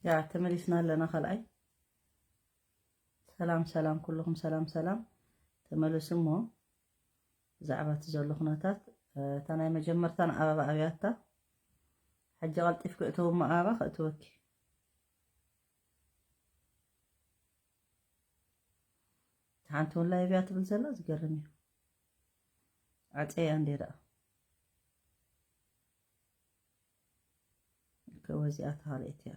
ያ፣ ተመሊስና ኣለና ካልኣይ። ሰላም፣ ሰላም፣ ኩልኹም ሰላም፣ ሰላም። ተመለሱ እሞ፣ ብዛዕባ እቲ ዘሎ ኩነታት፣ እ፣ እታ ናይ መጀመርታ ንኣበባ ኣብያታ። ሕጂ ቀልጢፍኪ እተዊ እሞ ኣበባ ከእትወኪ። ሓንቲ እውን ላይቭ እያ ትብል ዘላ፣ ዝገርም እዩ። ዓፀያ እንዴ ደኣ። ከወዚኣ ተኻልኤት እያ።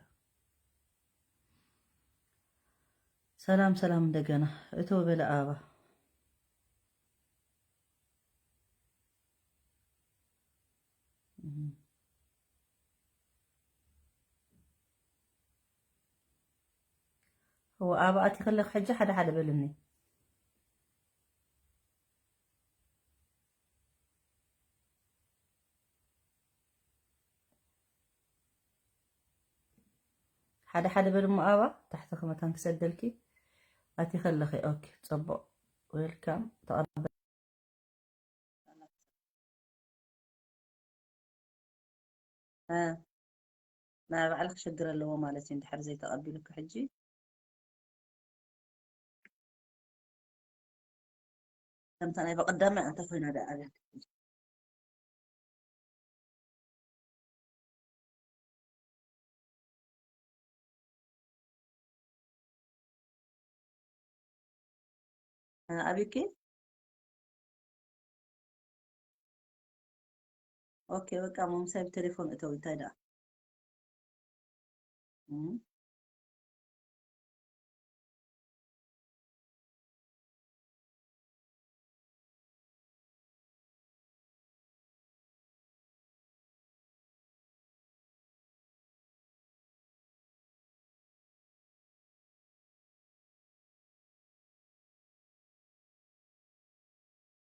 ሰላም፣ ሰላም እንደገና። እቶ በለ ኣበባ። እህ። እወ፣ ኣበባ ኣቲ ከለኺ ሕጂ ሓደ ሓደ በልኒ። ሓደ ሓደ በል እሞ ኣበባ፣ ታሕቲ ከመታን ክሰደልኪ። ኣቲ ከለኺ፣ ኦኬ፣ ጽቡቕ። ዌልካም፣ ተቐበል። እ፣ ናይ ባዕልኺ ሽግር ኣለዎ ማለት እዩ፣ እንድሕር ዘይተቐቢሉኪ ሕጂ። ከምታ ናይ በቐዳማይ ኣንተ ኮይና ደኣ ኣብያ። እ፣ ኣቢኪ? ኦኬ፣ በቃ፣ እሞ ምሳይ ብቴሌፎን እተው፣ እንታይ ደኣ? እም።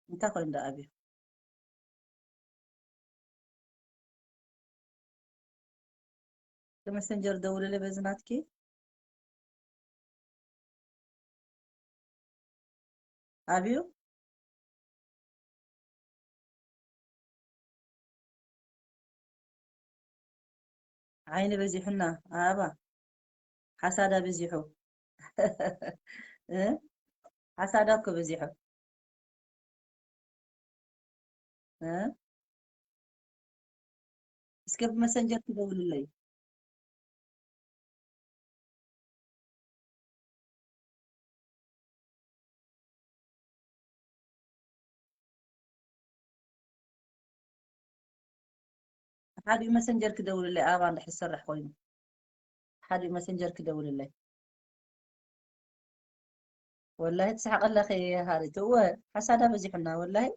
እንታይ ኮይኑ ደኣ ኣብዩ? ብመሰንጀር ደውልለ በዚ ናትኪ። ኣብዩ። ዓይኒ በዚሑና ኣበባ፣ ሓሳዳ በዚሑ። እ? ሓሳዳ እኮ በዚሑ። እ? እስከ ብመሰንጀር ክደውልለይ። ሓዲኡ መሰንጀር ክደውልለይ፣ ኣበባ እንድሕር ዝሰርሕ ኮይኑ። ሓዲኡ መሰንጀር ክደውልለይ። ወላሂ ትስሕቂ ኣለኺ ሃሪት። እወ፣ ሓሳዳ በዚሑና ወላሂ።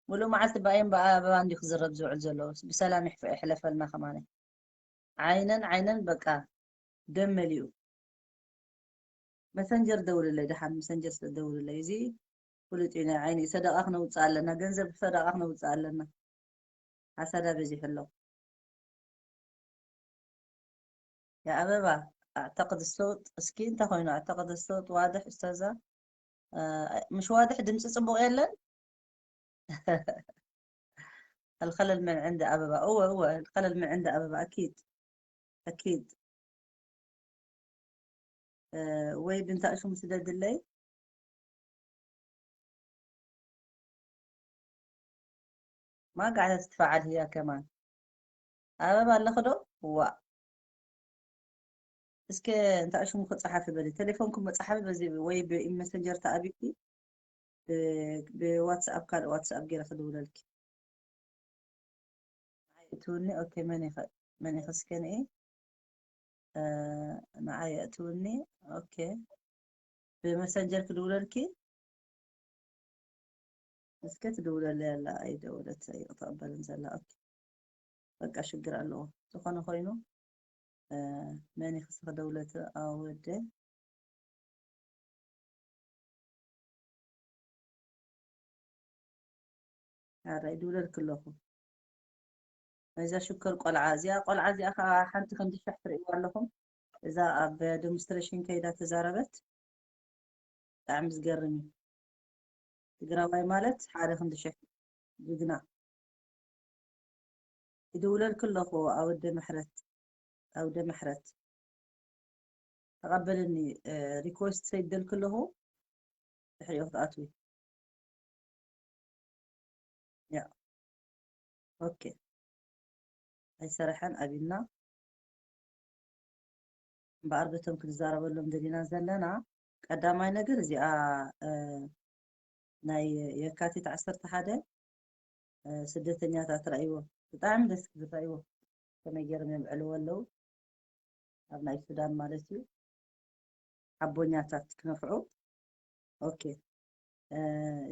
ሙሉእ መዓልቲ ብኣይን ብኣበባን ድዩ ክዝረብ ዝውዕል ዘሎ? ብሰላም ይሕፈ-፣ ይሕለፈልና ከማነ። ዓይነን ዓይነን በቃ ደም መሊኡ። መሰንጀር ደውልለይ፣ ደሓን መሰንጀር ስለ ደውልለይ። እዚ ፍሉጥ እዩ፣ ናይ ዓይኒ ሰደቓ ክነውፅእ ኣለና፣ ገንዘብ ሰደቓ ክነውፅእ ኣለና። ሓሳዳ በዚሑ ኣሎ። የኣበባ፣ ኣዕተቅድ ሰውጥ፣ እስኪ እንታይ ኮይኑ ኣዕተቅድ ሰውጥ ዋድሕ ኡስታዛ? እ፣ ምሽ ዋድሕ ድምፂ ፅቡቕ የለን? الخلل من عند ኣበባ። እወ፣ እወ፣ الخلل من عند ኣበባ፣ ኣኪድ፣ ኣኪድ። እ፣ ወይ ድንታ ሽሙ ስደድለይ። ما قاعدة تتفاعل هي كمان. ኣበባ ኣለኺ ዶ? ዋእ። እስከ እንታይ ሽሙ ክጸሓፊ በሊ። ቴሌፎንኩም መጻሓፊ በዚ ወይ ብመሰንጀር ተኣቢኪ ብ-፣ ብዋትስኣፕ ካልእ ዋትስኣፕ ገይረ ክድውለልኪ። ንዓይ እትውኒ፣ ኦኬ፣ መን ኢኸ-፣ መን ኢኸ እስከ ንኢ? እ፣ ንዓይ እትውኒ፣ ኦኬ። ብመሰንጀር ክድውለልኪ? እስከ ትድውለለይ ኣላ፣ ኣይደወለት፣ ኣይተቐበልን ዘላ። ኦኬ። በቃ ሽግር ኣለዎ። ዝኾነ ኮይኑ፣ እ፣ መን ኢኺ እስኺ ደውለት ኣወደ? ኣረ፣ ይድውለልኪ ኣለኹ። ናይዛ ሽኮር ቆልዓ፣ እዚኣ ቆልዓ እዚኣ ኸዓ ሓንቲ ክንዲ ሸሕ ትርእይዋ ኣለኹም። እዛ ኣብ ዴሞንስትሬሽን ከይዳ ተዛረበት። ብጣዕሚ ዝገርም እዩ። ትግራዋይ ማለት ሓደ ክንዲ ሸሕ ጅግና። ይድውለልኪ ኣለኹ ኣወደ ምሕረት፣ ኣውደ ምሕረት። ተቐበልኒ። ሪኩዌስት ሰይደልክ ኣለኹ። ድሕሪኡ ክትኣትዊ። ያ፣ ኦኬ። ኣይሰረሐን፣ ኣቢልና። እምበኣር በቶም ክንዛረበሎም ደሊና ዘለና ቀዳማይ ነገር እዚኣ፣ ናይ የካቲት ዓሰርተ ሓደ ስደተኛታት ራእይዎ። ብጣዕሚ ደስ ክብል ራእይዎ። ከመይ ገይሮም የምዕልዎ ኣለዉ፣ ኣብ ናይ ሱዳን ማለት እዩ። ሓቦኛታት ክነፍዑ። ኦኬ።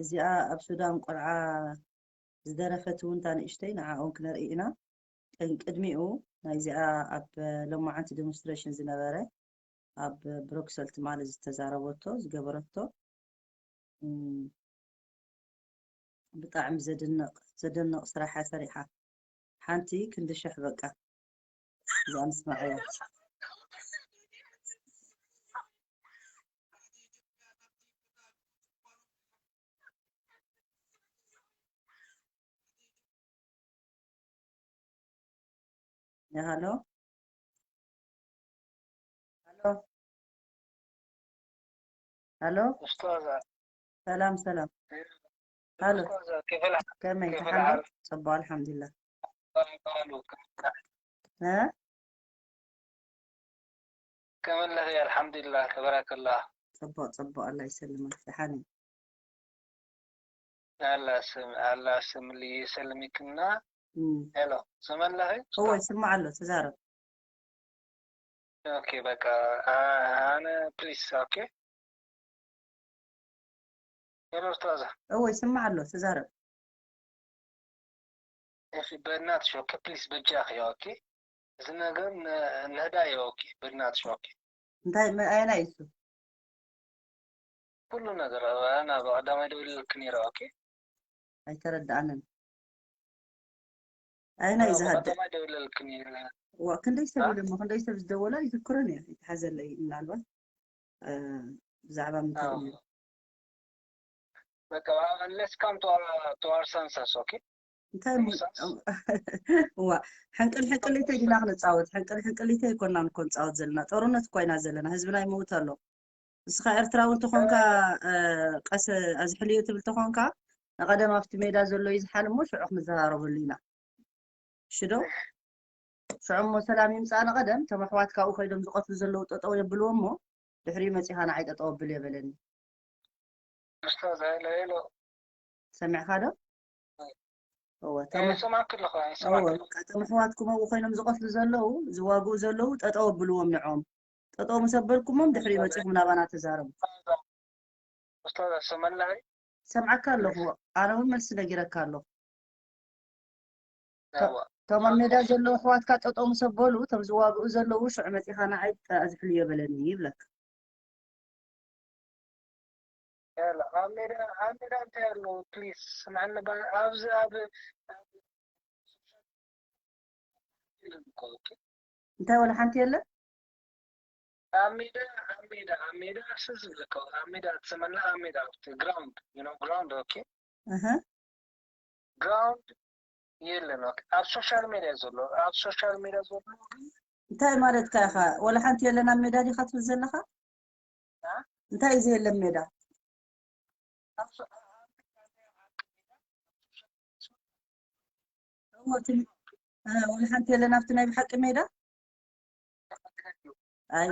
እዚኣ ኣብ ሱዳን ቆልዓ ዝደረፈት እውን እታ ንእሽተይ፣ ንዓኦም ክነርኢ ኢና። ቅድሚኡ ናይዚኣ ኣብ ሎማዓንቲ ዴሞንስትሬሽን ዝነበረ ኣብ ብሮክሰል ትማሊ ዝተዛረበቶ ዝገበረቶ፣ ብጣዕሚ ዘድንቕ ዘደንቕ ስራሕ እያ ሰሪሓ። ሓንቲ ክንዲ ሽሕ በቃ እዚኣ ንስማዓያ። ሃሎ፣ ሃሎ፣ ሃሎ። ኡስታዛ ሰላም ሰላም። ሃሎ፣ ኡስታዛ ክፍል ከመይ ክፍል ተሓሎ? ዓርቢ ጽቡቕ ኣልሓምዱሊላህ። ባሉ እ ከመለኺ ኣልሓምዱሊላህ ተበረከላህ። ጽቡቕ ጽቡቕ፣ ኣላ ይሰልመክ። ደሓን እዩ። ኣላ ስም ኣላ ስምሊ ሰልሚክና። እም። ሄሎ ስመለኺ? እወ ይስማዕ ኣሎ፣ ተዛረብ። ኦኬ በቃ አ- ኣነ ፕሊስ። ኦኬ ሄሎ ኡስታዛ እወ ይስማዕ ኣሎ፣ ተዛረብ። እሺ በእናትሽ ኦኬ ፕሊስ በጃኺ። ኦኬ እዚ ነገር ን- ንህዳዮ። ኦኬ በእናትሽ ኦኬ እንታይ መ- ኣየናይ እሱ? ኩሉ ነገር ኣና ብቀዳማይ ደውልልክ ነይረ። ኦኬ ኣይተረዳኣንን። ኣየናይ ዝሃደ? ብቀዳማይ ደውልልክ ነይረ። ዋ፣ ክንደይ ሰብ አ? ኢሎሞ፣ ክንደይ ሰብ ዝደወላ ይዝክረን እየ፣ ይተሓዘለይ ምናልባት፣ እ፣ ብዛዕባ ምንታይ ኣዎ። እዩ? በቃ let's come to our, to our senses. ኦኬ እንታይ እሞ፣ ሪሳስ? ዋ፣ ሕንቅል ሕንቅሊተይ ዲና ክንጻወት? ሕንቅል ሕንቅሊተይ ኣይኮናን እኮ ንጻወት ዘለና፣ ጦርነት እኮ ኢና ዘለና፣ ህዝብና ይመውት ኣሎ። ንስኻ ኤርትራዊ እንተኾንካ፣ እ፣ ቀስ ኣዝሕልዮ ትብል ተኾንካ፣ ንቐደም ኣብቲ ሜዳ ዘሎ ይዝሓል እሞ ሽዑ ክንዘራረበሉ ኢና። ሽዶ ሽዑ እሞ ሰላም ይምጻእ ንቐደም፣ እቶም ኣሕዋት ካብኡ ከይዶም ዝቐትሉ ዘለዉ ጠጠው የብልዎ እሞ፣ ድሕሪኡ መጺኻ ንዓይ ጠጠው ኣብል የበለኒ። ኡስታዝ ሄሎ ሄሎ ሰሚዕካ ዶ? እወ፣ እ፣ ይሰማዕክ ኣለኹ። እወ፣ ይሰማዕክ ኣለኹ። በቃ እቶም ኣሕዋትኩም ኣብኡ ኮይኖም ዝቐትሉ ዘለዉ፣ ዝዋግኡ ዘለዉ ጠጠው ኣብልዎም ንዖም። ጠጠው ምስ ኣበልኩሞም ድሕሪኡ መጺኹም ናባና ተዛረቡ። ኡስታዝ ኣሰመላኸይ ሰምዓካ ኣለኹ። ኣነ እውን መልሲ ነጊረካ ኣለኹ። ያዋ እቶም ኣብ ሜዳ ዘለዉ ኣሕዋትካ ጠጠው ምስ ኣበሉ፣ እቶም ዝዋግኡ ዘለዉ ሽዑ መጺኻ ንዓይ ኣዝሕልዮ በለኒ ይብለካ። ያላ ኣብ ሜዳ ኣብ ሜዳ እንታይ ኣሎ ፕሊስ ስምዓኒ ባ- ኣብዚ ኣብ እንታይ ወላ ሓንቲ የለን? ኣብ ሜዳ ኣብ ሜዳ ኣብ ሜዳ እሱ ዝብለካ ኣብ ሜዳ ትሰመላ ኣብ ሜዳ ኣብቲ ግራውንድ you know ground okay እህ ግራውንድ የለን። ኦኬ ኣብ ሶሻል ሜድያ ዘሎ ኣብ ሶሻል ሜድያ ዘሎ ግን እንታይ ማለትካ ኢኻ? ወላ ሓንቲ የለን ኣብ ሜዳ ዲኻ ትብል ዘለኻ? እንታይ እዩ ዘየለን ሜዳ? ኣብ ሶ- እወ፣ ትም- እ፣ ወላ ሓንቲ የለን ኣብቲ ናይ ብሓቂ ሜዳ። ኣይ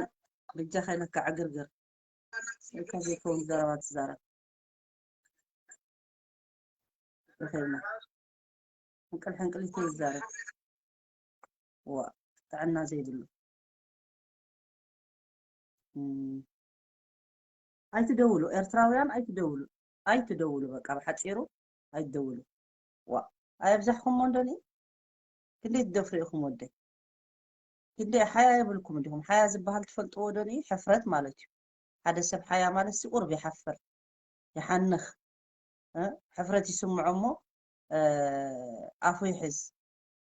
ብጃኻ ኢለካ ዕግርግር ኢልካ ዘይከውን ዘረባ ትዛረብ። ይኸይና ሕንቅል ሕንቅል ይዘረብ። ዋ ጥዕና ዘይብሉ። እም፣ ኣይትደውሉ ኤርትራውያን ኣይትደውሉ፣ ኣይትደውሉ፣ በቃ ብሓፂሩ ኣይትደውሉ። ዋ ኣየብዛሕኩሞ እንደኒ። ክንደይ ትደፍሩ ኢኹም ወደይ? ክንደይ ሓያ የብልኩም እንዲኹም? ሓያ ዝበሃል ትፈልጥዎ ዶ ንዩ? ሕፍረት ማለት እዩ። ሓደ ሰብ ሓያ ማለት ሲ ቁርብ ይሓፍር፣ ይሓንኽ፣ እ፣ ሕፍረት ይስምዖ እሞ፣ እ፣ ኣፉ ይሕዝ።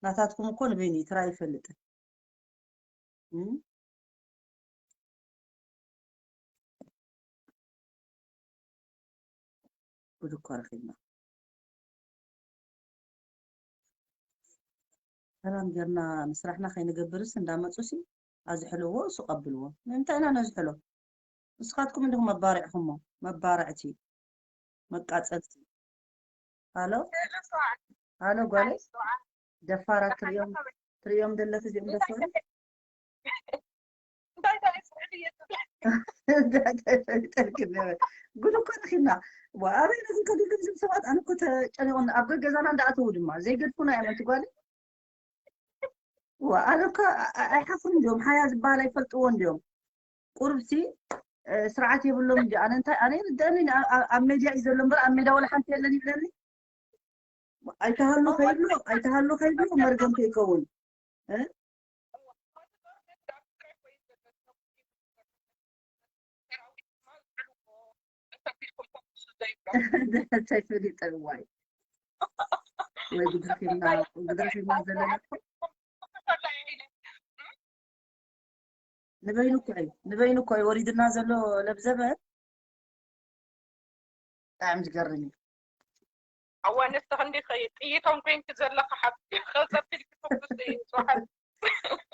ናታትኩም እኮ ንበይኑ እዩ፣ ትራ ይፈልጥ። እም? ጉድ እኮ ረኺብና። ሰላም ጌርና ንስራሕና ከይንገብርስ እንዳመጹ ሲ ኣዝሕልዎ፣ እሱ ቀብልዎ። ንምንታይ ኢና ነዝሕሎ? ንስኻትኩም እንዲኹም መባርዕኹሞ፣ መባርዕቲ፣ መቃጸልቲ። ሃሎ፣ ሃሎ፣ ጓለይ፣ ደፋራት ትርእዮም፣ ትርእዮም ዘለኺ እዚኦም ደፋራት? እንታይ እንታይ ስዕል እየ ዝብል? እንታይ እንታይ ፈሊጠልኪ ነበረ? ጉድ እኮ ንኺና። ዋ፣ ኣበይ ነዚ ከዲሉ እዞም ሰባት? ኣነ እኮ ተጨኒቑኒ። ኣብ ገገዛና እንዳኣተዉ ድማ ዘይገድፉና እዮም፣ ኣንቲ ጓለይ። ዋ፣ ኣነ እኮ ኣ-፣ ኣ-፣ ኣይሓፍሩን እንዲዮም። ሓያ ዝበሃል ኣይፈልጥዎ እንዲዮም። ቁርብሲ፣ እ፣ ስርዓት የብሎም እንዲ። ኣነ እንታይ፣ ኣነ ይርደአኒ፣ ኣ-፣ ኣ-፣ ኣብ ሜድያ እዩ ዘሎ እምበር፣ ኣብ ሜዳ ወላ ሓንቲ የለን ይብለኒ። ኣይተሃሉ ከይብሎ፣ ኣይተሃሉ ከይብሎ መርገም ከይከውን። እ? እንታይ ፈሊጠ ዋይ። ወይ ግድረኺብና፣ ግድረኺብና ዘለና እኮ። ንበይኑ እኮ እዩ፣ ንበይኑ እኮ እዩ ወሪድና ዘሎ ለብዘበ። ብጣዕሚ ዝገርም እዩ። ኣዋ፣ ንስኺ እንዲኺ ጥይቶም ኮይንኪ ዘለኺ ሓብቲ፣ ኸሰብ ኢልኪ ተኩሲ እዩ፣ ጽዋሓት።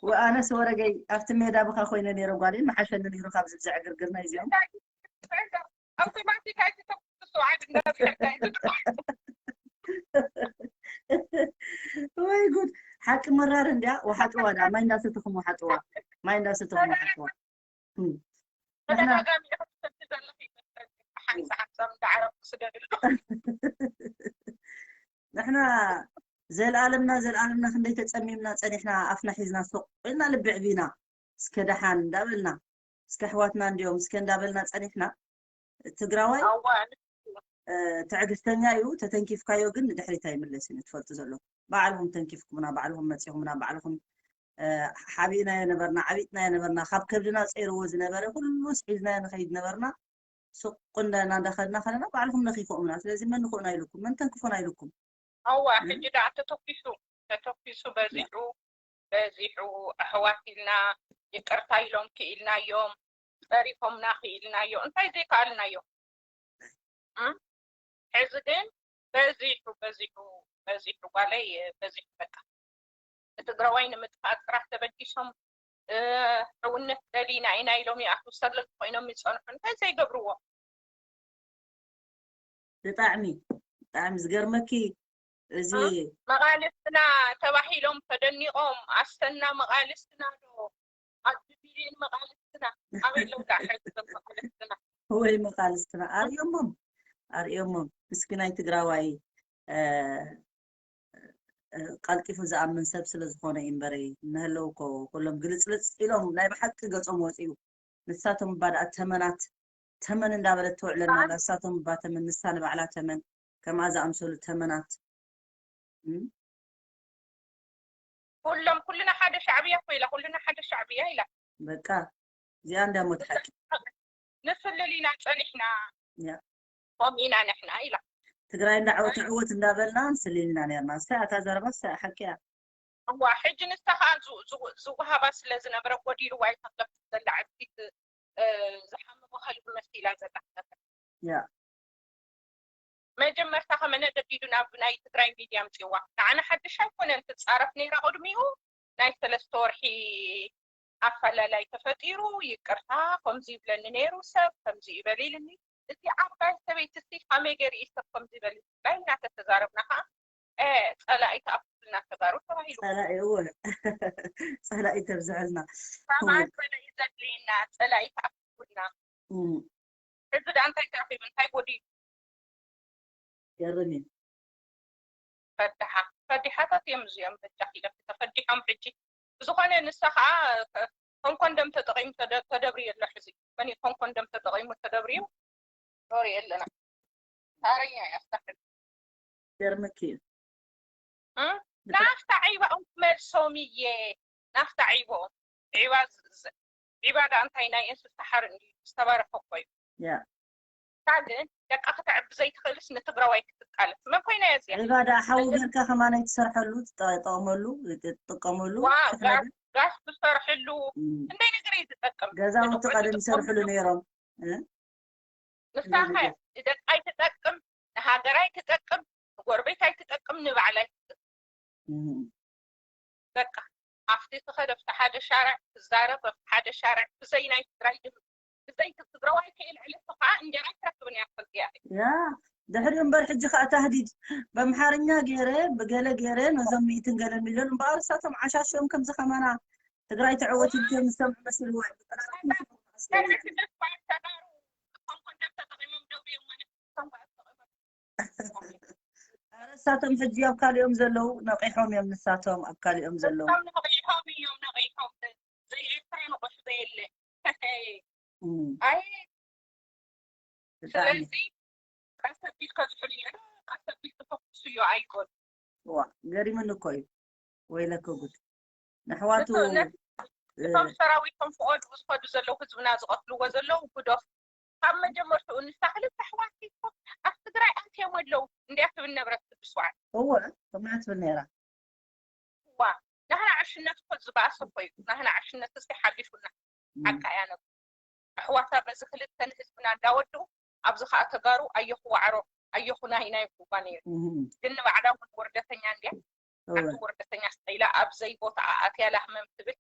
ወኣነስ ወረገይ ኣብቲ ሜዳ ብኻ ኮይነ ነይረ ጓለይ፣ መሓሸኒ ነይሩ ካብ ዝብዚ ዕግርግር ናይ እዚኦም። ኣውቶማቲክ ኣይትተኩሱ፣ ዓዲ እንዳብሕርካ ኣይትድሮ። ወይ ጉድ፣ ሓቂ መራር እንድያ። ወሓጥዋ ዳ፣ ማይ እንዳሰተኹም ወሓጥዋ፣ ማይ እንዳሰተኹም ወሓጥዋ። እም። ንሕና ተደጋጋሚ ኢኹም ትሰቲ ዘለኺ ይመስለኒ። ሓንሳእ ሓንሳብ እንዳዓረብኩ ስደድሉ። ንሕና ዘልኣለምና፣ ዘልኣለምና ክንደይ ተጸሚምና ጸኒሕና፣ ኣፍና ሒዝና ሱቕ ኢልና ልቢ ዕቢና፣ እስከ ደሓን እንዳበልና፣ እስከ ኣሕዋትና እንድዮም፣ እስከ እንዳበልና ጸኒሕና። ትግራዋይ፣ ኣዋ፣ እ፣ ትዕግስተኛ እዩ። ተተንኪፍካዮ ግን ንድሕሪት ኣይምለስን እዩ፣ ትፈልጡ ዘለኹም። ባዕልኹም ተንኪፍኩምና፣ ባዕልኹም መጺኹምና፣ ባዕልኹም፣ እ፣ ሓቢእናዮ ነበርና፣ ዓቢጥናዮ ነበርና፣ ካብ ከብድና ጸይርዎ ዝነበረ ኩሉስ ሒዝናዮ ንኸይድ ነበርና። ሱቕ እንዳ-፣ እናንዳኸድና ከለና ባዕልኹም ነኺፍኩምና። ስለዚ መን ንኽኡና ኢልኩም፣ መን ተንክፎና ኢልኩም? ኣዋ፣ እም? ሕጂ ደኣ ተተኲሱ፣ ተተኲሱ ያ። በዚሑ፣ በዚሑ፣ ኣሕዋት ኢልና፣ ይቅርታ ኢሎም ክኢልናዮም፣ ጸሪፎምና ክኢልናዮ፣ እንታይ ዘይከኣልናዮ? እም? ሕዚ ግን በዚሑ፣ በዚሑ፣ በዚሑ፣ ጓለይ፣ በዚሑ በቃ። ንትግራዋይ ንምጥፋእ ጥራሕ ተበጊሶም፣ እ፣ ሕውነት ደሊና ኢና ኢሎም ይኣትዉ፣ ሰለልቲ ኮይኖም ይጸንሑ። እንታይ ዘይገብርዎ? ብጣዕሚ፣ ብጣዕሚ ዝገርመኪ፣ እዚ እ? መቓልስትና ተባሂሎም ተደኒቖም፣ ኣሰና መቓልስትና ዶ? ኣቢ ቢልየን መቓልስትና። ኣበይ ኣለዉ ደኣ ሕዚ እዞም መቓልስትና? ወይ መቓልስትና። ኣርእዮሞም፣ ኣርእዮሞም። ምስኪናይ ትግራዋይ፣ እ፣ እ፣ ቀልጢፉ ዝኣምን ሰብ ስለ ዝኾነ እዩ እምበረይ። እናሃለዉ እኮ ኩሎም ግልጽልጽ ኢሎም ናይ ብሓቂ ገጾም ወጺኡ። ንሳቶም እባ ደኣ ተመናት፣ ተመን እንዳበለት ተውዕለና ኣላ። ንሳቶም እባ ተመን፣ ንሳ ንባዕላ ተመን፣ ከምኣ ዝኣምሰሉ ተመናት። እም? ኩሎም፣ ኩልና ሓደ ሻዕብያ እኮ ኢላ፣ ኩልና ሓደ ሻዕብያ ኢላ። በቃ፣ እዚኣ እንዳ ሞት ሓቂ። ንስልል ኢና ጸኒሕና። ያ። ከምኡ ኢና ንሕና ኢላ። ትግራይ እንዳዓወት ዓወት እንዳበልና ንስልል ኢና ነርና። እሳ እታ ዘረባ እሳ ሓቂ እያ። እዋ፣ ሕጂ ንሳ ኸኣ ዝ-፣ ዝ-፣ ዝወሃባ ስለ ዝነበረ ጎዲልዋ እዩ ተኽለፍት ዘላ ዕብዲት፣ እ፣ ዝሓመመ ከልቢ መሲላ ዘላ። ያ። መጀመርታ ከመነ ገዲዱ ናብ ናይ ትግራይ ሚድያ ኣምጺዋ? ንዓና ሓድሽ ኣይኮነን፣ ትጻረፍ ነይራ ቅድሚኡ። ናይ ሰለስተ ወርሒ ኣፈላላይ ተፈጢሩ፣ ይቅርታ፣ ከምዚ ይብለኒ ነይሩ ሰብ፣ ከምዚ ይበል ኢልኒ። እቲ ዓባይ ሰበይቲ ሲ ከመይ ገይሩ እዩ ሰብ ከምዚ ይበል? ላይ እናተተዛረብና ከዓ፣ እ፣ ጸላኢ ትኣክልና ተጋሩ ተባሂሉ። ጸላኢ፣ እወ። ጸላኢ ተብዝሐልና። ከማን እወ። ጸላኢ ዘድልየና፣ ጸላኢ ትኣክልና። እም። እዚ ደኣ እንታይ ተረኺቡ? እንታይ ጎዲሉ? ገርም እዩ። ፈድሓ-፣ ፈዲሓታት እዮም እዚኦም፣ በጃኺ ኢለኪ፣ ተፈዲሖም ሕጂ። ብዝኾነ ንሳ ኸዓ ከ-፣ ከም ኮንደም ተጠቒሙ ተደ-፣ ተደብርዩ ኣሎ ሕዚ። መን እዩ ከም ኮንደም ተጠቒሙ ተደብርዩ? ኖሪ ኣለና። ታረኛ እያ፣ ኣስታሕል። ገርምኪ እዩ። እ? ብጣ-፣ ናፍታ ዒባኦም መልሶም እየ። ናፍታ ዒባኦም። ዒባ ዝ-፣ ዝ-፣ ዒባ ደኣ እንታይ ናይ እንስሳ ሓር እንድዩ? ዝተባረኸ እኮ እዩ። ያ። እታ ግን ደቃ ከተዕቢ ዘይትኽእልስ ንትግራዋይ ክትቃለስ። መን ኮይና እያ እዚኣ? ዒባ ደኣ ሓዊ መጀመ- ጌርካ ከማን ኣይትሰርሐሉ፣ ትጠ-፣ ትጠቐመሉ፣ ትጥቀመሉ፣ ዋው፣ ትሕረዱ። ጋስ፣ ጋስ ትሰርሕሉ፣ እም። ክንደይ ነገር እዩ ዝጠቅም። ገዛውቲ ንድኾ ቀደም ዝጥቀም ይሰርሕሉ ነይሮም። እ? ንሳ ክንደይ ከ ነገር። ንደቃ ኣይትጠቅም፣ ንሃገር ኣይትጠቅም፣ ንጎረቤት ኣይትጠቅም፣ ንባዕላ ኣይትጠቅም። እም። በቃ። ኣብቲ ትኸድ ኣብቲ ሓደ ሻርዕ ትዛረብ ኣብቲ ሓደ ሻርዕ ብዘይ ናይ ትግራይ ድም ብዘይ ትግራዋይ ከየልዕለቶ ከዓ እንጀራ ኣይትረክብን እያ ትፈልጥያ። ያ ድሕሪ እምበር ሕጂ ከዓ ታህዲድ በምሓርኛ ገይረ ብገለ ገይረ ነዞም ሚእትን ገለ ሚልዮን እምበኣር እሳቶም ዓሻሽዮም ከምዚ ከማና ትግራይ ተዕወት ኢልኩም ዝሰምዑ መሲልዎ እዩ። ተጋሩ እቶም ኮንደም ተጠቂሞም ደው እዮም ማለት እቶም ተጠቂሞም ኧረ እሳቶም ሕጂ ኣብ ካሊኦም ዘለዉ ነቂሖም እዮም። ንሳቶም ኣብ ካሊኦም ዘለዉ እቶም ነቂሖም እዮም ነቂሖም። ዘይ ኤርትራ ንቑሕ ዘየለ። እም፣ ኣይ ብጣዕሚ ስለዚ ቀስ ኣቢልካ ዝሕሉ እዩ። ቀስ ኣቢልካ ተኩሱ እዩ ኣይኮን ዋ ገሪሙኒ እኮ እዩ። ወይለከ ጉድ ነሕዋቱ እቶም ሰራዊቶም ፍቆድኡ ዝኸዱ ዘለዉ ህዝብና ዝቐትልዎ ዘለዉ ግዶፍ ካብ መጀመርትኡ ንሳ ክልተ ኣሕዋት ሒዝኩም ኣብ ትግራይ ኣትዮም ኣለዉ እንድያ ትብል ነበረት ቅዱስ በዓል እወ ከምኣ ትብል ነይራ። ዋ ናህና ዕሽነት እኮ ዝበኣሰ እኮ እዩ ናህና ዕሽነት እስኪ ሓሊፉና ሓቃ እያ ነብ ኣሕዋታ በዚ ክልተ ንህዝብና እንዳወድኡ ኣብዚ ከዓ ተጋሩ ኣየኹ ዋዕሮ ኣየኹ ናሂና ይብልዋ ነይሩ እህም፣ ግን ንባዕላ እውን ወርደተኛ እንድያ እወ ሓንቲ ወርደተኛ ስጠይላ ኣብ ዘይቦታ ኣትያ ላህመም ትብል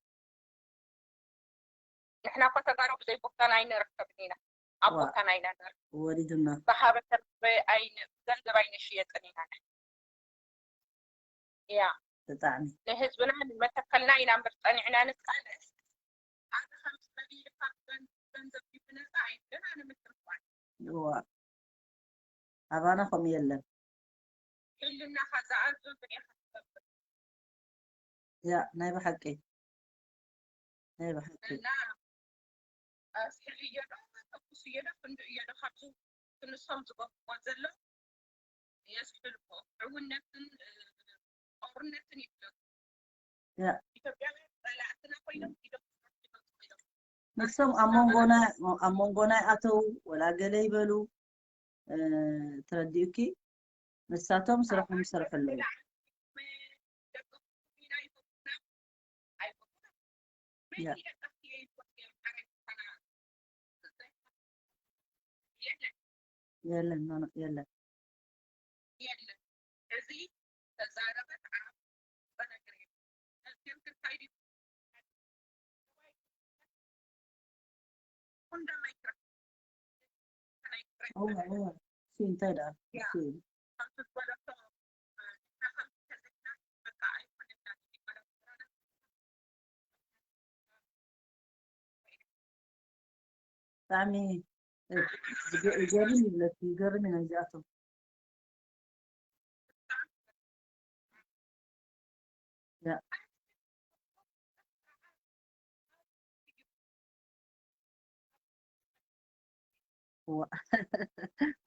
ንሕና እኮ ተጋሩ ብዘይ ቦታና ኣይንረከብን ኢና ኣብ ዋ ቦታና ኢና ንርከብ ወሪዱና ብሃበተ ኣይን ገንዘብ ኣይንሽየጥን ኢና ንሕና። እያ ብጣዕሚ ንህዝብና ንመተከልና ኢና እምበር ፀኒዕና ንቃለስ ሓደ ከምዚ መቢልካ ገንዘብ ብነፃ ኣይደና ንምትርፋል እዋ ኣባና ከምኡ የለን ሕልናኻ ዝኣዝዙ ኢኻ ትገብር ያ ናይ ብሓቂ ናይ ብሓቂ እና ኣስሕል እዮ ዶ ተኩስ እዮ ዶ ክንዲ እዮ ዶ ካብዚ ክንሶም ዝገብርዎ ዘለዉ የስሕልዎ ዕውነትን ጦርነትን ይፍለጡ ያ ኢትዮጵያውያን ፀላእትና ኮይኖም ኢዶም ዝመፁ ኮይኖም ንሶም ኣብ መንጎና ኣብ መንጎና ይኣተው ወላ ገለ ይበሉ እ፣ ተረዲኡኪ ንሳቶም ስራሖም ይሰርሑ ኣለዉ ያ የለን ኖ ኖ የለን የለን እዚ ተዛረበት ዓብ በነገር የለን እንታይ እዋ እዋ እሱ እንታይ ደኣ እሱ ብጣዕሚ ይገርም ይብለኪ ይገርም እዩ ናይዚኣቶም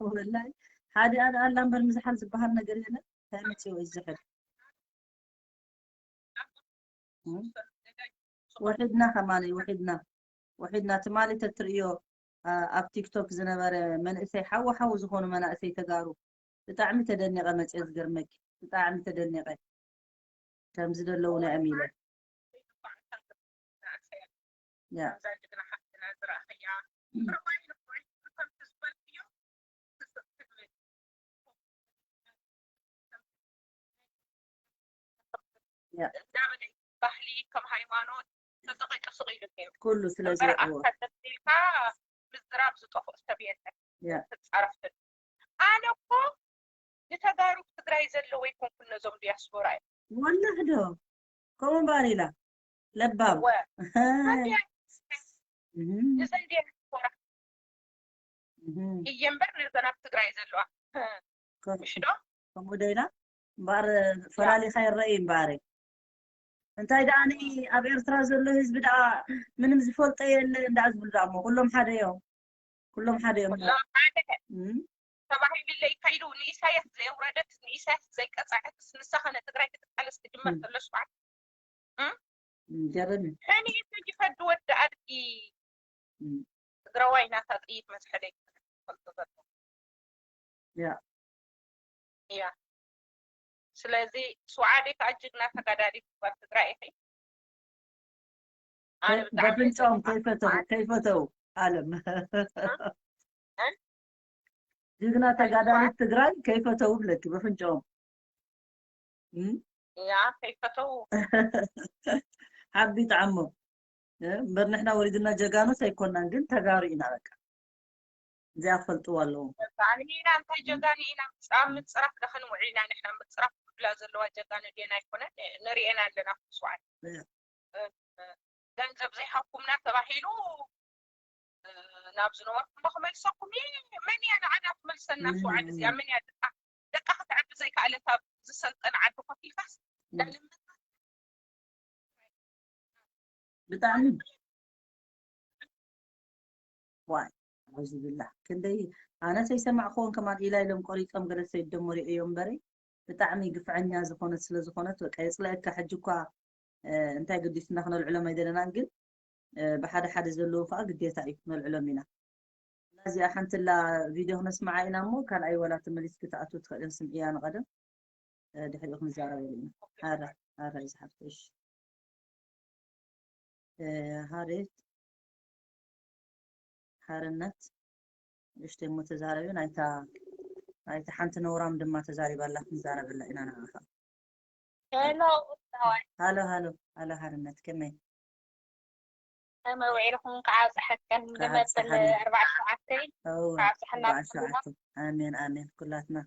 ወላይ ሓደ ኣነ ኣላ እምበር ምዝሓል ዝበሃል ነገር የለ እንታይ መፅዮ እዩ ዝሕል ውሒድና ከማነይ ውሒድና ውሒድና ትማሊ ተትርእዮ ኣብ ቲክቶክ ዝነበረ መንእሰይ ሓዊ ሓዊ ዝኾኑ መናእሰይ ተጋሩ ብጣዕሚ ተደኒቐ መፅየ ዝገርመኪ ብጣዕሚ ተደኒቐ ከምዚ ደለዉ ናይ ኣሚለ ያ ባህሊ ከም ሃይማኖት ተጠቂጡ ስቕ ኢሉ ነይሩ ኩሉ ስለ እምበር ዝረእዎ ኣካል ተስኢልካ ምዝራብ ዝጠፍኦ ሰብ የለን ያ ትፃረፍ ኣነ እኮ ንተጋሩ ትግራይ ዘለዎ ይኮንኩን ነዞም ዲያስፖራ እዩ ወላሂ ዶ ከምኡ እምበኣር ኢላ ለባም ወ እህ፣ እዘን ዲያስፖራ እየ እምበር ነዘን ኣብ ትግራይ ዘለዋ ምሽ ዶ ከምኡ ዶ ኢላ እምበኣር ፈላሊኻ ይረኣይ እምበኣር እንታይ ደኣ ኣብ ኤርትራ ዘሎ ህዝቢ ደኣ ምንም ዝፈልጦ የለ እንዳ ዝብሉ ደኣ እሞ ኩሎም ሓደ እዮም ኩሎም ሓደ እዮም ኩሎም ሓደ እም፣ ተባሂሉለይ ከይዱ ንኢሳያስ ዘየውረደት ንኢሳያስ ዘይቀፀዐት ንሳ ኸነ ትግራይ ክትቃለስ ትጅመር እም። ከሎ ስብዓት እም፣ ገርም እዩ ሕኒ ተጅፈድ ወዲ ኣድጊ እም፣ ትግራዋይ ናታ ጥይት መትሐደይ ፈልጦ ዘሎ ያ እያ ስለዚ ስውዓዴ ከዓ ጅግና ተጋዳሊት ጓል ትግራይ ኢኺ ኣነ ብጣዕሚ በፍንጫኦም ከይፈተው ከይፈተው ኣለም ጅግና ተጋዳሊት ትግራይ ከይፈተው ብለኪ በፍንጫኦም እም? እያ ከይፈተው ሓቢ ጣዕሞ። እ፣ እምበር ንሕና ወሊድና ጀጋኑስ ኣይኮናን፣ ግን ተጋሩ ኢና በቃ። እዚኣ ክፈልጥዋ ኣለዎም። ብጣዕሚ ኢና እንታይ ጀጋኑ ኢና። ኣብ ምፅራፍ ዶ ክንውዒ ኢና ንሕና? ምፅራፍ ክብላ ዘለዋ ጀጋኑ ድየን ኣይኮነን? ንሪኤን ኣለና። ስዋዕት እያ። ገንዘብ ዘይሃብኩምና ተባሂሉ፣ እ፣ ናብ ዝነበርኩሞ ክመልሰኩም እየ። መን እያ ንዓና ትመልሰና? ስዋዕት እዚኣ መን እያ ደቃ ደቃ ክትዕቢ ዘይከኣለት ኣብ ዝሰልጠነ ዓዲ ኮፍ ኢልካስ እም። ዳልምታ ብጣዕሚ ዋይ ኣዙ ብላ ክንደይ ኣነ ሰይሰማዕክዎን ከማን ኢላ ኢሎም ቆሪፆም ገለ ሰይደሞ ሪእዮ እምበረይ ብጣዕሚ ግፍዐኛ ዝኾነት ስለ ዝኾነት በቃ የፅለአካ። ሕጂ እኳ እ፣ እንታይ ገዲሱና ክነልዕሎም ኣይደለናን፣ ግን እ፣ ብሓደ ሓደ ዘለዉ ከዓ ግዴታ እዩ ክነልዕሎም ኢና። እና እዚኣ ሓንትላ ቪድዮ ክነስምዓ ኢና እሞ ካልኣይ ዋላ ተመሊስኪ ትኣቱ ትኽእል ስምዕያ ንቐደም እ፣ ድሕሪኡ ክንዛረበሉ ኢና። ሓራ ሓራ እዩ ዝሓፍተ እሺ እ፣ ሃሬት ሓርነት ንእሽተይ እሞ ተዛረቢ። ናይታ ናይታ ሓንቲ ነውራም ድማ ተዛሪባ ኣላ ክንዛረበላ ኢና ንዓኻ። ሄሎ እወይ ሃሎ ሃሎ ሃሎ ሓርነት ከመይ ከመይ ውዒልኩም? ከዓ ፀሐከን ከዓ ንመፅል ፀሓይ። ኣርባዕተ ሰዓተይ እወ ከዓ ፀሐና ኣርባዓ ሸዓተ ኣሜን ኣሜን ኩላትና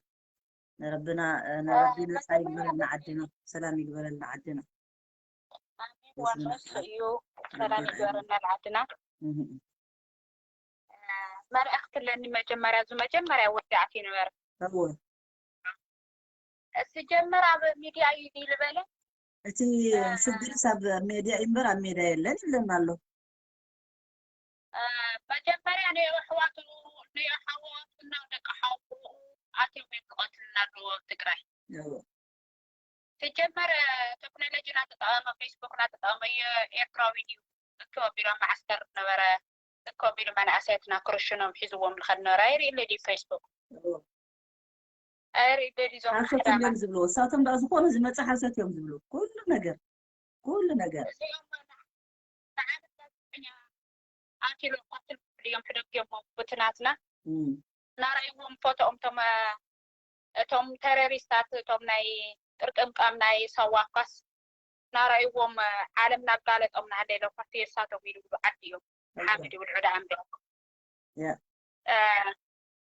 ንረብና ንረቢ ነፃ ይግበረልና ዓድና ሰላም ይግበረልና ዓድና ዋንሱ እዩ ሰላም ይግበረልና ንዓድና። እህ መልእኽቲ ኣለኒ። መጀመርያ እዚ መጀመርያ ወዲ ኣትዩ ነበረ እወ ሲጀመር ኣብ ሚድያ እዩ ድዩ ዝበለ እቲ ሽግርስ ኣብ ሜድያ እዩ እምበር ኣብ ሜዳ የለን ይብለና ኣሎ። መጀመርያ ናይ ኣሕዋቱ ናይ ኣሓዋቱና ደቂ ሓውኡ ኣትዮም እዮም ክቐትሉና ኣለዎ ኣብ ትግራይ። እወ ሲጀመር ቴክኖሎጂ እናተጠቐመ ፌስቡክ እናተጠቐመ የኤርትራዊ ድዩ እኮ ኣቢሎም መዓስከር ነበረ እኮ ኣቢሉ መናእሰያትና ክርሽኖም ሒዝዎም ልኸድ ነበረ ኣይርኢ ድዩ ፌስቡክ እወ ኣይርኢ ድዩ እዞም ሓሰት ሓዳማ እዮም ዝብልዎ እሳቶም ደኣ ዝኾነ ዝመፀ ሓሰት እዮም ዝብልዎ ኩሉ ነገር ኩሉ ነገር እዚኦም ንዓለም ጋዜጠኛ ኣኪሎም ቀትል እዮም ሕደግዮሞ ብትናትና እም፣ ናራይዎም ፎቶኦም እቶም እቶም ተረሪስታት እቶም ናይ ጥርቅምቃም ናይ ሰዋኳስ ናራይዎም ዓለም ናጋለጦም ናደለ ኮፊ የሳቶም ይልብሉ ዓዲ እዮም ሓምድ ይብልዑ ደኣ እምበር ያ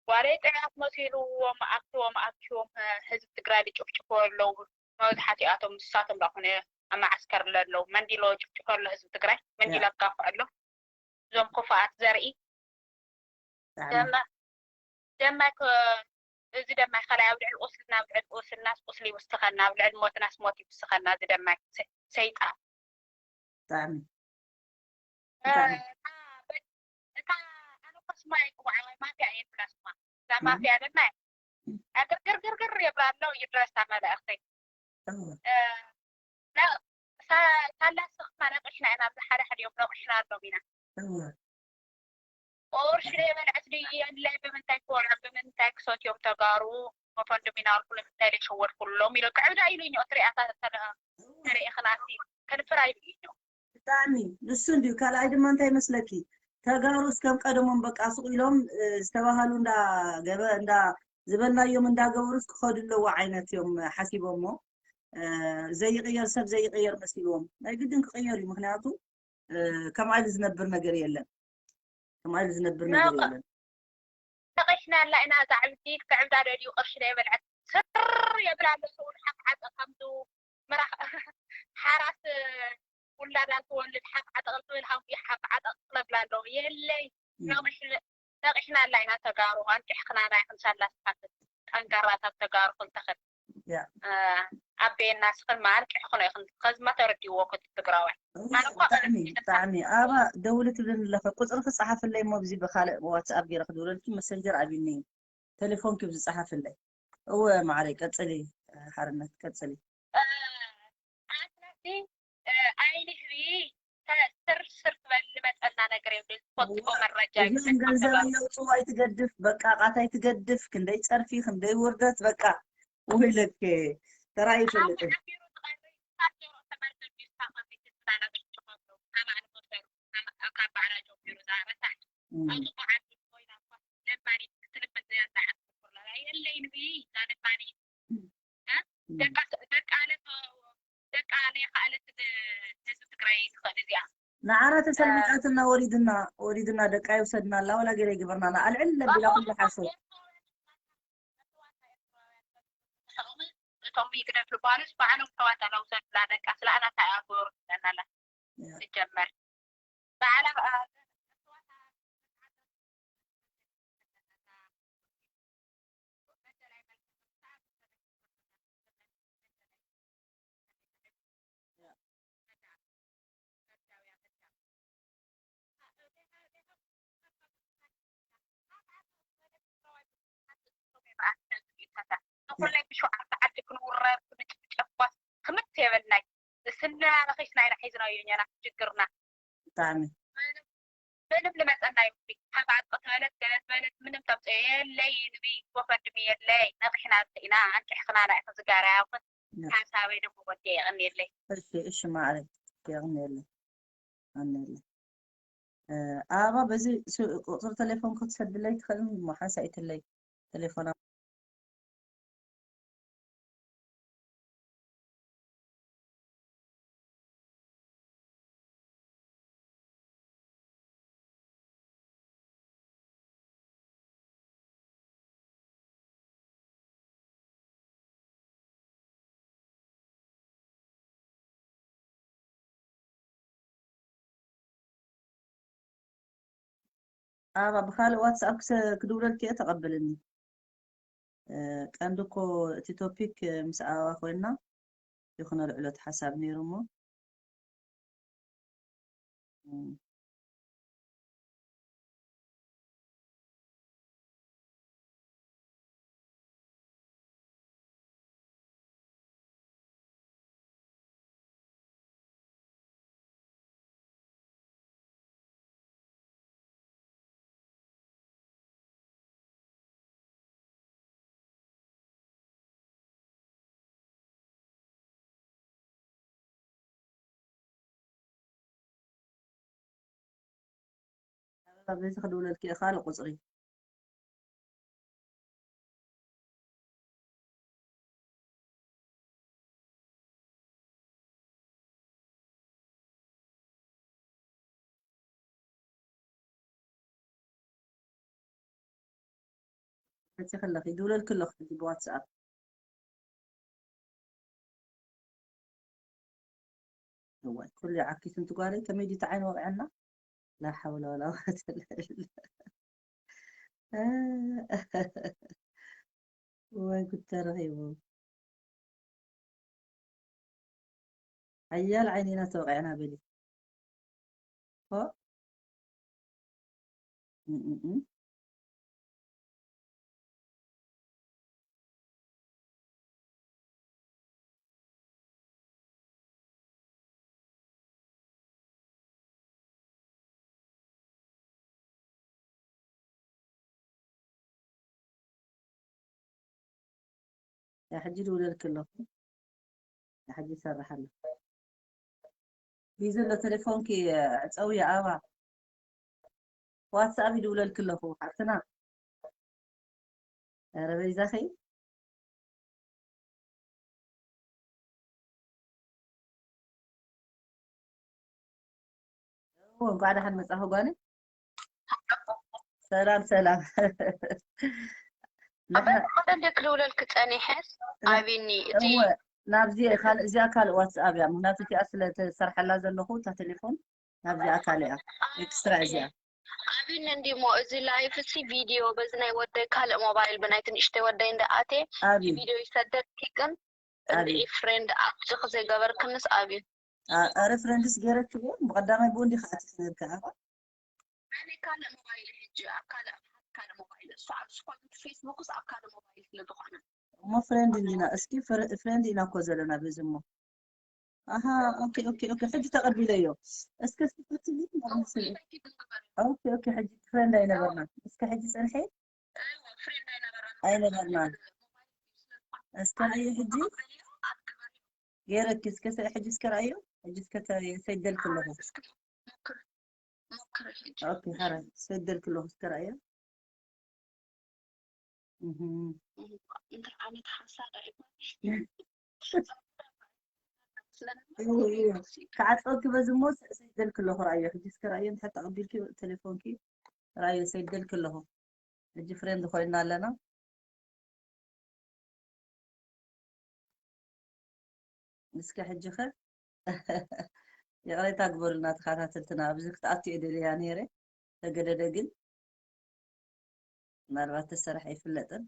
ጓለይ ጥዑያት መሲልዎም ኣኪዎም ኣኪዎም ህዝቢ ትግራይ ዝጭፍጭፉ ኣለዉ። መብዛሕትኣቶም ንሳቶም ዳ ኮነ ኣብ መዓስከር ለለዉ መንዲሎ ጭፍጭፎ ኣሎ ህዝቢ ትግራይ መንዲሎ ኣጋፍዖ ኣሎ። እዞም ክፉኣት ዘርኢ ብጣዕሚ ደማ ደማይ ከ- እዚ ደማይ ከላይ ኣብ ልዕሊ ቁስልና ኣብ ልዕሊ ቁስልናስ ቁስሊ ይውስኸና ኣብ ልዕሊ ሞትናስ ሞት ይውስኸና እዚ ደማይ ሰ- ሰይጣን ብጣዕሚ እታ ኣነ እኮ ስማ ይፅዋዕ ወይ ማፍያ እየ ዝብላ ስማ እዛ ማፍያ ደማ ግርግርግርግር የብላ ኣለዉ ይድረሳ መላእኽተይ ሳላ ስኽማ ነቂሕና ኢና ኣብዚ ሓደ ሓደ እዮም ነቂሕና ኣሎም ኢና ቁርሺ ዘይበልዐት ድዩ የድላይ ብምንታይ ክበልዑ ብምንታይ ክሰትዮም ተጋሩ መፈንዶም ይናልኩ ንምንታይ ዘይሸወድኩሎም ኢለ ክዕብዳ ኢሉ እኛ ትሪኣታ ተሪእኽናሲ ከንፍራ ኢሉ እዩ ብጣዕሚ ንሱ እንድዩ ካልኣይ ድማ እንታይ መስለኪ ተጋሩስ ከም ቀደሞም በቃ ስቕ ኢሎም ዝተባሃሉ እንዳገበ እንዳ ዝበልናዮም እንዳገበሩስ ክኸዱ ኣለዎ ዓይነት እዮም ሓሲቦሞ ዘይቕየር ሰብ ዘይቕየር መሲልዎም ናይ ግድን ክቕየር እዩ ምክንያቱ ከምኣ ኢሉ ዝነብር ነገር የለን ከምኣ ኢሉ ዝነብር ነገር የለን ተቐሽና ኣላ ኢና እዛ ዕብዲ ክዕብዳ ደልዩ ቅርሺ ዘይበልዐት ስር የብላ ኣሎ ሰውን ሓፍ ዓፀ ከምዚ ምራኽ ሓራስ ውላዳ ትወልድ ሓፍ ዓጠቕ ትብል ሃዊ ሓፍ ዓጠቕ ትነብላ ኣለዉ የለይ ነቂሕና ኣላ ኢና ተጋሩ ኣንጢሕክናና ይኽን ሳላ ስኻትት ጠንካራታት ተጋሩ ክንተኽል ኣቤና ስኽን ማልቅሕ ክኖ ይኽን ከዝማ ተረዲዎ ክት ትግራዋይ ብጣዕሚ ብጣዕሚ ኣባ ደውሊ ትብልን ኣለኸ ቁፅሪ ክፀሓፍለይ ሞ ብዚ ብካልእ ዋትስኣፕ ገይረ ክድውለልኪ መሰንጀር ኣብኒ እዩ ቴሌፎንኪ ብዝፀሓፍለይ እወ ማዕረይ ቀፅሊ ሓርነት ቀፅሊ ኣትለቲ ኣይንህቢ ስር ስር ትበል ልመፀና ነገር የብሉ ዝፈልጥዎ መረጃ እዚኦም ገንዘብ የውፅዋ ኣይትገድፍ በቃ ቃታ ኣይትገድፍ ክንደይ ፀርፊ ክንደይ ውርደት በቃ ወይለክ ተራይ ይፈልጥ ደቂ ኣለ ደቂ ኣለ ከኣለት ህዝቢ ክትጽበይ ትኽእል እዚኣ። ንዓና ተሰልሚጣትና ወሪድና ወሪድና ደቃ ይውሰድና ኣላ ወላ ገለ ይግበርና ኣላ ኣልዕል ለቢላ ኩሉ ሓሶት። እቶም ይግደፍ ልባሉስ ባዕሎም ተዋጣላ ውሰዱላ ደቃ ስለ ኣና እንታይ ኣግበሩ ትብለና ኣላ። ያ። ትጀመር ባዕላ ንኩለይ ብሸውዓተ ዓዲ ክንውረር ክንጭፍጨፍ ኳስ ክምት የበልናይ። ስንና ነኺስና ኢና ሒዝናዮ እኛና ችግርና። ብጣዕሚ ምንም ልመፀና ይብሊ ሓባጥ ተበለት ገለት በለት ምንም ተምፅኦ የለይ ንቢ ጎፈንድሚ የለይ ነቂሕና ኢና ኣንቂሕክናና ኢኹ ዝጋራ ያውቅን ሓሳበይ ደግሞ ወዲ የቕን የለይ። እሺ እሺ ማዕረ የቕን የለ ኣነ የለ ኣባ በዚ ቁፅሪ ቴሌፎን ክትሰድለይ ትኽእል እሞ ሓንሳኢትለይ ቴሌፎና ኣባ ብካልእ ዋትስኣፕ ክድውለልኪ እየ ተቐበልኒ። ቀንዲ እኮ እቲ ቶፒክ ምስ ኣበባ ኮይንና ይኹን ኣልዕሎት ሓሳብ ነይሩ እሞ በዚ ክድውለልኪ እየ ካልእ ቁፅሪ መፂ ከለኺ ይድውለልኪ ኣለኹ ሕጂ ብዋትስኣፕ እዋይ ኩሉ ዓኪስ እንቲ ጓለይ ከመይ ድዩ ዓይኒ ወቕዐና ላ ሓውላ ወላ ወይ ጉድ ተረኺቡ ሓያል ዓይኒና ተወቒዕና በሊ ሕጂ ድውለልኪ ኣለኹ ሕጂ ይሰርሕ ኣሎ ቢዚ ኣሎ ቴሌፎንኪ ዕፀውዮ ኣባ ዋትስኣፕ ይድውለልኪ ኣለኹ ሓፍትና ኧረ በይዛኺ እንኳዕ ደሓን መፃኺ ጓለይ ሰላም ሰላም ኣበ ሓደ እንደ ክድውለልኪ ፀኒሐስ ኣቢኒ እቲ ናብዚ ካልእ እዚኣ ካልእ ዋትስኣፕ እያ ምክንያቱ እቲኣ ስለ ተሰርሐላ ዘለኹ እታ ቴሌፎን ናብዚኣ ካልእ እያ ኤክስትራ እዚኣ ኣቢኒ እንዲሞ እዚ ላይፍ ሲ ቪድዮ በዚ ናይ ወደይ ካልእ ሞባይል ብናይቲ ንእሽተይ ወደይ እንደ ኣቴ ኣቢ ቪድዮ ይሰደድኪ ግን ኣቢ እንድዒ ፍሬንድ ኣብዚኺ ዘይገበርክንስ ኣብዩ ኣረ ፍሬንድስ ገይረኪ እየ ብቀዳማይ ብኡ እንዲኻ ኣቲኺ ነርካ ኣባ ኣነ ካልእ ሞባይል ሕጂ ኣብ ካልእ ካልእ ሞባይል እሱ ኣብ ስኳል ፌስቡክስ ኣብ ካልእ ሞባይል ስለ ዝኾነ እሞ ፍሬንድ እንዲና እስኪ ፍሬንድ ኢና እኮ ዘለና በዚ እሞ ኣሃ ኦኬ ኦኬ ኦኬ ሕጂ ተቐቢለዮ እስከ እስኪ ፈትሊ ኦኬ ኦኬ ሕጂ ፍሬንድ ኣይነበርና እስከ ሕጂ ፅንሒ ኣይነበርና እስከ ርኣዮ ሕጂ ገይረኪ እስከ ሕጂ እስከ ርኣዮ ሕጂ እስከ ሰይደልክ ኣለኹ ኦኬ ሓራ ሰይደልክ ኣለኹ እስከ ርኣዮ እንታይ ዓይነት ሓሳድ ኣይኮነ እዩ እዩ ክዓጽወኪ በዚ እሞ ሰይደልክ ኣለኹ። ራእዮ ሕጂ እስከ ራእዮ እንድሕር ተቐቢልኪ ቴሌፎንኪ ራእዮ ሰይደልክ ኣለኹ። ሕጂ ፍሬንድ ኮይና ኣለና። እስከ ሕጂ ኸ ይቕሬታ ግበሩልና ተኸታተልትና። ኣብዚ ክትኣቱ እየ ደልያ ነይረ፣ ተገደደ ግን ምናልባት ተሰራሕ ኣይፍለጥን።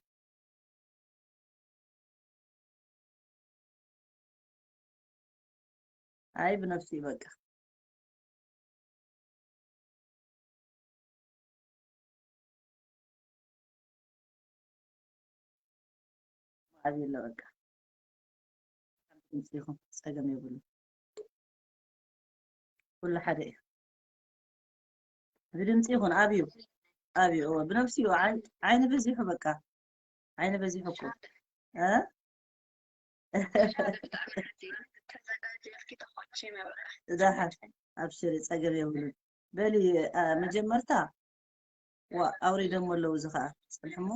ኣይ ብነፍሲ በቃ ዓብዩ ኣሎ በቃ። ድምፂ ይኹን ፀገም የብሉ። ኩሉ ሓደ እዩ። ብድምፂ ይኹን ኣብዩ ኣብዩ እወ ብነፍሲ እዩ። ዓይኒ በዚሑ በቃ ዓይኒ በዚሑ እኮ እ ደሓን ኣብሽሪ ፀገም የብሉን። በሊ መጀመርታ ዋ ኣውሪዶሞ ኣለዉ እዚ ከዓ ፅንሕሞ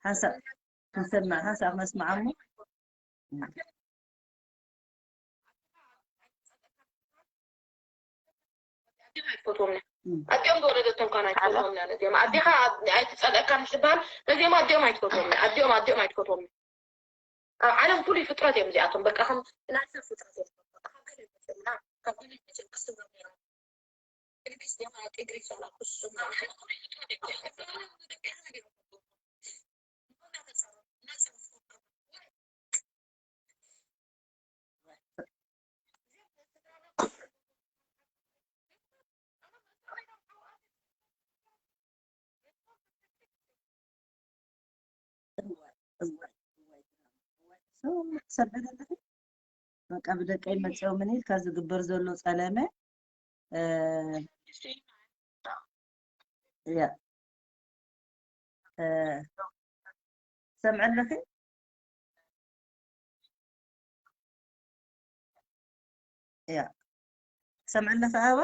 ሓንሳእ ክንሰምዕ ሓንሳእ ክነስምዓሞ ኣዲኦም ዝወለደቶም ካን ኣይትፈትዎም እያ ነዚኦም ኣዴኻ ኣይትፀልእካ ምስ ዝበሃል ነዚኦም ኣዲኦም ኣይትፈትዎም ኣዲኦም ኣዲኦም ኣይትፈትዎም ኣብ ዓለም ፍሉይ ፍጥረት እዮም እዚኣቶም በቃ ከም ናይ ሰብ ፍጥረት እዮም ካብ ገለ ይመፅኡና ካብ ገለ ይመፅኡ ክስብሮም ነይሮም ሰበደለኺ በቃ ብደቀይ መፅኦም ምን ኢልካ ዝግበር ዘሎ ፀለመ እያ ትሰምዐለኺ እያ ትሰምዐለኺ ኣበባ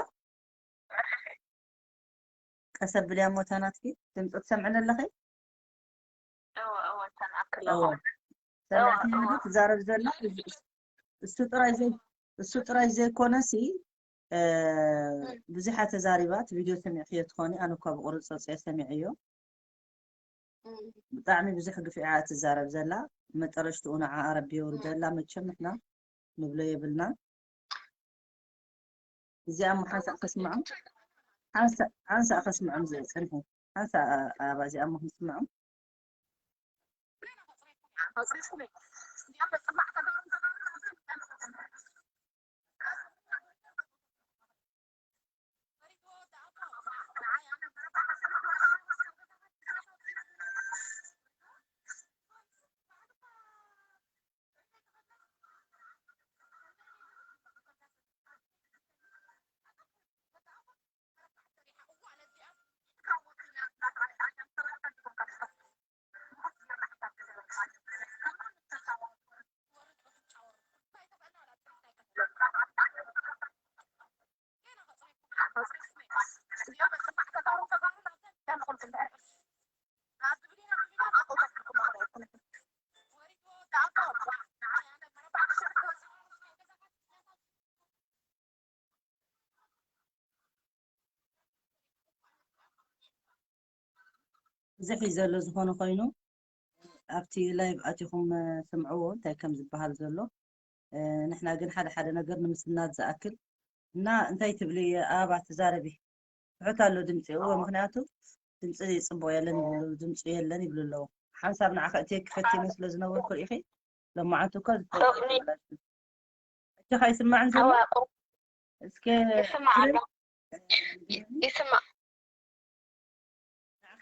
ቀሰ ብልያ ሞታ ናትኪ ድምፂ ትሰምዕኒ ኣለኺ ሰሚዕኪ ትዛረብ ዘላ እሱ ጥራይ ዘይ እሱ ጥራይ ዘይኮነሲ ብዙሓት ተዛሪባት ቪድዮ ሰሚዕክዮ ትኾኒ ኣነ እኳ ብቁርፅርፅ እየ ሰሚዐዮ ብጣዕሚ ብዙሕ ግፍዒ እያ ትዛረብ ዘላ መጠረሽትኡ ንዓኣ ረቢ የውርደላ መቸም ንሕና ንብሎ የብልናን እዚኣ እሞ ሓንሳእ ከስምዖም ሓንሳእ ከስምዖም ዝፅንሑ ሓንሳእ ኣባ እዚኣ እሞ ክንስምዖም ብዝሕ እዩ ዘሎ ዝኾነ ኮይኑ ኣብቲ live ኣቲኹም ስምዕዎ እንታይ ከም ዝበሃል ዘሎ ንሕና ግን ሓደ ሓደ ነገር ንምስናድ ዝኣክል እና እንታይ ትብሊ ኣበባ ትዛረቢ ትሑት ኣሎ ድምፂ እዎ ምክንያቱ ድምፂ ፅቡቅ የለን ይብሉ ድምፂ የለን ይብሉ ኣለዉ ሓንሳብ ንዓኸ እትየ ክፈት ይመስሎ ዝነበርኩ ርኢኺ ሎማዓንቲ እኮ ዝፈ እጅኻ ይስማዕን ዘሎ እስከ ይስማዕ ኣሎ ይስማዕ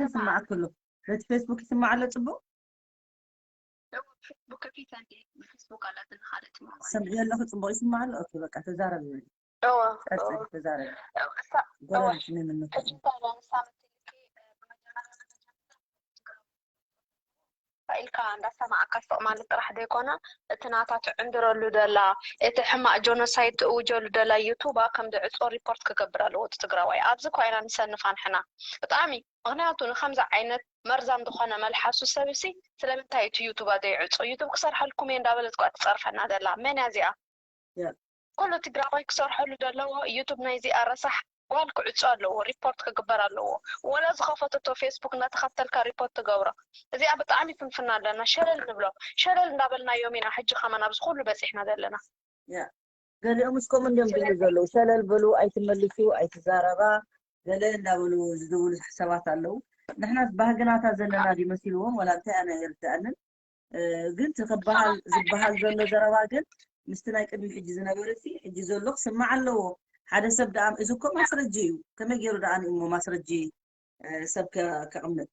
ይስማዕ ክሉ በቲ ፌስቡክ ይስማዕ ኣሎ ፅቡቅ ፌስቡክ ከፊተ እንዲ ፌስቡክ ኣላትና ካልእ ትምርኮ ሰምዒ ኣለኹ ፅቡቅ ይስማዕ ኣሎ ኦኬ በቃ ተዛረብ ይብል ቀፅል ተዛረብ ጎረቤት ንምንት ኢልካ እንዳሰማዕካ ስቕ ማለት ጥራሕ ዘይኮነ እቲ ናታ ትዕንድረሉ ደላ እቲ ሕማቕ ጆኖሳይድ ትእውጀሉ ደላ ዩቱባ ከም ድዕፆ ሪፖርት ክገብር ኣለዎ እቲ ትግራዋይ ኣብዚ እኳ ኢና ንሰንፋ ንሕና ብጣዕሚ ምክንያቱ ንከምዚ ዓይነት መርዛም ዝኮነ መልሓሱ ሰብ ሲ ስለምንታይ እቲ ዩቱባ ዘይዕፆ ዩቱብ ክሰርሐልኩም እየ እንዳበለት ኳ ትፀርፈና ደላ መን እያ እዚኣ ኩሉ ትግራዋይ ክሰርሐሉ ዘለዎ ዩቱብ ናይዚኣ ረሳሕ ጓል ክዕጾ ኣለዎ፣ ሪፖርት ክግበር ኣለዎ። ወላ ዝኸፈተቶ ፌስቡክ እናተኸተልካ ሪፖርት ትገብሮ። እዚኣ ብጣዕሚ ፍንፍን ኣለና፣ ሸለል ንብሎ። ሸለል እንዳበልናዮም ኢና ሕጂ ከማን ኣብዚ ኩሉ በጺሕና ዘለና። ያ ገሊኦም እስከም እንዲዮም ዝብሉ ዘለዉ፣ ሸለል በሉ፣ ኣይትመልሱ፣ ኣይትዛረባ፣ ገለ እንዳበሉ ዝድውሉ ሰባት ኣለዉ። ንሕናስ ባህግናታ ዘለና ድዩ መሲልዎም፣ ወላ እንታይ ኣነ ኣይርድኣንን። እ፣ ግን እቲ ክበሃል ዝበሃል ዘሎ ዘረባ ግን ምስቲ ናይ ቅድሚ ሕጂ ዝነበረ ሲ ሕጂ ዘሎ ክስማዕ ኣለዎ። ሓደ ሰብ ደኣ እዚ እኮ ማስረጂ እዩ። ከመይ ገይሩ ደኣ እሞ ማስረጂ እ፣ ሰብ ከ- ከቕምጥ?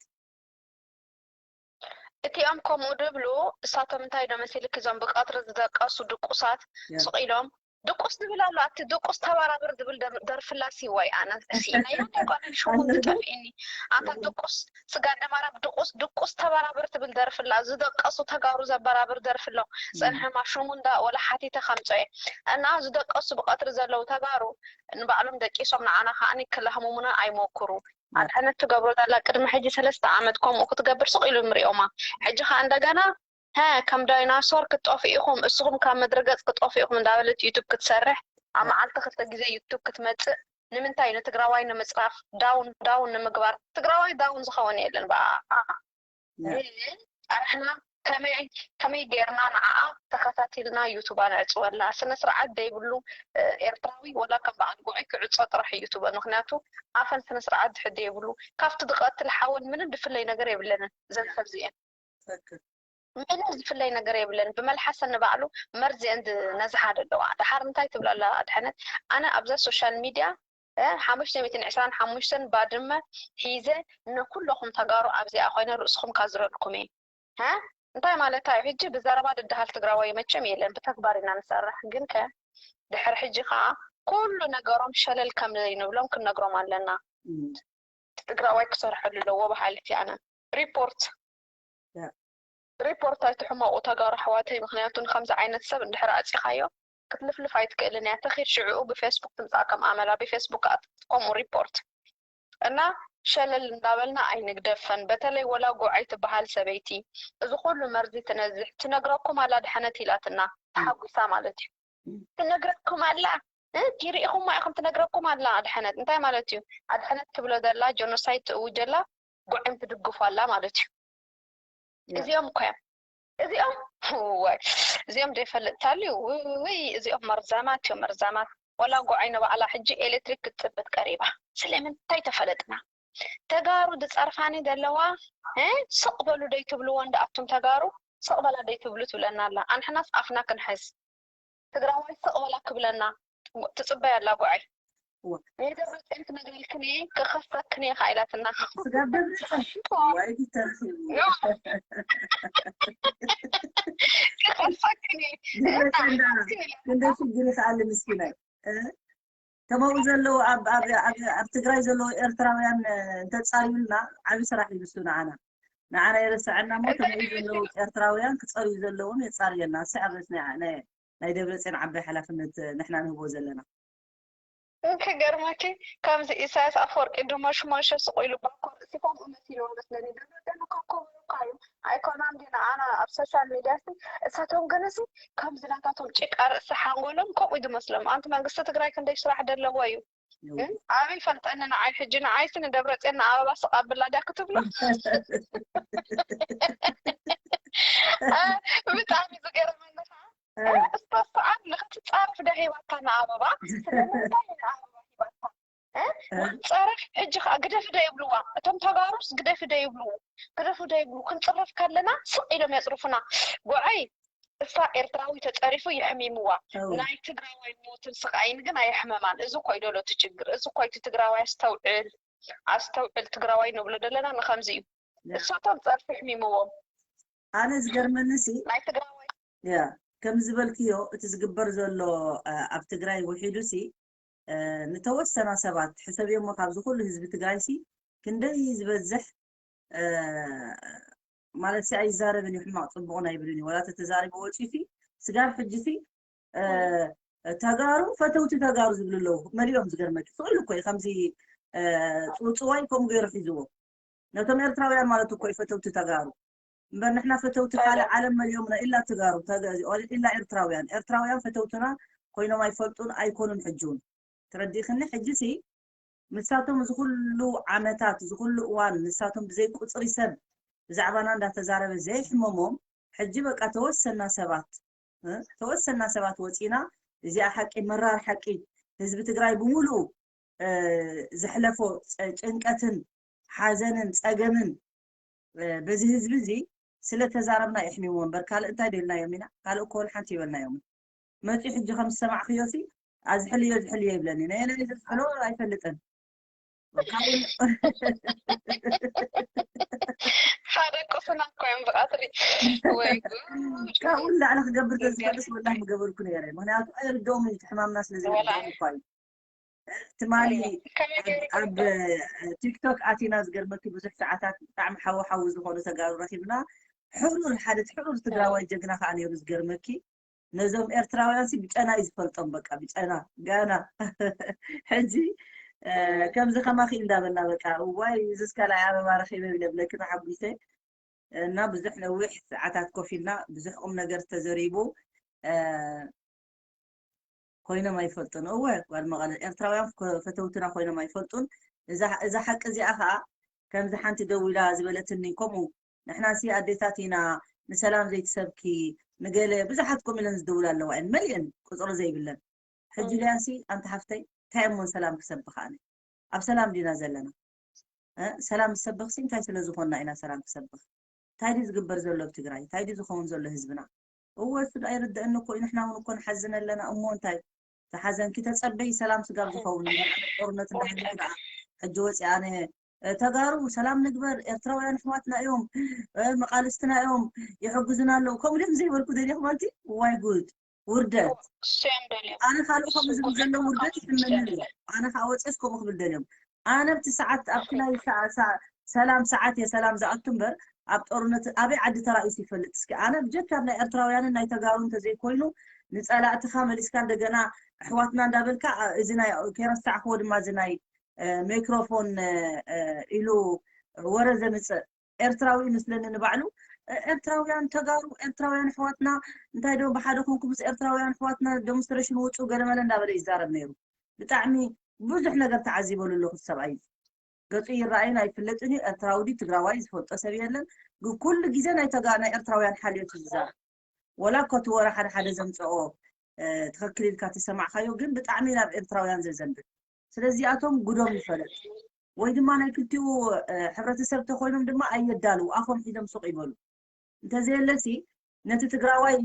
እቲኦም ከምኡ ድብሉ እሳቶም እንታይ ዶ መሲልክ፣ እዞም ብቀትሪ ዝደቀሱ ድቁሳት ያ። ስቕ ኢሎም ድቁስ ዝብል ኣሎ። ኣቲ ድቁስ ተባራብር ዝብል ደር- ደርፍላ ሲዋይ ኣነ ሲኢናዮ ኣይኮነን ሽሙ ዝጠፍእኒ። ኣታ ድቁስ ስጋ ደማራብ ድቁስ ድቁስ ተባራብር ትብል ደርፍላ ዝደቀሱ ተጋሩ ዘበራብር ደርፍሎ። ጸንሐማ ሽሙ እንዳ ወላ ሓቲተ ከምጾ እየ። እና ዝደቀሱ ብቀትሪ ዘለዉ ተጋሩ ንባዕሎም ደቂሶም ንዓና ከዓኒ ክላህሙሙና ኣይሞክሩ። ኣድሕነት ትገብሮ ዘላ ቅድሚ ሕጂ ሰለስተ ዓመት ከምኡ ክትገብር ስቕ ኢሉ ንሪኦማ። ሕጂ ከኣ እንደገና ሀ ከም ዳይናሶር ክትጠፍኡ ኢኹም፣ እስኹም ካብ ምድረ ገጽ ክትጠፍኡ ኢኹም እንዳበለት ዩቱብ ክትሰርሕ ኣብ መዓልቲ ክልተ ግዜ ዩቱብ ክትመጽእ ንምንታይ? ንትግራዋይ ንምጽራፍ፣ ዳውን ዳውን ንምግባር። ትግራዋይ ዳውን ዝኸውን የለን ብኣ። ግን ኣሕና ከመይ ከመይ ጌርና ንዓኣ ተኸታቲልና ዩቱባ ነዕጽወላ? ስነ ስርዓት ዘይብሉ ኤርትራዊ ወላ ከም በዓል ጉዐይ ክዕጾ ጥራሕ እዩ ዩቱበ። ምክንያቱ ኣፈን ስነ ስርዓት ድሕር ዘይብሉ ካብቲ ዝቐትል ሓወን ምንም ድፍለይ ነገር የብለንን። ዘን ሰብዚኤን ትክክል። ምንም ዝፍለይ ነገር የብለን። ብመልሓሰን ንባዕሉ መርዚኤን ዝነዝሓ ደለዋ። ድሓር እንታይ ትብላላ ኣድሐነት? ኣነ ኣብዛ ሶሻል ሚድያ ሓሙሽተ ሚእትን ዕስራን ሓሙሽተን ባድመ ሒዘ ነኩለኹም ተጋሩ ኣብዚኣ ኮይነ ርእስኹም ካዝረልኩም እየ። ሀ እንታይ ማለታ እዩ? ሕጂ ብዘረባ ድድሃል ትግራዋይ መቸም የለን፣ ብተግባር ኢና ንሰርሕ። ግን ከ ድሕር ሕጂ ከዓ ኩሉ ነገሮም ሸለል ከም ዘይንብሎም ክንነግሮም ኣለና። ትግራዋይ ክሰርሐሉ ኣለዎ በሃሊት እየ ኣነ። ሪፖርት ሪፖርት ኣይትሕመቑ ተጋሩ ኣሕዋተይ፣ ምክንያቱ ንከምዚ ዓይነት ሰብ እንድሕር ኣፂኻዮ ክትልፍልፍ ኣይትክእልን እያ። ተኺድ ሽዕኡ ብፌስቡክ ትምፃእ ከም ኣመላ ብፌስቡክ ኣት- ከምኡ ሪፖርት እና ሸለል እንዳበልና ኣይንግደፈን። በተለይ ወላ ጉዓይ ትበሃል ሰበይቲ እዚ ኩሉ መርዚ ትነዝሕ ትነግረኩም ኣላ ድሐነት ኢላትና ተሓጒሳ ማለት እዩ። ትነግረኩም ኣላ እ ይርኢኹማ ኢኹም ትነግረኩም ኣላ ኣድሐነት እንታይ ማለት እዩ? ኣድሐነት ትብሎ ዘላ ጀኖሳይድ ትእውጀላ ጉዕን ትድግፎ ኣላ ማለት እዩ። እዚኦም እኮ እዮም እዚኦም ዋይ እዚኦም ዘይፈልጥ ታልዩ ውይ እዚኦም መርዛማት እዮም መርዛማት። ወላ ጉዓይ ንባዕላ ሕጂ ኤሌክትሪክ ክትፅበት ቀሪባ። ስለምንታይ ተፈለጥና? ተጋሩ ዝፀርፋኒ ዘለዋ እ ስቕ በሉ ደይትብልዎ እንዳ ኣቱም ተጋሩ ስቕ በላ ደይትብሉ ትብለና ኣላ። ኣንሕናስ ኣፍና ክንሕዝ ትግራዋይ ስቕ በላ ክብለና ትፅበያ ኣላ ጉዓይ። እዋ። ንደብረፅዮን ክነግረልክን እየ ክኸሰክን እየ ከዓ ኢላትና። ስጋብ ደብረፅዮን ዋይ ተረኺቡ። ክኸሰክን እየ ደብረፅዮን ደኣ ክንደይ ሽግር ይኽኣል ምስኪናይ እ? ከማኡ ዘለዉ ኣብ ኣብ ኣብ ኣብ ትግራይ ዘለዉ ኤርትራውያን እ፣ እንተጻርዩልና ዓቢ ስራሕ እዩ ንሱ ንዓና ንዓና ይርስዐና እሞ ከማኡ ዘለዉ ኤርትራውያን ክጸርዩ ዘለዎም የጻርየና። እስኪ ኣብ ርእሲ ናይ ናይ ናይ ደብረጽዮን ዓባይ ሓላፍነት እ፣ ንሕና ንህቦ ዘለና። ክገርመኪ ከምዚ ኢሳያስ ኣፈወርቂ ድሞሽሞሸ ስቕ ኢሉ ባኮ ርእሲ ከምኡ መሲልዎ መስለኒ። ደብረጽዮን እኮ ክቡር እኳ እዩ። ኣይኮናን ድዩ ንዓና ኣብ ሶሻል ሚድያ ሲ እሳቶም ገለሲ ከምዚ ናታቶም ጭቃ ርእሲ ሓንጎሎም ከምኡ እዩ ዝመስሎም። ኣንቲ መንግስቲ ትግራይ ክንደይ ስራሕ ደለዎ እዩ። ግን ኣበይ ፈልጠኒ ንዓይ ሕጂ ንዓይሲ ንደብረጽዮን ንኣበባ ስቕ ኣብላ ድያ ክትብሎ? ብጣዕሚ ዝገርመኒ ከዓ እስታ ሰዓት ንክትፃረፍ ዳ ሂባታ ንኣበባ ስለምንታይ ንኣበባ ሂባታ ንክትፃረፍ ሕጂ ከዓ ግደፊ ዶ ይብልዋ እቶም ተጋሩስ ግደፊ ዶ ይብልዉ ግደፊ ዶ ይብሉ ክንፅረፍ ከለና ስቕ ኢሎም የፅርፉና ጉዐይ እሳ ኤርትራዊ ተፀሪፉ የሕሚምዋ ናይ ትግራዋይ ሞትን ስቃይን ግን ኣየሕመማን እዚ እኮ እዩ ዶሎ እቲ ችግር እዚ እኮ እቲ ትግራዋይ ኣስተውዕል ኣስተውዕል ትግራዋይ ንብሎ ዘለና ንከምዚ እዩ እሳቶም ፀርፊ ኣሕሚምዎም ኣነ ዝገርመኒ ሲ ናይ ትግራዋይ ያ ከም ዝበልክዮ እቲ ዝግበር ዘሎ እ፣ ኣብ ትግራይ ውሒዱ ሲ እ፣ ንተወሰና ሰባት ሕሰብዮ እሞ ካብዚ ኩሉ ህዝቢ ትግራይ ሲ ክንደይ ዝበዝሕ እ፣ ማለት ሲ ኣይዛረብን እዩ ሕማቕ ፅቡቕ ናይ ብልን እዩ ወላ ተተዛሪቡ ወፂኡ ሲ ስጋብ ሕጂ ሲ እ፣ ተጋሩ ፈተውቲ ተጋሩ ዝብሉ ኣለዉ መሊኦም ዝገርመኪ ስቕ ኢሉ እኮ እዩ ከምዚ እ፣ ፅውፅዋይ ከምኡ ገይሩ ሒዝዎ ነቶም ኤርትራውያን ማለት እኮ እዩ ፈተውቲ ተጋሩ እምበር ንሕና ፈተውቲ ካልእ ዓለም መሊኦምና ኢላ ተጋሩ ተገ- ኢላ ኤርትራውያን ኤርትራውያን ፈተውትና ኮይኖም ኣይፈልጡን ኣይኮኑን። ሕጂ እውን ተረዲእኽኒ። ሕጂ ሲ ንሳቶም እዚ ኩሉ ዓመታት፣ እዚ ኩሉ እዋን ንሳቶም ብዘይ ቁፅሪ ሰብ ብዛዕባና እንዳተዛረበ ዘይሕመሞም፣ ሕጂ በቃ ተወሰና ሰባት እ፣ ተወሰና ሰባት ወፂና፣ እዚኣ ሓቂ፣ መራር ሓቂ፣ ህዝቢ ትግራይ ብምሉኡ እ፣ ዘሕለፎ ጨ- ጭንቀትን ሓዘንን ፀገምን እ፣ በዚ ህዝቢ እዚ ስለተዛረብና የሕሚሞ እምበር ካልእ እንታይ ደልናዮም ኢና? ካልእ እኮ ወላ ሓንቲ ይበልናዮም። መፂኡ ሕጂ ከም ዝሰማዕክዮ ሲ ኣዝሕልዮ ዝሕልዮ ይብለኒ። ነየናይ ዝዝሕሎ ኣይፈልጥን። ሓደ ቁስና እኮ እዮም ብቐትሪ። ወይ ጉድ። ካብኡ ንላዕሊ ክገብር ተዝፈልስ ወላ ምገበርኩ ነይረ። ምክንያቱ ኣይርድኦም እዩ፣ እቲ ሕማምና ስለ ዘይርድኦም እኳ እዩ። ትማሊ ኣብ ቲክቶክ ኣቲና ዝገርመኪ ብዙሕ ሰዓታት ብጣዕሚ ሓዊ ሓዊ ዝኾኑ ተጋሩ ረኪብና። ሕሩር ሓደ እቲ ሕሩር ትግራዋይ ጀግና ከዓ ነይሩ ዝገርመኪ። ነዞም ኤርትራውያን ሲ ብጨና እዩ ዝፈልጦም፣ በቃ ብጨና ጋና። ሕጂ እ፣ ከምዚ ከማኺ እንዳበልና በቃ እዋይ እዚስ ካልኣይ ኣበባ ረኺበ ይብለ ብለኪ ተሓጒሰ። እና ብዙሕ ነዊሕ ሰዓታት ኮፍ ኢልና ብዙሕ ቁም ነገር ተዘሪቡ እ፣ ኮይኖም ኣይፈልጡን። እወ ጓል መቐለ ኤርትራውያን ፈተውትና ኮይኖም ኣይፈልጡን። እዛ እዛ ሓቂ እዚኣ ከዓ ከምዚ ሓንቲ ደው ኢላ ዝበለትኒ ከምኡ ንሕናሲ ኣዴታት ኢና ንሰላም ዘይትሰብኪ ንገለ ብዙሓት ከምኡ ኢለን ዝድውላ ኣለዋ እየን መሊአን ቁፅሪ ዘይብለን። ሕጂ ሊያሲ ኣንቲ ሓፍተይ እንታይ እሞን ሰላም ክሰብኽ ኣነ ኣብ ሰላም ዲና ዘለና? እ፣ ሰላም ዝሰብኽሲ እንታይ ስለ ዝኾንና ኢና ሰላም ክሰብኽ? እንታይ ድዩ ዝግበር ዘሎ ኣብ ትግራይ? እንታይ ድዩ ዝኸውን ዘሎ ህዝብና? እወ እሱ ዶ ኣይርደአኒ እኮ እዩ። ንሕና እውን እኮ ንሓዝን ኣለና እሞ እንታይ ዝሓዘንኪ ተፀበይ ሰላም ስጋብ ዝኸውን እምበር ኣነ ጦርነት እንዳሃለወ ደኣ ሕጂ ወፂ ኣነ እ፣ ተጋሩ ሰላም ንግበር ኤርትራውያን ኣሕዋትና እዮም እ፣ መቃልስትና እዮም ይሕግዙና ኣለዉ ከምኡ ድዮም ዘይበልኩ ደሊኹም ኣንቲ ዋይ ጉድ ውርደት እሶም ደልዮም ኣነ ካልእ ከምኡ ዝብል ዘሎ ውርደት ይሕመንን እዩ ኣነ ከዓ ወፅስ ከምኡ ክብል ደልዮም ኣነ ኣብቲ ሰዓት ኣብቲ ናይ ሰዓ- ሰዓ- ሰላም ሰዓት እየ ሰላም ዝኣቱ እምበር ኣብ ጦርነት ኣበይ ዓዲ ተራእዩስ ይፈልጥ እስኪ ኣነ ብጀካ ኣብ ናይ ኤርትራውያንን ናይ ተጋሩ እንተዘይኮይኑ ንፀላእትኻ መሊስካ እንደገና ኣሕዋትና እንዳበልካ እ፣ እዚ ናይ ከይረሳዕክዎ ድማ እዚ ናይ እ፣ ሜክሮፎን እ፣ እ፣ ኢሉ ወረ ዘምፅእ ኤርትራዊ ይመስለኒ ንባዕሉ እ፣ ኤርትራውያን ተጋሩ ኤርትራውያን ኣሕዋትና እንታይ ዶ ብሓደ ኮንኩም ምስ ኤርትራውያን ኣሕዋትና ዴሞንስትሬሽን ውፁ ገለመለ እንዳበለ ይዛረብ ነይሩ ብጣዕሚ ብዙሕ ነገር ተዓዚበሉ ኣለኹ ሰብኣይ ገፁ ይረኣይን ኣይፍለጥን እዩ ኤርትራዊ ድዩ ትግራዋይ ዝፈልጦ ሰብ የለን ግን ኩሉ ግዜ ናይ ተጋ ናይ ኤርትራውያን ሓልዮት እዩ ዝዛረብ ወላ እኮ እቲ ወረ ሓደ ሓደ ዘምፀኦ እ፣ ትኽክል ኢልካ ተሰማዕካዮ ግን ብጣዕሚ ናብ ኤርትራውያን ዘዘንብል ስለዚኣቶም ጉዶም ይፈለጥ ወይ ድማ ናይ ክልቲኡ እ፣ ሕብረተሰብ ተኮይኖም ድማ ኣየዳልው ኣፎም ሒዞም ሱቅ ይበሉ እንተዘየለሲ ነቲ ትግራዋይ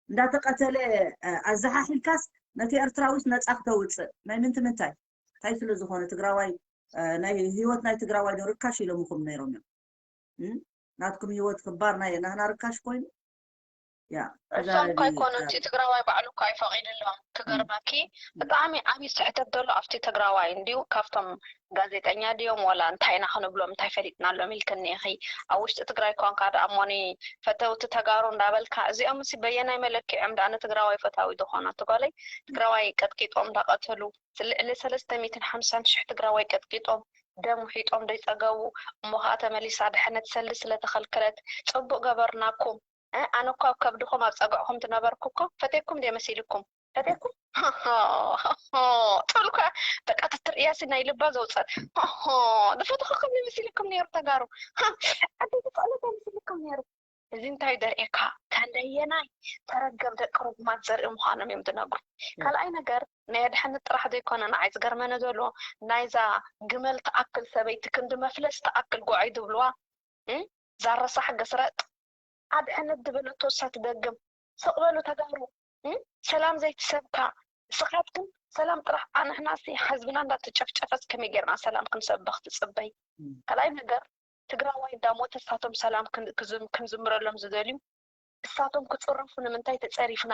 እንዳተቀተለ እ፣ ኣዘሓሒልካስ ነቲ ኤርትራዊስ ነፃ ክተውፅእ ናይ ምንቲ ምንታይ እንታይ ስለ ዝኾነ ትግራዋይ እ፣ ናይ ህይወት ናይ ትግራዋይ ዶ ርካሽ ኢሎምኹም ነይሮም እዮም እም? ናትኩም ህይወት ክባር ናይ ናህና ርካሽ ኮይኑ ያ እዛ እሶም እኮ ሪ- ኣይኮኑ እቲ ትግራዋይ ባዕሉ እኮ ኣይፈቂድሎም ክገርመኪ ብጣዕሚ ዓብዪ ስሕተት ዘሎ ኣብቲ ትግራዋይ እንዲዩ ካብቶም ጋዜጠኛ ድዮም ወላ እንታይ ኢና ክንብሎም እንታይ ፈሊጥናሎም ኢልክኒ ኢኺ ኣብ ውሽጢ ትግራይ ኮንካ ደኣ እሞኒ ፈተውቲ ተጋሩ እንዳበልካ እዚኦም ሲ በየናይ መለክዕም ደኣ ንትግራዋይ ፈታዊ ዝኾኖ ትጓለይ ትግራዋይ ቀጥቂጦም እንዳቀተሉ ልዕሊ ሰለስተ ሚእትን ሓምሳን ሽሕ ትግራዋይ ቀጥቂጦም ደም ውሒጦም ዘይፀገቡ እሞ ከዓ ተመሊሳ ድሕነት ሰልዲ ስለተኸልከለት ፅቡቅ ገበርናኩም እ፣ ኣነ እኮ ኣብ ከብድኹም ኣብ ፀግዕኹም ትነበርኩ እኮ ፈቴኩም ድየ መሲልኩም ፈቴኩም ትብልኳ በቃ ትትርእያሲ ናይ ልባ ዘውፀት ዝፈትኹኩም ይመስልኩም ነይሩ ተጋሩ ዓበይቲ ክእለት ይመስልኩም ነይሩ እዚ እንታይ ደርእየካ ከንደየናይ ተረገም ደቂ ርጉማት ዘርኢ ምዃኖም እዮም ዝነግሩ ካልኣይ ነገር ናይ ኣድሓነት ጥራሕ ዘይኮነ ንዓይ ዝገርመነ ዘሎ ናይዛ ግመል ትኣክል ሰበይቲ ክንዲ መፍለስ ትኣክል ጎዓይ ዝብልዋ እ፣ ዛረሳሕ ገስረጥ ኣድሕነት ዝበለቶ እሳ ትደግም ስቕ በሉ ተጋሩ እ፣ ሰላም ዘይትሰብካ ስኻትክን ሰላም ጥራሕ ኣንሕናሲ ህዝብና እንዳተጨፍጨፈስ ከመይ ጌርና ሰላም ክንሰብኽ ትፅበይ ካልኣይ ነገር ትግራዋይ እንዳሞተ እሳቶም ሰላም ክን- ክዝም- ክንዝምረሎም ዝደልዩ እሳቶም ክፅረፉ ንምንታይ ተፀሪፍና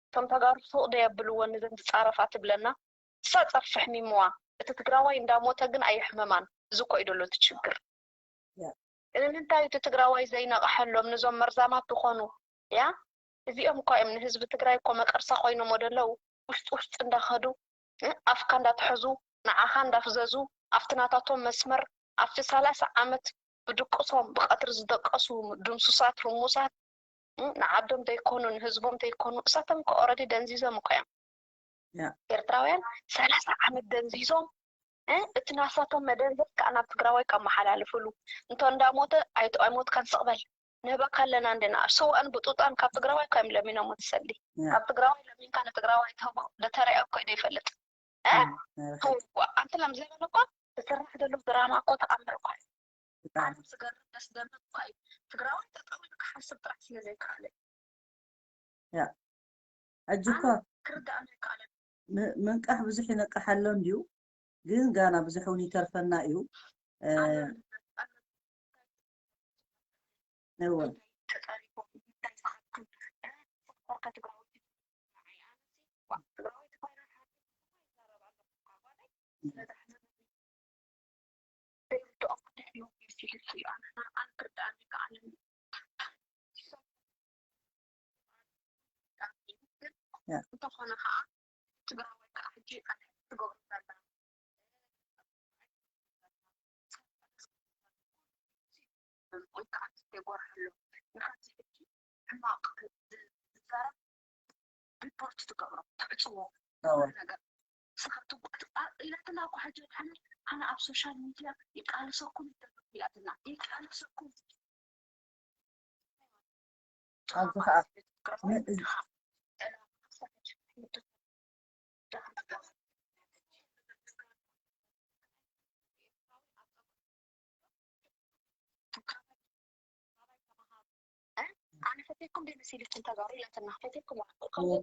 እቶም ተጋሩ ሱቕ ዶ የብልዎ ንዘን ዝፃረፋ ትብለና እሳ ፀርፊ ሕሚምዋ እቲ ትግራዋይ እንዳሞተ ግን ኣየሕመማን እዚ እኮ እዩ ደሎ እቲ ችግር ንምንታይ እቲ ትግራዋይ ዘይነቕሐሎም ንዞም መርዛማት ዝኾኑ ያ እዚኦም እኳ እዮም ንህዝቢ ትግራይ እኮ መቀርሳ ኮይኖሞ ደለው ውሽጢ ውሽጢ እንዳኸዱ ኣፍካ እንዳትሐዙ ንዓኻ እንዳፍዘዙ ኣብቲ ናታቶም መስመር ኣብቲ ሰላሳ ዓመት ብድቅሶም ብቀትሪ ዝደቀሱ ድምሱሳት ህሙሳት ንዓዶም ዘይኮኑ ንህዝቦም ዘይኮኑ እሳቶም እኮ ኦረዲ ደንዚዞም እኮ እዮም ኤርትራውያን ሰላሳ ዓመት ደንዚዞም እቲ ናሳቶም መደንዘዝ ከዓ ናብ ትግራዋይ ከመሓላልፍሉ። እንተ እንዳሞተ ኣይሞትካን ስቕበል፣ ንህበካ ኣለና እንድና። ስዋእን ብጡጣን ካብ ትግራዋይ እኮ እዮም ለሚኖም ትሰሊ። ካብ ትግራዋይ ለሚንካ ንትግራዋይ ትህቦ ደተሪኦ እኮ ዶ ይፈልጥ? ኣንቲ ለም ዘበን እኮ ዝስራሕ ዘሎ ድራማ እኮ ተኣምር እኮ እዩ። ዓለም ዝገርም ደስ ደምቅ እኮ እዩ። ትግራዋይ ጠጠው ኢሉ ክሓስብ ጥራሕ ስለ ዘይከኣለ ያ ሕጂ እኮ ክርዳእ ኣይከኣለን። ምንቃሕ ብዙሕ ይነቅሕ ኣሎ እንድዩ፣ ግን ጋና ብዙሕ እውን ይተርፈና እዩ። እወ እንተኾነ ከዓ ትግራዋይ ከዓ ሕጂ ትገብሩ ዘላ ወይ ከዓ የጎርሐሎ ንካዚ ሕጂ ሕማቕ ዝዛረብ ሪፖርት ትገብሮ ትዕፅዎ ነገር ስኻትጓት ኢላትና እኮ ሕጂ ሓነ ኣነ ኣብ ሶሻል ሚድያ ይቃለሰኩም ይደግፍ ኢላትና ይቃለሰኩም ኣብዚ ከዓ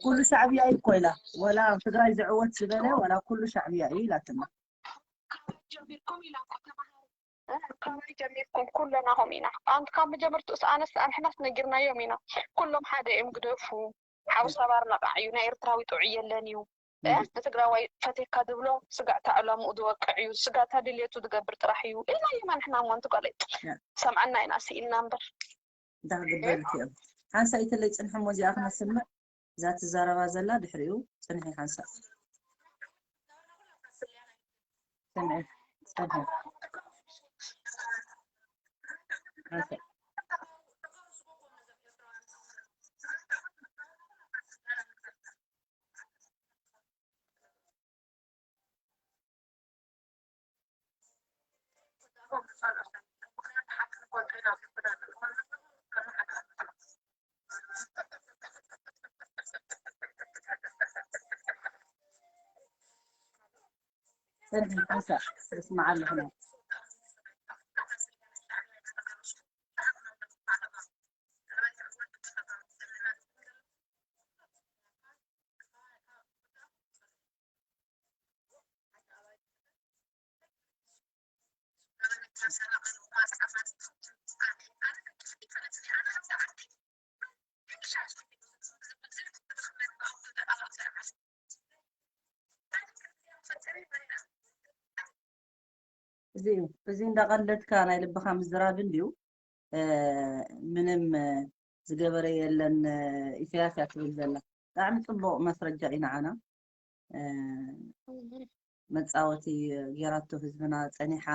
ኩሉ ሻዕብያ እዩ እኮ ኢላ ወላ ኣብ ትግራይ ዝዕወት ዝበለ ወላ ኩሉ ሻዕብያ እዩ ኢላትና። ጀሚርኩም ኢላ እኮ ተምሃሩ ካባይ ጀሚርኩም ኩለናኹም ኢና ኣንቲ ካብ መጀመርትኡ ሰኣነስ ኣንሕናስ ነጊርናዮም ኢና። ኩሎም ሓደ እዮም ግደፉ። ሓውስ ኣባር ነቓዕ እዩ ናይ ኤርትራዊ ጥዑይ የለን እዩ። ንትግራዋይ ፈቴካ ዝብሎ ስጋዕታ ዕላምኡ ዝወቅዕ እዩ። ስጋዕታ ድልየቱ ዝገብር ጥራሕ እዩ ኢልናዮም ኣንሕና እሞ ኣንቲ ጓለይ ሰምዐና ኢና ስኢልና እምበር። እንታይ ክገብረልኪ እዮም? ሓንሳእ ኢተለይ ፅንሒ እሞ እዚኣ ክነስምዕ። እዛ ትዛረባ ዘላ ድሕሪኡ ፅንሒ ሓንሳእ። ሰኒ ሓንሳእ እስማዕ ኣለኹ። እዚ እዩ። እዚ እንዳቐለድካ ናይ ልብኻ ምዝራብ እንድዩ። ምንም ዝገበረ የለን ኢሳያስ እያ ትብል ዘላ። ብጣዕሚ ፅቡቕ መስረጃ እዩ ንዓና። መፃወቲ ጌራቶ ህዝብና ፀኒሓ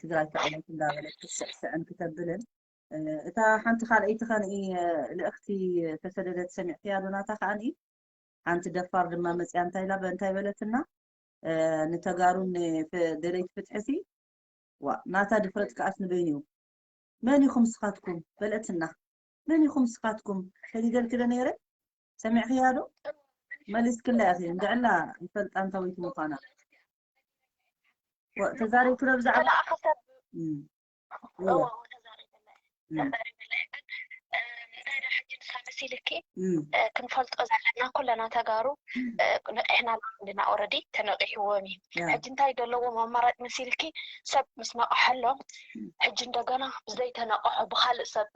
ትግራይ ተዕወት እንዳበለት ክትስዕስዕን ክተብልን እታ ሓንቲ ካልኣይቲ ከንኢ ልእኽቲ ተሰደደት ሰሚዕክያ ዶ ናታ ከዓንኢ ሓንቲ ደፋር ድማ መፅያ እንታይ ኢላ እንታይ በለትና ንተጋሩን ደለይቲ ፍትሕሲ ዋ ናታ ድፍረት ከዓስ ንበይኑ እዩ መን ኢኹም ስኻትኩም በለትና መን ኢኹም ስኻትኩም ሰዲደልክለ ነይረ ሰሚዕኽያ ዶ መሊስክላ ኢኺ እንድዕላ ይፈልጣ እንታወይቲ ምዃና ተዛሪብክለ ብዛዕባ እንታይ ዶ ሕጂ ንሳ መሲልኪ ክንፈልጦ ዘለና ኩለና ተጋሩ ነቂሕና እንድና ኦረዲ ተነቂሕዎም እዩ ሕጂ እንታይ ዘለዎም ኣማራጭ መሲልኪ ሰብ ምስ ነቀሐሎም ሕጂ እንደገና ብዘይተነቀሑ ብካልእ ሰብ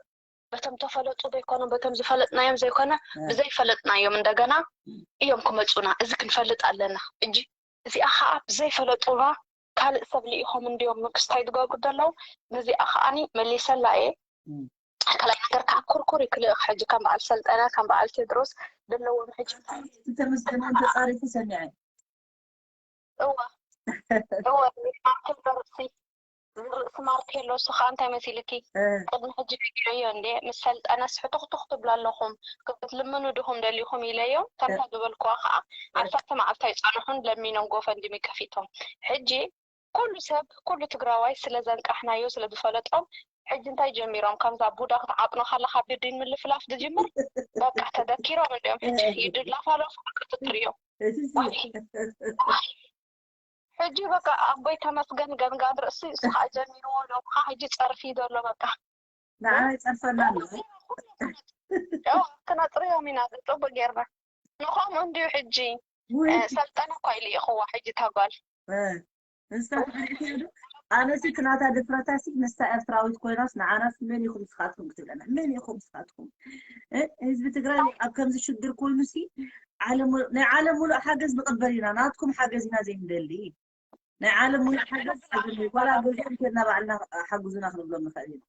በቶም ተፈለጡ ዘይኮነ በቶም ዝፈለጥናዮም ዘይኮነ ብዘይፈለጥናዮም እንደገና እዮም ክመፁና እዚ ክንፈልጥ ኣለና እጂ እዚኣ ከዓ ብዘይፈለጡና ካልእ ሰብ ልኢኾም እንድዮም ክስታይ ዝገብሩ ዘለዉ ነዚኣ ከዓኒ መሊሰላ እየ ካልኣይ ነገር ከዓ ኩርኩር ይክልእ ሕጂ ከም በዓል ሰልጠነ ከም በዓል ቴድሮስ ዘለዎም ሕጂ ተመስገን ተፃሪፉ ሰሚዐ እወ እወ ደርሲ ዝርእ ስማርት የሎ። እሱ ከዓ እንታይ መሲልኪ? ቅድሚ ሕጂ ነጊረዮ እንዴ፣ ምስ ሰልጠነስ ሕቱኽቱኽ ትብሉ ኣለኹም፣ ክትልምኑ ድኹም ደሊኹም ኢለዮም። ከምታ ዝበልኩዋ ከዓ ዓሰርተ መዓልቲ ኣይፀንሑን፣ ለሚኖም ጎፈንድሚ ከፊቶም። ሕጂ ኩሉ ሰብ፣ ኩሉ ትግራዋይ ስለ ዘንቃሕናዮ፣ ስለ ዝፈለጦም፣ ሕጂ እንታይ ጀሚሮም? ከምዛ ቡዳ ክትዓጥኖ ከለካ ብዲን ምልፍላፍ ዝጅምር፣ በቃ ተደኪሮም እንዲኦም። ሕጂ ይድላፋለፉ፣ ክትጥርዮም። ሕጂ በቃ ኣቦይ ተመስገን ገንጋን ርእሲ እሱ ከዓ ጀሚርዎ። ሎምካ ሕጂ ፀርፊ ዘሎ በቃ ንዓና ይፀርፈና ኣሎ። ክነፅርዮም ኢና ጽቡቅ ጌርና። ንኸምኡ እንድዩ። ሕጂ ውይ ሰልጠነ እኳ ኢሉ ይኽዋ። ሕጂ ታጓል ንስካ ተፈሪሕክዮ ዶ? ኣነሲ ክናታ ድፍረታሲ ንሳ ኤርትራዊት ኮይናስ ንዓናስ መን ኢኹም ስኻትኩም ክትብለና? መን ኢኹም ስኻትኩም? እ? ህዝቢ ትግራይ ኣብ ከምዚ ሽግር ኮይኑሲ ዓለም ሙሉእ- ናይ ዓለም ሙሉእ ሓገዝ ንቕበል ኢና። ናትኩም ሓገዝ ኢና ዘይንደሊ። ናይ ዓለም ሙሉእ ሓገዝ ኣይደሊ። ጓላ ገዚኦም ከድና ባዕልና ሓግዙና ክንብሎም ንኽእል ኢና።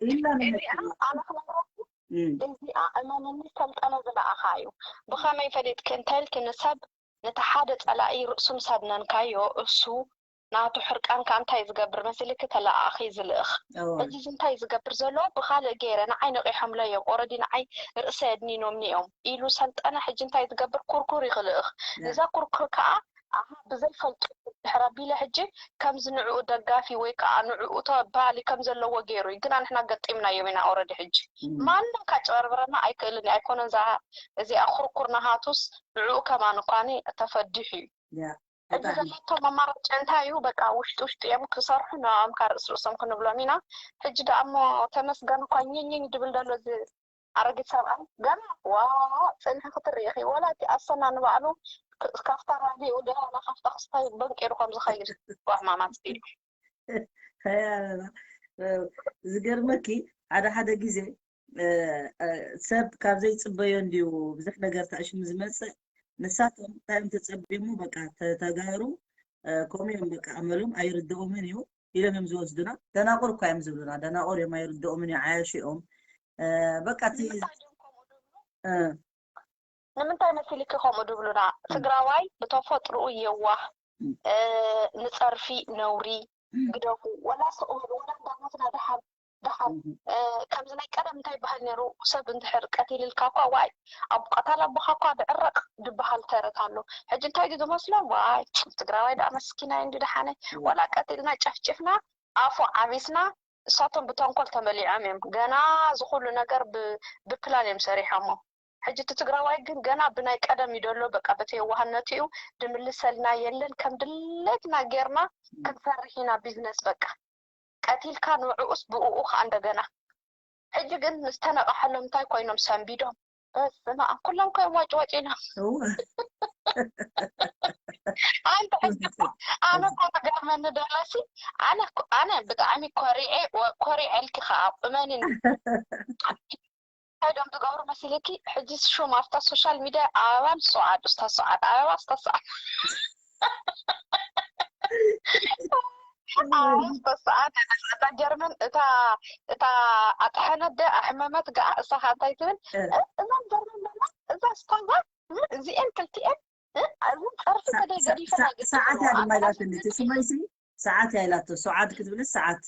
ኢልና እዚኣ ንመክር። ኣነ ክነግረኩም እም። እዚኣ እመንኒ ሰልጠነ ዝለኣኻ እዩ። ብኸመይ ፈሊጥኪ እንተልኪ ንሰብ ነቲ ሓደ ጸላኢ ርእሱ ምስ ኣድነንካዮ እሱ ናቱ ሕርቃንካ እንታይ ዝገብር መሲልኪ ተለኣኣኺ ዝልእኽ። እወ። ሕጂ እዚ እንታይ ዝገብር ዘሎ ብኻልእ ገይረ ንዓይ ነቒሖምለይ እዮም ኦረዲ ንዓይ ርእሰይ ኣድኒኖምኒ እዮም ኢሉ ሰልጠነ ሕጂ እንታይ ዝገብር ኩርኩር እዩ ክልእኽ። ያ። እዛ ኩርኩር ከዓ ኣሃ ብዘይፈልጡ ድሕር ኣቢለ ሕጂ ከምዚ ንዕኡ ደጋፊ ወይ ከዓ ንዕኡ ተባሊ ከም ዘለዎ ገይሩ እዩ። ግና ንሕና ገጢምናዮም ኢና ኦረዲ ሕጂ እም። ማንም ካጭበርብረና ኣይክእልን እዩ። ኣይኮነን እዛ እዚኣ ኩርኩር ናሃቱስ ንዕኡ ከማን እኳኒ ተፈዲሑ እዩ። ያ። ሕጂ ብጣዕሚ ዘለቶም ኣማራጭ እንታይ እዩ? በቃ ውሽጢ ውሽጢ እዮም ክሰርሑ ንዕኦም ካብ ርእሲ ርእሶም ክንብሎም ኢና። ሕጂ ደኣ እሞ ተመስገን እኳ ኝኝኝ ድብል ደሎ እዚ ኣረጊት ሰብኣይ ገና ዋ ፅንሒ ክትርኢ ኢኺ። ወላ እቲ ኣሰና ንባዕሉ ክ- ካብታ ራዲዮ ዶ ዋላ ካብታ ክስታይ በንቂሩ ከም ዝኸይድ ዋ ሕማማት ኢሉ ሀያ ኣበባ ዝገርመኪ ሓደ ሓደ ግዜ እ፣ እ፣ ሰብ ካብ ዘይፅበዮ እንድዩ ብዙሕ ነገር ተዕሽሙ ዝመፅእ። ንሳቶም እንታይ እዮም ተፀቢሙ በቃ ተ- ተጋሩ እ፣ ከምኡ እዮም በቃ ኣመሎም ኣይርድኦምን እዩ ኢሎም እዮም ዝወስዱና። ደናቁር እኳ እዮም ዝብሉና። ደናቁር እዮም ኣይርድኦምን እዩ ዓያሹ እዮም እ፣ በቃ እቲ ንምንታይ ድዮም ከምኡ ድብሉ? እ፣ ንምንታይ መሲልኪ ከምኡ ድብሉና? ትግራዋይ ብተፈጥርኡ የዋህ እም። እ፣ ንፀርፊ ነውሪ እም። ግደፉ። ወላ ስቕ በሉ፣ ወላ እንዳሞትና ደሓን ደሓን እም። እ፣ ከምዚ ናይ ቀደም እንታይ ይበሃል ነይሩ? ሰብ እንድሕር ቀቲልልካ እኳ ዋይ ኣብ ቀታል ኣቦኻ እኳ ድዕረቕ ድበሃል ተረት ኣሎ። ሕጂ እንታይ ድዩ ዝመስሎም? ዋይ ትግራዋይ ደኣ መስኪናይ እንዲ ደሓነ እም። ወላ ቀቲልና ጨፍጭፍና ኣፉ ዓቢስና እሳቶም ብተንኮል ተመሊዖም እዮም። ገና ዝኹሉ ነገር ብ- ብፕላን እዮም ሰሪሖሞ። ሕጂ እቲ ትግራዋይ ግን ገና ብናይ ቀደም እዩ ደሎ። በቃ በቲ የዋህነቱ እዩ ድምልሰልና የለን። ከም ድሌትና ጌርና ክንሰርሕ ኢና ቢዝነስ በቃ። ቀቲልካ ንዕኡስ ብእኡ ከዓ እንደገና። ሕጂ ግን ዝተነቐሐሎም እንታይ ኮይኖም ሰንቢዶም? በስመ ኣብ ኩሎም ኮይም ዋጭዋጭ ኢሎም። እወ። ኣንተ ሕጂ እኮ ኣነ እኮ ትገርመኒ ደለሲ ኣነ እኮ- ኣነ ብጣዕሚ ኮሪዐ ወ- ኮሪዐልኪ ከዓ እመንኒ። እንታይ ዶም ዝገብሩ መሲልኪ? ሕጂ ሹም ኣብታ ሶሻል ሚድያ ኣበባ ንስዓድ እስታ ሰዓድ ኣበባ እስታ ሰዓድ ኣበባ እስታ ሰዓድ እታ ጀርመን እታ እታ ኣጥሐነት ደ ኣሕመመት ገኣ እሳኻ እንታይ ትብል? እ። እ- እዞም ጀርመን ደማ እዛ እስታዛ እ፣ እዚኤን ክልቲኤን እ፣ እዞም ፀርፊ ሰ- ከደይ ሰ- ገዲፈን ሰ- ኣይገድፈን ሰዓት እያ ድማ ኣጥሐነት ኢላትኒ እቲ ስመይሲ ሰዓት እያ ኢላቶ። ሰዓት ክትብልስ ሰዓት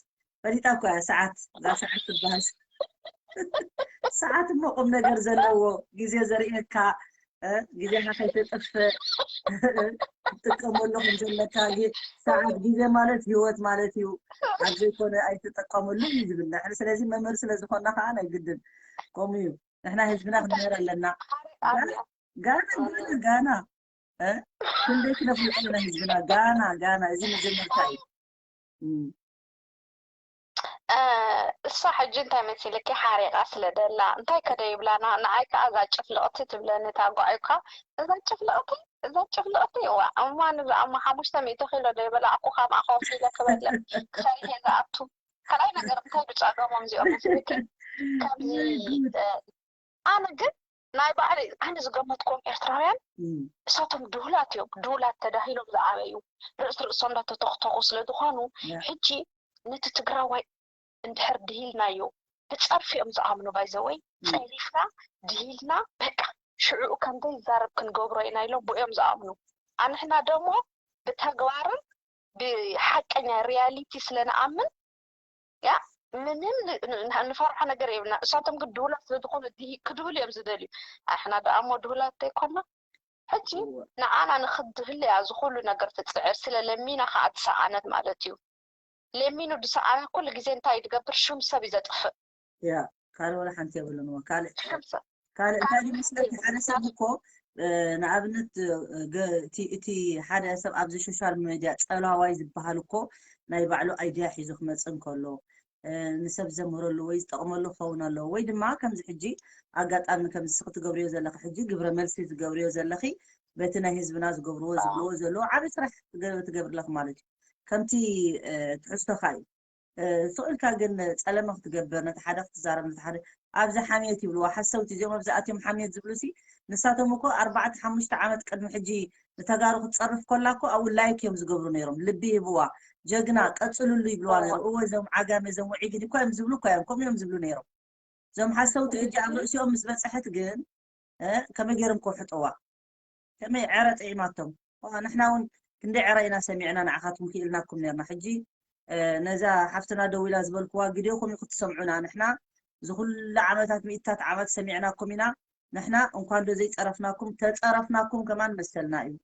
ፈሊጣ እኮ እያ ሰዓት እዛ ሰዓት ትበሃል። ሰዓት እሞ ቁም ነገር ዘለዎ ግዜ ዘርእየካ እ፣ ግዜኻ ከይተጥፍእ ትጥቀመሉ ከም ዘለካ ግ- ሰዓት ግዜ ማለት ህይወት ማለት እዩ። ኣብ ዘይኮነ ኣይትጠቀመሉ እዩ ዝብል። ንሕና ስለዚ መምህር ስለ ዝኾንና ከዓ ናይ ግድን ከምኡ እዩ። ንሕና ህዝብና ክንምህር ኣለና። ሓሪቃ እያ። ጋና ጋና ጋና እ? ክንደይ ክነፍልጦ ኢና ህዝብና ጋና ጋና እዚ መጀመርታ እዩ። እም። እ፣ እሳ ሕጂ እንታይ መሲልኪ ሓሪቓ ስለ ደላ እንታይ ከደ ይብላና ንዓይ ከዓ እዛ ጭፍልቕቲ ትብለኒ እታ ጓዕካ እዛ ጭፍልቕቲ እዛ ጭፍልቕቲ ዋ እማ ንዛ እማ ሓሙሽተ ሚእቲ ኪሎ ዶ ይበላዕኩ ካብኣ ኮፍ ኢለ ክበልዕ ክሰርሕ እየ ዝኣቱ ካልኣይ ነገር እንታይ ብፀገሞም እዚኦም መሲልኪ ከምዚ ወይ ጉድ። እ፣ ኣነ ግን ናይ ባዕለይ ኣነ ዝገመትኩም ኤርትራውያን እም። እሳቶም ድሁላት እዮም ድሁላት ተዳሂሎም ዝዓበዩ ርእስ ርእሶም እንዳተተኽተኹ ስለ ዝኾኑ ያ። ሕጂ ነቲ ትግራዋይ እንድሕር ድሂልናዮ ብፀርፊ እዮም ዝኣምኑ ባይዘወይ እም። ፀሪፍና ድሂልና በቃ ሽዕኡ ከም ዘይዛረብ ክንገብሮ ኢና ኢሎም ብኡ እዮም ዝኣምኑ ኣንሕና ደሞ ብተግባርን ብሓቀኛ ሪያሊቲ ስለ ንኣምን ያ ምንም ን- ን- ንፈርሖ ነገር የብልና። እሳቶም ግን ድሁላት ስለ ዝኾኑ ድሂ- ክድህሉ እዮም ዝደልዩ። ኣሕና ደኣ እሞ ድሁላት ዘይኮና ሕጂ ንዓና ንክድህል እያ ዝኹሉ ነገር ትፅዕር ስለ ለሚና ከዓ ዝሰኣነት ማለት እዩ። ለሚኑ ዝሰኣነ ኩሉ ግዜ እንታይ ድገብር ሽም ሰብ እዩ ዘጥፍእ። ያ ካልእ ወላ ሓንቲ የብሉን እሞ ካልእ ሽም ሰብ ካልእ እንታይ ድዩ መስለኪ ሓደ ሰብ እኮ ንኣብነት እቲ ሓደ ሰብ ኣብዚ ሶሻል ሚድያ ፀላዋይ ዝበሃል እኮ ናይ ባዕሉ ኣይድያ ሒዙ ክመፅእ እንከሎ ንሰብ ዘምህረሉ ወይ ዝጠቕመሉ ክኸውን ኣለዎ ወይ ድማ ከምዚ ሕጂ ኣጋጣሚ ከምዚ ክትገብርዮ ዘለኺ ሕጂ ግብረ መልሲ ዝገብርዮ ዘለኺ በቲ ናይ ህዝብና ዝገብርዎ ዝብልዎ ዘለዎ ዓብዪ ስራሕ ትገብሪ ኣለኺ ማለት እዩ ከምቲ ትሕዝቶኻ እዩ ስቕ ኢልካ ግን ፀለመ ክትገብር ነቲ ሓደ ክትዛረብ ነቲ ሓደ ኣብዚ ሓምየት ይብልዋ ሓሰውቲ እዚኦም ኣብዚ ኣትዮም ሓምየት ዝብሉ ሲ ንሳቶም እኮ ኣርባዕተ ሓሙሽተ ዓመት ቅድሚ ሕጂ ንተጋሩ ክትፀርፍ ኮላ እኮ ኣብኡ ላይክ እዮም ዝገብሩ ነይሮም ልቢ ይህብዋ ጀግና ቀፅልሉ ይብልዋ ነይሩ እወ እዞም ዓጋመ እዞም ውዒግን እኮ እዮም ዝብሉ እኮ እዮም ከምኡ እዮም ዝብሉ ነይሮም እዞም ሓሰውቲ ሕጂ ኣብ ርእሲኦም ምስ በፅሐት ግን ከመይ ገይሮም ከውሕጠዋ ከመይ ዕረ ጥዒማቶም ንሕና እውን ክንደይ ዕረ ኢና ሰሚዕና ንዓኻትኩም ክኢልናኩም ነርና ሕጂ ነዛ ሓፍትና ደው ኢላ ዝበልክዋ ግዴኹም ኢኹ ትሰምዑና ንሕና እዚ ኩሉ ዓመታት ሚእታት ዓመት ሰሚዕናኩም ኢና ንሕና እንኳን ዶ ዘይፀረፍናኩም ተፀረፍናኩም ከማን መሰልና እዩ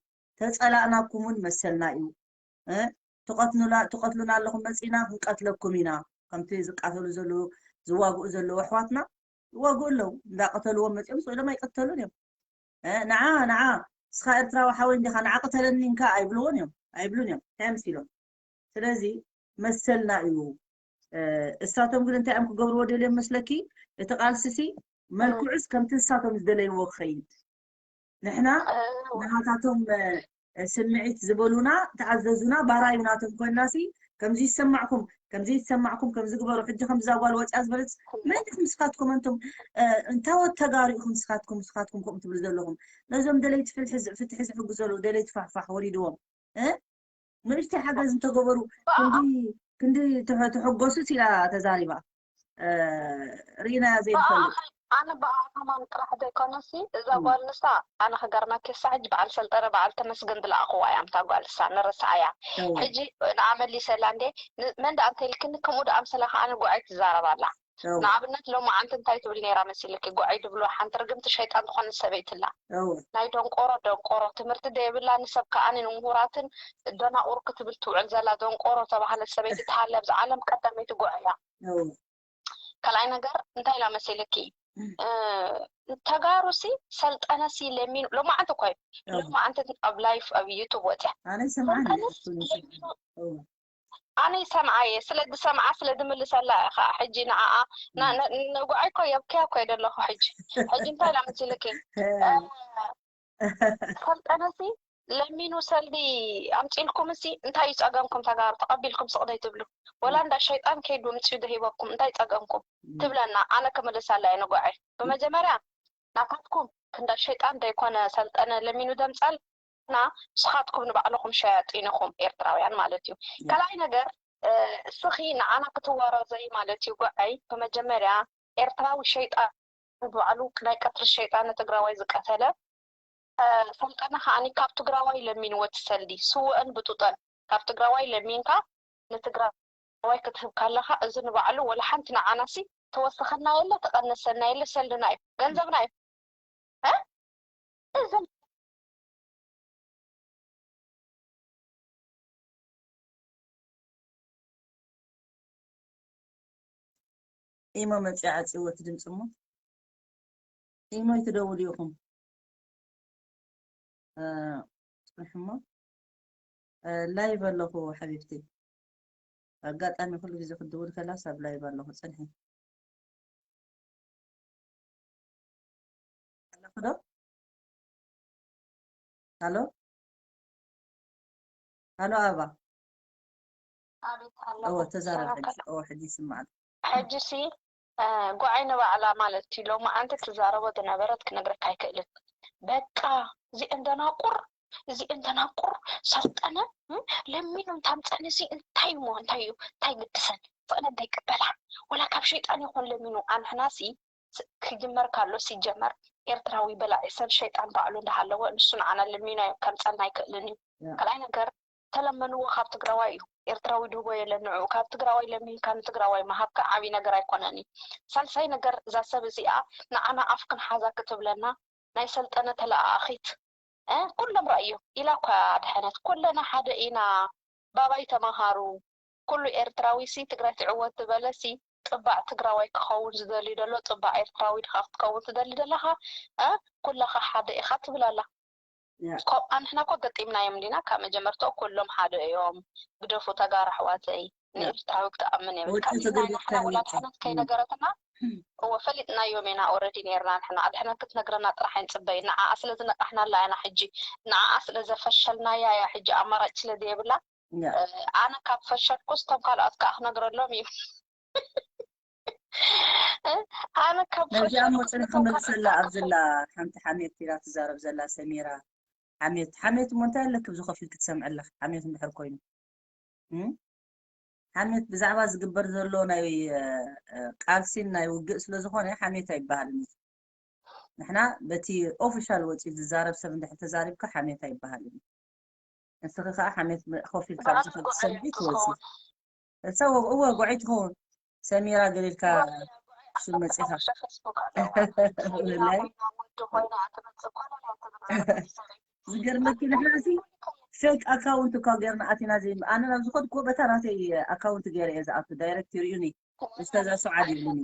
ተፀላእናኩም እውን መሰልና እዩ ትቐትሉና ኣለኹም መፂና ክንቀትለኩም ኢና ከምቲ ዝቃተሉ ዘለዉ ዝዋግኡ ዘለዉ ኣሕዋትና ይዋግኡ ኣለዉ እንዳቀተልዎም መፂኦም ስኢሎም ኣይቀተሉን እዮም ንዓ ንዓ እስኻ ኤርትራዊ ሓወይ እንዲኻ ንዓ ቅተለኒ እንካ ኣይብልዎን እዮም ኣይብሉን እዮም እንታይ ምስ ኢሎም ስለዚ መሰልና እዩ እሳቶም ግን እንታይ እዮም ክገብርዎ ደልዮም መስለኪ እቲ ቃልስሲ መልክዑስ ከምቲ ንሳቶም ዝደለይዎ ክኸይድ ንሕና ንሃታቶም ስምዒት ዝበሉና ተኣዘዙና ባራዩ ናቶም ኮይናሲ ከምዚ ይሰማዕኩም ከምዚ ይሰማዕኩም ከምዚ ግበሩ ሕጂ ከምዛ ጓል ወፅያ ዝበለፅ መን ኢኹም ስኻትኩም እንቱም እንታይ ወተጋሩ ኢኹም ስኻትኩም ስኻትኩም ከምኡ ትብሉ ዘለኹም ነዞም ደለይቲ ፍትሒ ዝሕግዘሉ ደለይቲ ፋሕፋሕ ወሪድዎም ንእሽተይ ሓገዝ እንተገበሩ ክንዲ ተሐጎሱስ ኢላ ተዛሪባ ርኢናያ ዘይንፈልጥ ኣነ ብኣማን ጥራሕ ዘይኮነሲ እዛ ጓል ንሳ ኣነ ክገርመኪ እሳ ሕጂ በዓል ሰልጠነ በዓል ተመስገን ዝለኣኽዋ እያ ምታ ጓል እሳ ንረስዓያ ሕጂ ንኣ መሊሰላ እንዴ መን ደኣ እንተልክኒ ከምኡ ደኣ ምሰላ ከዓ ንጉዓይ ትዛረብ ኣላ ንኣብነት ሎማዓንቲ እንታይ ትብል ነይራ መሲልኪ ጉዓይ ድብልዋ ሓንቲ ርግምቲ ሸይጣን ዝኾነት ሰበይቲ ኣላ ናይ ደንቆሮ ደንቆሮ ትምህርቲ ደየብላ ንሰብ ከዓ ንምሁራትን ደናቁር ክትብል ትውዕል ዘላ ደንቆሮ ተባሃለት ሰበይቲ ትሃሊ ኣብዚ ዓለም ቀዳመይቲ ጉዕ እያ ካልኣይ ነገር እንታይ ኢላ መሲልኪ ተጋሩሲ ሰልጠነሲ ለሚኑ ሎማዓንቲ እኮ እዩ ሎማዓንቲ ኣብ ላይፍ ኣብ ዩቱብ ወፅያ ኣነ ይሰምዓኒ ኣነ ይሰምዓ እየ ስለ ዝሰምዓ ስለ ዝምልሰላ እየ ከዓ ሕጂ ንዓኣ ንጉዓይ እኮ የብክያ እኮ እየ ዘለኹ ሕጂ ሕጂ እንታይ ኢላ መሲልኪ ሰልጠነሲ ለሚኑ ሰልዲ ኣምፂልኩም ሲ እንታይ እዩ ፀገምኩም ተጋሩ ተቐቢልኩም ስቕ ዘይትብሉ ወላ እንዳ ሸይጣን ከይዱ ምፅኡ ደሂበኩም እንታይ ፀገምኩም ትብለና ኣነ ክምልሳላ እየ ንጉዓይ ብመጀመርያ ናታትኩም ክንዳ ሸይጣን ደይኮነ ሰልጠነ ለሚኑ ደምፃል ና ንስኻትኩም ንባዕልኹም ሸያጢን ኢኹም ኤርትራውያን ማለት እዩ ካልኣይ ነገር እስኺ ንዓና ክትወረዘይ ማለት እዩ ጉዐይ ብመጀመርያ ኤርትራዊ ሸይጣን ባዕሉ ናይ ቀትሪ ሸይጣን ንትግራዋይ ዝቀተለ ሰልጠነ ከዓኒ ካብ ትግራዋይ ለሚንዎ ትሰልዲ ስወአን ብጡጠን ካብ ትግራዋይ ለሚንካ ንትግራዋይ ክትህብ ካለኻ እዚ ንባዕሉ ወላ ሓንቲ ንዓናሲ ተወሰኸና የለ ተቐነሰና የለ ሰልድና እዩ ገንዘብና እዩ እ እዚ ኢሞ መፂ ዓፂዎ እቲ ድምፂ እሞ ኢሞ ይትደውሉ ኢኹም ፅንሕሞ ላይቭ ኣለኹ ሓቢብቲ ኣጋጣሚ ኩሉ ግዜ ክድውል ከላስ ኣብ ላይቭ ኣለኹ ፅንሒ ኣለኹ ዶ ሃሎ ሃሎ ኣበባ ኣቤት ኣለኹ እወ ተዛረብ ሕጂ እወ ሕጂ ይስማዕ ኣሎ ሕጂ ሲ ጓዓይ ንባዕላ ማለት እዩ ሎማዓንቲ ትዛረቦ ዝነበረት ክነግረካ ኣይክእልን በቃ እዚአን ደናቁር እዚአን ደናቁር ሰልጠነ ለሚኑ እንታምፀኒ ሲ እንታይ እሞ እንታይ እዩ እንታይ ግድሰን ፍቕነ እንዳይቅበላ ወላ ካብ ሸይጣን ይኹን ለሚኑ ኣንሕና ሲ ክጅመር ካሎ ሲጀመር ኤርትራዊ በላዒ ሰብ ሸይጣን ባዕሉ እንዳሃለወ ንሱ ንዓና ለሚኑ ከምፀልና ኣይክእልን እዩ ካልኣይ ነገር ተለመንዎ ካብ ትግራዋይ እዩ። ኤርትራዊ ድህቦ የለን ንዕኡ። ካብ ትግራዋይ ለሚንካ ንትግራዋይ ምሃብ ከዓ ዓብዪ ነገር ኣይኮነን እዩ። ሳልሳይ ነገር፣ እዛ ሰብ እዚኣ ንዓና ኣፍ ክንሓዛ ክትብለና ናይ ሰልጠነ ተለኣኣኺት፣ እ፣ ኩሎም ረእዮ ኢላ እኳ ኣድሐነት። ኩለና ሓደ ኢና፣ ባባይ ተመሃሩ። ኩሉ ኤርትራዊ ሲ ትግራይ ትዕወት ዝበለ ሲ ጥባዕ ትግራዋይ ክኸውን ዝደሊ ደሎ ጥባዕ ኤርትራዊ ድኻ ክትከውን ትደሊ ደለኻ? እ፣ ኩለኻ ሓደ ኢኻ ትብል ኣላ። ያ። ኮ-፣ ኣንሕና እኮ ገጢምናዮም ዲና ካብ መጀመርታኡ ኩሎም ሓደ እዮም። ግደፉ ተጋሩ ኣሕዋተይ። ያ። ንኤርትራዊ ክትኣምን የብልካ። ወርቂ እዚ ናይ ተገቢርካ ናሕና ወላ ወርቂ። ኣድሕነት ከይነገረትና እወ ፈሊጥናዮም ኢና ኦረዲ ነርና ንሕና። ኣድሕነት ክትነግረና ጥራሕ ኣይንፅበይ። ንዓኣ ስለ ዝነቃሕናላ ኢና ሕጂ። ንዓኣ ስለ ዘፈሸልናያ እያ ሕጂ ኣማራጭ ስለ ዘየብላ። ያ። እ፣ ኣነ ካብ ፈሸልኩስ እቶም ካልኦት ከዓ ክነግረሎም እዩ። ኣነ ካብ ነዚኣ ፈሸልኩ እሞ ጽንሒ እቶም መልሰላ ካልኦት ኣብዘላ ሓንቲ ሓሜት ኢላ ትዛረብ ዘላ ሰሚራ። ሓሜት፣ ሓሜት እሞ እንታይ ኣለኪ ብዝኸፊል ክትሰምዕለኽ? ሓሜት እንድሕር ኮይኑ። እም? ሓሜት ብዛዕባ ዝግበር ዘሎ ናይ፣ እ፣ እ፣ ቃልሲን ናይ ውግእ ስለ ዝኾነ ሓሜት ኣይበሃልን እዩ። ንሕና በቲ ኦፊሻል ወጺኡ ዝዛረብ ሰብ እንድሕር ተዛሪብካ ሓሜት ኣይበሃልን እዩ። ንስኺ ከኣ ሓሜት ም-፣ ኮፍ ኢልካ ኣብዚ ብኣንጎ ክትሰምዒ እያ ትወጺ። ትኸውን። እሳ ወ-፣ እወ፣ ጎዒ ትኸውን። ሰሚራ ገለ ኢልካ ጎዒ እያ፣ ጎዒ። ሽም መጺኻ። ኣታ ብሓፈሻ ፌስቡክ ኣለዋ። ሰሚራ ወላይ። ኮይና፣ ወዲ ኮይና እያ ትመጽእ፣ ኮለል እያ ትብል፣ ዘረባ ትዛረብ። ዝገርመኪ ንሕና እዚ ፌክ ኣካውንት እኳ ጌርና ኣቲና ዘይ-፣ ኣነ ናብ ዝኸድኩዎ በታ ናተይ ኣካውንት ገይረ እየ ዝኣቱ፣ ዳይሬክት ይርእዩኒ። ኡስታዛ ሱዓድ ይብሉኒ።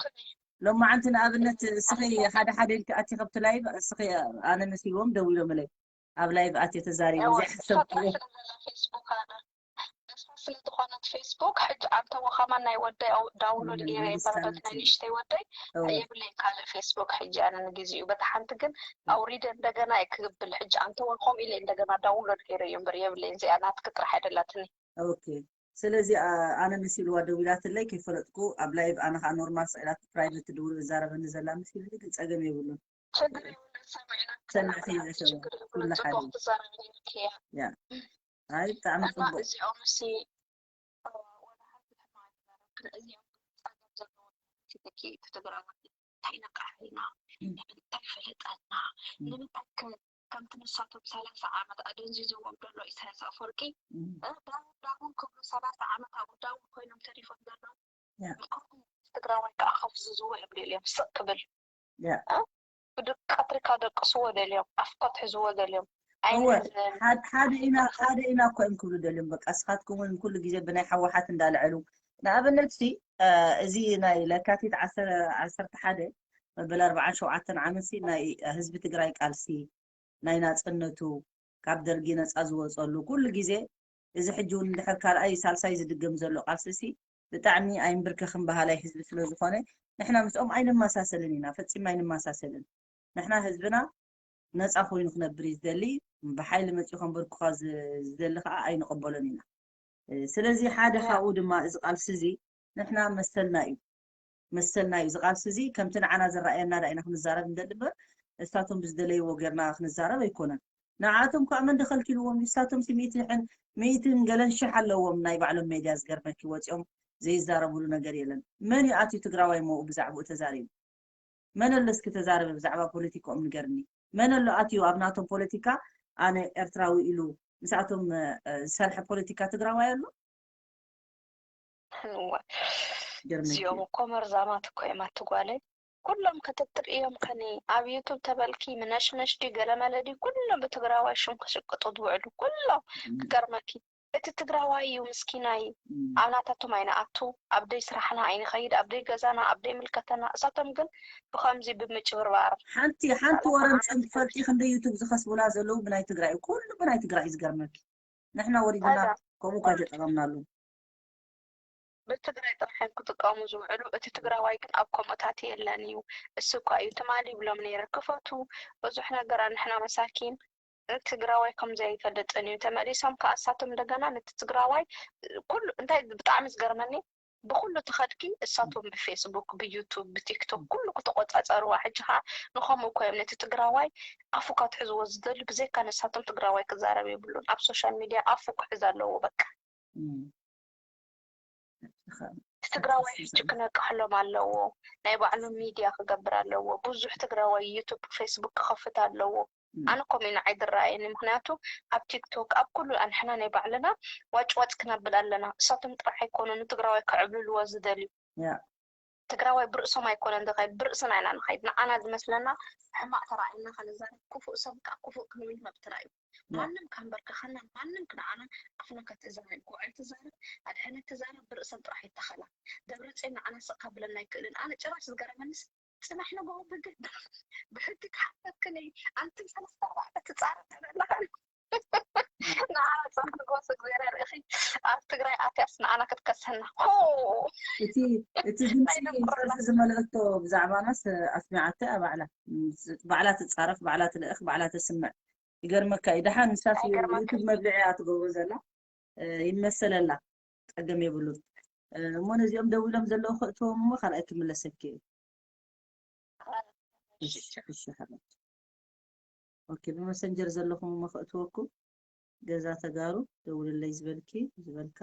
ሎማዓንቲ ንኣብነት እስኺ ሓደ ሓደ ኢልኪ ኣቲ ከብቲ ላይቭ እስኺ ኣነ መሲልዎም ደዊሎምለይ ኣብ ላይቭ ኣቲ ተዛሪቡ እዚኣ ሓሰብኩ። ፌስቡክ ኣነ እሳ ስለ ዝኾነት ፌስቡክ ሕጂ ኣንተ ወኻማ ናይ ወደይ ኣው-፣ ዳውንሎድ ገይረ እየ እምበር በቲ ናይ ንእሽተይ ወደይ የብለይን ካልእ ፌስቡክ ሕጂ ኣነ ንግዚኡ በቲ ሓንቲ ግን ኣውሪደ እንደገና እየ ክብል ሕጂ ኣንተ ወልኮም ኢለ እንደገና ዳውንሎድ ገይረ እዩ እምበር የብለይን እዚኣ ናትኪ ጥራሕ ኣይደላትኒ። ኦኬ ስለዚ ኣ-፣ ኣነ መሲልዋ ደዊላትለይ ከይፈለጥኩ ኣብ ላይቭ ኣነ ከዓ ኖርማል ስዒላት ፕራይቬት ትድውል እዛረበኒ ዘላ መሲልኒ ግን ፀገም የብሉን። ችግር የብሉን ሰሚዕና ሰሚዕኪ እየ ዘሸዋ ችግር የብሉን ኩሉ ሓደ ፅቡቅ ትዛረቢ ነርኪ እያ። ያ ኣይ ብጣዕሚ እና ፅቡቅ እዚኦም ሲ እወ፣ ወላ ሓንቲ ሕማቅ ኣይነበረን። እዚኦም ጸገም ዘለዎ ትትኪ ትትግራዋይ እንታይ ነቃሕልና ንምንታይ ፈለጠና ንምንታይ ከ-፣ ከምቲ ንሳቶም ሰላሳ ዓመት ኣደንዚዝዎም ዘሎ ኢሳያስ ኣፈወርቂ እ፣ ዳውን ዳውን ክብሉ ሰላሳ ዓመት ኣብኡ ዳውን ኮይኖም ተሪፎም ዘለዉ ያ። ንከምኡ ትግራዋይ ከዓ ከፍዝዝዎ እዮም ደልዮም ስቅ ክብል ያ። እ፣ ብድቀትሪ ካደቅስዎ ደልዮም ኣፍ ከትሕዝዎ ደልዮም እወ ኣይንሕዝን ሓደ ሓደ ኢና ሓደ ኢና እኮ እዮም ክብሉ ደልዮም በቃ እስኻትኩም እውን ኩሉ ግዜ ብናይ ሓወሓት እንዳልዐሉ ንኣብነት ሲ እ፣ እዚ ናይ ለካቲት ዓሰርተ ሓደ መበል ኣርባዓን ሸውዓተን ዓመት ሲ ናይ ህዝቢ ትግራይ ቃልሲ ናይ ናፅነቱ ካብ ደርጊ ነፃ ዝወፀሉ ኩሉ ግዜ እዚ ሕጂ እውን እንድሕር ካልኣይ ሳልሳይ ዝድገም ዘሎ ቃልሲ ሲ ብጣዕሚ ኣይንብርከኽን በሃላይ ህዝቢ ስለ ዝኾነ ንሕና ምስኦም ኣይንመሳሰልን ኢና ፈፂምና ኣይንመሳሰልን ንሕና ህዝብና ነፃ ኮይኑ ክነብር እዩ ዝደሊ ብሓይሊ መፂኡ ከንበርኩኻ ዝ- ዝደሊ ከዓ ኣይንቐበሎን ኢና እ፣ ስለዚ ሓደ ካብኡ ድማ እዚ ቃልሲ እዚ ንሕና መሰልና እዩ መሰልና እዩ እዚ ቃልሲ እዚ ከምቲ ንዓና ዝረኣየና ዳ ኢና ክንዛረብ ንደሊ እምበር እሳቶም ብዝደለይዎ ጌርና ክንዛረብ ኣይኮነን ንዓቶም ከዓ መን ደኸልኪልዎም እዩ እሳቶም ሲ ሚእቲ ሕን ሚእትን ገለን ሽሕ ኣለዎም ናይ ባዕሎም ሜድያ ዝገርመኪ ወፂኦም ዘይዛረብሉ ነገር የለን መን እዩ ኣትዩ ትግራዋይ መኡ ብዛዕባኡ ተዛሪቡ መን ኣሎ እስኪ ተዛረበ ብዛዕባ ፖለቲካኦም ንገርኒ መን ኣሎ ኣትዩ ኣብ ናቶም ፖለቲካ ኣነ ኤርትራዊ ኢሉ ምስኣቶም ዝሰርሐ ፖለቲካ ትግራዋይ ኣሎ እወ። እዚኦም እኮ መርዛማት እኮ እዮም ኣትጓለይ ኩሎም ክትትርእዮም ከኒ ኣብ ዩቱብ ተበልኪ ምነሽነሽ ድዩ ገለመለ ድዩ ኩሎም ብትግራዋይ ሽም ክሽቅጡ ዝውዕሉ ኩሎም ክገርመኪ እቲ ትግራዋይ እዩ ምስኪናይ ኣብ ናታቶም ኣይንኣቱ ኣብ ደይ ስራሕና ኣይንኸይድ ኣብ ደይ ገዛና ኣብ ደይ ምልከተና እሳቶም ግን ብኸምዚ ብምጭብርባር ሓንቲ ሓንቲ ወረ ንፅም ትፈልጢ ክንደ ዩቱብ ዝኸስቡላ ዘለዉ ብናይ ትግራይ ኩሉ ብናይ ትግራይ እዩ ዝገርመኪ ንሕና ወሪድና ከምኡ እኳ ተጠቐምናሉ ብትግራይ ጥራሕ እዮም ክጥቀሙ ዝውዕሉ እቲ ትግራዋይ ግን ኣብ ከምኡታት የለን እዩ እሱ እኳ እዩ ትማሊ ይብሎም ነይረ ክፈቱ ብዙሕ ነገር ንሕና መሳኪን ትግራዋይ ከም ዘይፈልጥን እዩ ተመሊሶም ከዓ እሳቶም እንደገና ነቲ ትግራዋይ ኩሉ እንታይ ብጣዕሚ ዝገርመኒ ብኩሉ ትኸድኪ እሳቶም ብፌስቡክ ብዩቱብ ብቲክቶክ ኩሉ ክተቆፃፀርዋ ሕጂ ከዓ ንከምኡ እኮ እዮም ነቲ ትግራዋይ ኣፉ ከትሕዝዎ ዝደልዩ ብዘይካ ንሳቶም ትግራዋይ ክዛረብ የብሉን ኣብ ሶሻል ሚድያ ኣፉ ክሕዝ ኣለዎ በቃ ትግራዋይ ሕጂ ክነቅሐሎም ኣለዎ ናይ ባዕሉ ሚድያ ክገብር ኣለዎ ብዙሕ ትግራዋይ ዩቱብ ፌስቡክ ክኸፍት ኣለዎ ኣነ ከምኡ ኢሉ ኣይድረኣየኒ። ምክንያቱ ኣብ ቲክቶክ ኣብ ኩሉ ኣንሕና ናይ ባዕልና ዋጭ ዋጭ ክነብል ኣለና። እሳቶም ጥራሕ ኣይኮኑ ንትግራዋይ ከዕብልልዎ ዝደልዩ። ትግራዋይ ብርእሶም ኣይኮነን ዝኸይድ፣ ብርእስና ኢና ንኸይድ። ንዓና ዝመስለና ሕማቕ ተራእይና ከነዛርብ፣ ክፉእ ሰብ ከዓ ክፉእ ክንብል መብትና እዩ። ማንም ከንበርከኸና፣ ማንም ንዓና ኣፍና ከትእዝና፣ ጉዕል ትዛረብ፣ ኣድሕነት ትዛረብ፣ ብርእሰን ጥራሕ ይተኸላ። ደብረፅዮን ንዓና ስቕ ከብለና ኣይክእልን። ኣነ ጭራሽ ዝገረመንስ ፅባሕ ንግሆ ብግ ብሕጂ ክሓተክን እየ። ኣንትን ሰለስተ ኣርባዕተ ትፃረብ ትብል ኣለኻ። ንዓና ፅባሕ ንግሆ ስግዜር ርእኺ ኣብ ትግራይ ኣትያስ ንዓና ክትከሰና። ሆ! እቲ እቲ ድምፂ ጸርፊ ዝመልአቶ ብዛዕባናስ ኣስሚዓቶ እያ ባዕላ። ባዕላ ትፃረፍ፣ ባዕላ ትልእኽ፣ ባዕላ ተስምዕ። ይገርመካ እዩ። ደሓን ንሳስ ዩቱብ መብልዒ እያ ትገብሮ ዘላ። ይመሰለላ፣ ጸገም የብሉን። እሞ ነዚኦም ደዊሎም ዘለዉ ከእትዎም እሞ ካልኣይ ክምለሰኪ እዩ። እሺ፣ እሺ፣ ሓቢብቲ። ኦኬ፣ ብመሰንጀር ዘለኹም እሞ ከእትወኩም። ገዛ ተጋሩ ደውልለይ ዝበልኪ፣ ዝበልካ።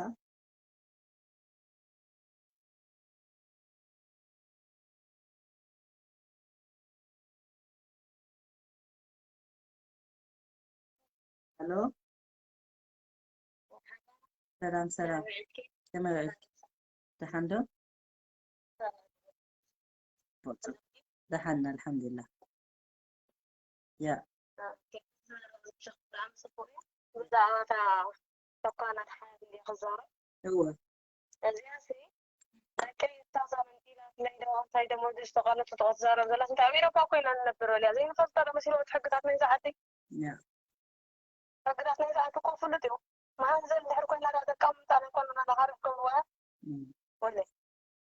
ሄሎ፣ ሰላም ሰላም፣ ከመይ ውዒልኪ? ደሓን ዶ? ደሓን፣ ኣልሓምዱሊላህ። ያ ብዛዕባ እታ ቶኳናት ሓያት እንድየ ክዛረብ። እወ እዚኣሲ ደቀይ እታ እዛ መንጢላትለይ ዶ እንታይ ደሞ ዝተቐነተት እኮ ትዛረብ ዘላስ እንታይ ኣብ ኤሮፓ ኮይና ንነብር በልያ ዘይንፈልጣ ዶ መሲልዋ እቲ ሕግታት ናይዛ ዓዲ። ያ ሕግታት ናይዛ ዓዲ እኮ ፍሉጥ እዩ። መሃንዘል እንድሕር ኮይና ዳ ደቃ ምምጣ ናይ ኮንና ዳ ሃሪፍ ገብርዋ እያ። እም። ወለ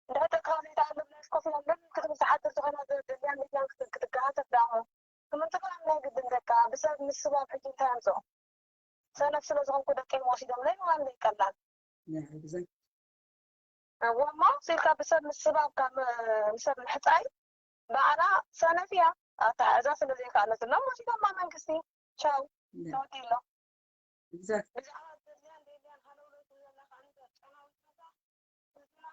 እንድሕር ደቅኻ ዘይተኣልም ናይ ኮፍ ኢሎም ለሚን ክትብል ትሓድር ዝኾና ደ- ደልያን ደልያን ክት- ክትገሃሰት ዳ እሞ ክምንጥልዋ ናይ ግድን ደቃ ብሰብ ምስባብ ሕጂ እንታይ ኣምፅኦ? ሰነፍ ስለ ዝኾንኩ ደቀይ ወሲዶም ናይ ምባል ዘይቀላል ያ፣ exactly። እወ እሞ ሲልካ ብሰብ ምስባብ ካብ ም- ንሰብ ምሕፃይ በዓላ ሰነፍ እያ ኣተሓሕዛ ስለ ዘይከኣለት እሎም ወሲዶማ መንግስቲ ቻው ያ፣ ተወዲሎ exactly። ብዛዕባ ደልያን ደልያን ሃለውለው ትብል ዘላ ከዓ እንተ ጨናዊት ነታ ህዝብና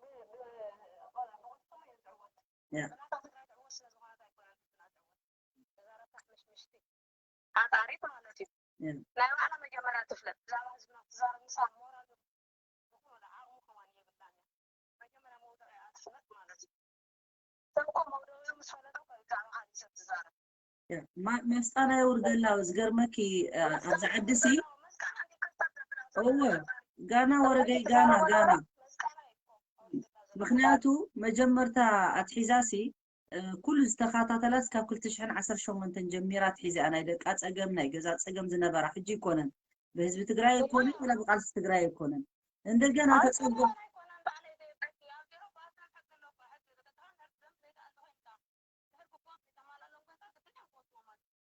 ብ- ብ- ብቕልጡም እየ ዝዕወት ያ ብናታ ትግራይ ትዕወት ስለ ዝኾነት ኣይኮነን ህዝብና ዝዕወት ተዛረብታ ሕምሽምሽቲ ሓፃሪት ማለት እዩ ያ ናይ ባዕላ መጀመርያ ትፍለጥ ብዛዕባ ህዝብና ትዛረብ ምሳ ሞራል ዝኾነ ዓቕሚ ከማን የብላን እያ መጀመርያ መውደቂኣ ትፍለጥ ማለት እዩ ሰብ እኮ መውደቂኡ ምስ ፈለጠ እኮ እዩ ብዛዕባ ካሊእ ሰብ ዝዛረብ ያ ማ- መስጣና የውርደላ ዝገርመኪ እ፣ ኣብዚ ዓዲ ሲ እወ ጋና ወረደይ ጋና ጋና ምክንያቱ መጀመርታ ኣትሒዛሲ እ፣ ኩሉ ዝተኸታተላስ ካብ ክልተ ሽሕን ዓሰርተ ሸሞንተን ጀሚራ ኣትሒዛ እያ ናይ ደቃ ፀገም ናይ ገዛ ፀገም ዝነበራ ሕጂ ኣይኮነን ብህዝቢ ትግራይ ኣይኮነን ወላ ብቃልሲ ትግራይ ኣይኮነን እንደገና ተፀገም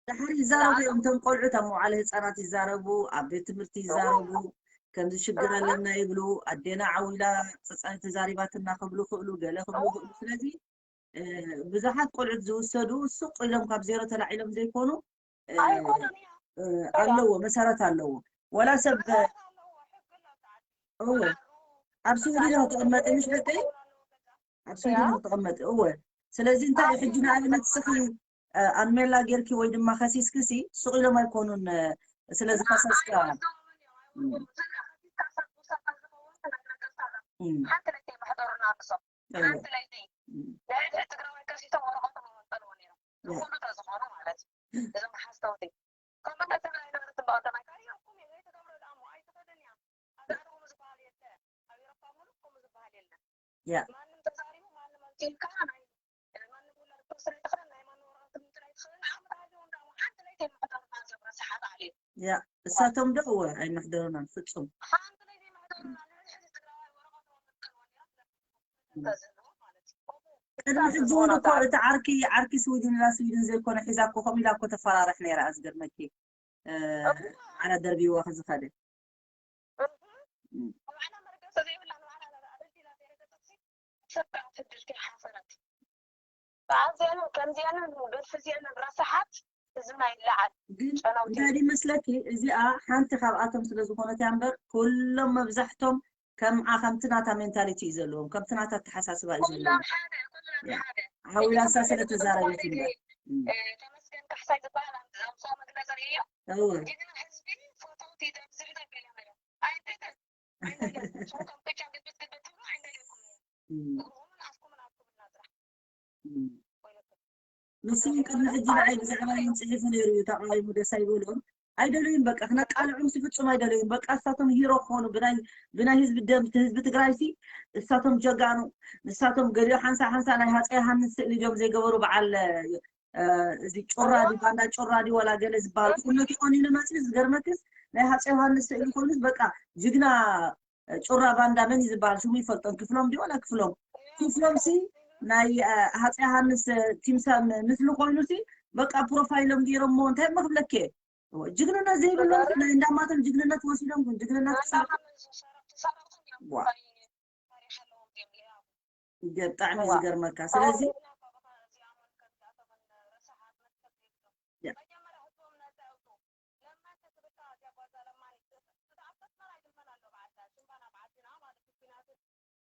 ድሕሪ ይዛረቡ እዮም እቶም ቆልዑት ኣብ መዋዕለ ህፃናት ይዛረቡ ኣብ ቤት ትምህርቲ ይዛረቡ ከምዚ ሽግር ኣለና ይብሉ ኣዴና ዓው ኢላ ፀፃይ ተዛሪባትና ክብሉ ክእሉ ገለ ክብሉ ክእሉ ስለዚ እ፣ ብዙሓት ቆልዑት ዝውሰዱ ስቕ ኢሎም ካብ ዜሮ ተላዒሎም ዘይኮኑ እ፣ ኣይኮነን እያ እ፣ ኣለዎ መሰረት ኣለዎ ወላ ሰብ እወ ኣብ ስዊድን ነው ተቐመጠ ምሽ ደቀይ ኣብ ስዊድን ነው ተቐመጠ እወ ስለዚ እንታይ እዩ ሕጂ ንኣብነት ስኺ ኣንሜላ ጌርኪ ወይ ድማ ከሲስክሲ ስቕ ኢሎም ኣይኮኑን ስለዚ ከሰስካ ሓንቲ ለይቲ መሕደሩና ንሶም ሓንቲ ለይቲ ናይ ትግራዋይ ከሲሶም ወረቐቶም ኣመንጠልዎ ነይሮም ንኩሉ ተዝኾኑ ማለት እዩ እዞም ሓስተውቲ ከምኡ ተትብል ኣይነበረትን ብቐዳማይ ካሊኣኩም እየ ዘይትገብሮ ደኣ እሞ ኣይትኸድን እያ ኣብ ላዕሊ ከምኡ ዝበሃል የለ ኣብ ኤሮፓ ሙሉእ ከምኡ ዝበሃል የለን ያ ማንም ተዛሪቡ ማንም ኣምፂኡ ከዓ ናይ ማንም ውላድ ክትወስድ ኣይትኽእልን ናይ ማንም ወረቐት ክትምንጥል ኣይትኽእልን ዓመት ሃልዎም ደኣ ሓንቲ ለይቲ የመሕደሩና እዞም ረሳሓት ዓሌት ያ እሳቶም ዶ እወ ኣይመሕደሩናን ፍጹም ሓንቲ ለይቲ የመሕደሩና ንሕዚ ሕዚ ትግራዋይ ወረቐት ኣመንጠልዎ ነይሮም ተዝህልዎ ማለት እዩ ቅድሚ ሕጂ እውን እኮ እቲ ዓርኪ ዓርኪ ስዊድን ኢላ ስዊድን ዘይኮነ ሒዛ እኮ ከምኡ ኢላ እኮ ተፈራርሕ ነይራ ዝገርመኪ ዓላ ደርቢዋ ከዝኸደ ንባዕላ መርገፂ ዘይብላ ንባዕላ ኣበዲላ ዘይረገፀት ሰብ ከዓ ትድልኪ ሓፈረት ብኣዚአንን ከምዚአንን ብልፊ እዚአንን ረሳሓት ህዝብና ይለዓል ግን እንታይ ይመስለኪ እዚኣ ሓንቲ ካብኣቶም ስለ ዝኾነት እያ እምበር ኩሎም መብዛሕቶም ከምዓ ከምቲ ናታ ሜንታሊቲ እዩ ዘለዎም ከምቲ ናታ ኣተሓሳስባ እዩ ዘለዎም ሓዊላሳ ስለ ተዛረበት እምበር ተመስገን ካሕሳይ ዝበሃል ኣንተ ዘምፅኦ መግለፂ ርእዮ። እወ ጅግና ህዝቢ ፈተውቲ ደም ዝርደብ ገለ መለ ኣይደለን ኣይደለን። ሽም ከም ቅጫ ግብት ግብት ትብሎ ኣይደለኩም። እም፣ እግርኹምን ኣፍኩምን ኣብ ክብርና ጥራሕ እም። ንሱ እውን ቅድሚ ሕጂ ንዓይ ብዛዕባ ይን ፅሒፉ ነይሩ እዩ። ተቃዊሙ ደስ ኣይበልኦም፣ ኣይደለዩን። በቃ ክነቃልዖም ሲ ፍፁም ኣይደለዩን። በቃ እሳቶም ሂሮ ክኾኑ ብናይ ብናይ ህዝቢ ደም፣ እቲ ህዝቢ ትግራይ ሲ እሳቶም ጀጋኑ፣ ንሳቶም ገሊኦ ሓንሳ ሓንሳ ናይ ሃፀ ዮሃንስ ስእሊ ድዮም ዘይገበሩ፣ በዓል እ፣ እዚ ጩራ ድዩ ባንዳ ጩራ ድዩ ዋላ ገለ ዝበሃል ኩነቱ ቆኒኑ መፅዩ። ዝገርመክስ ናይ ሃፀ ዮሃንስ ስእሊ ኮይኑስ በቃ ጅግና እ፣ ጩራ ባንዳ መን እዩ ዝበሃል ሽሙ ይፈልጦን ክፍሎም ድዩ ዋላ ክፍሎም ክፍሎም ሲ ናይ እ፣ ሃፀ ዮሃንስ እ፣ ቲምሳ ም- ምስሊ ኮይኑ ሲ በቃ ፕሮፋይሎም ገይሮሞ እንታይ እሞ ክብለክ እየ። እወ፣ ጅግንነት ዘይብሎም ሲ ናይ እንዳማቶም ጅግንነት ወሲዶም ግን ጅግንነት ክሰርሑ ዋ። ገ- ብጣዕሚ እዩ ዝገርመካ። ስለዚ ያ።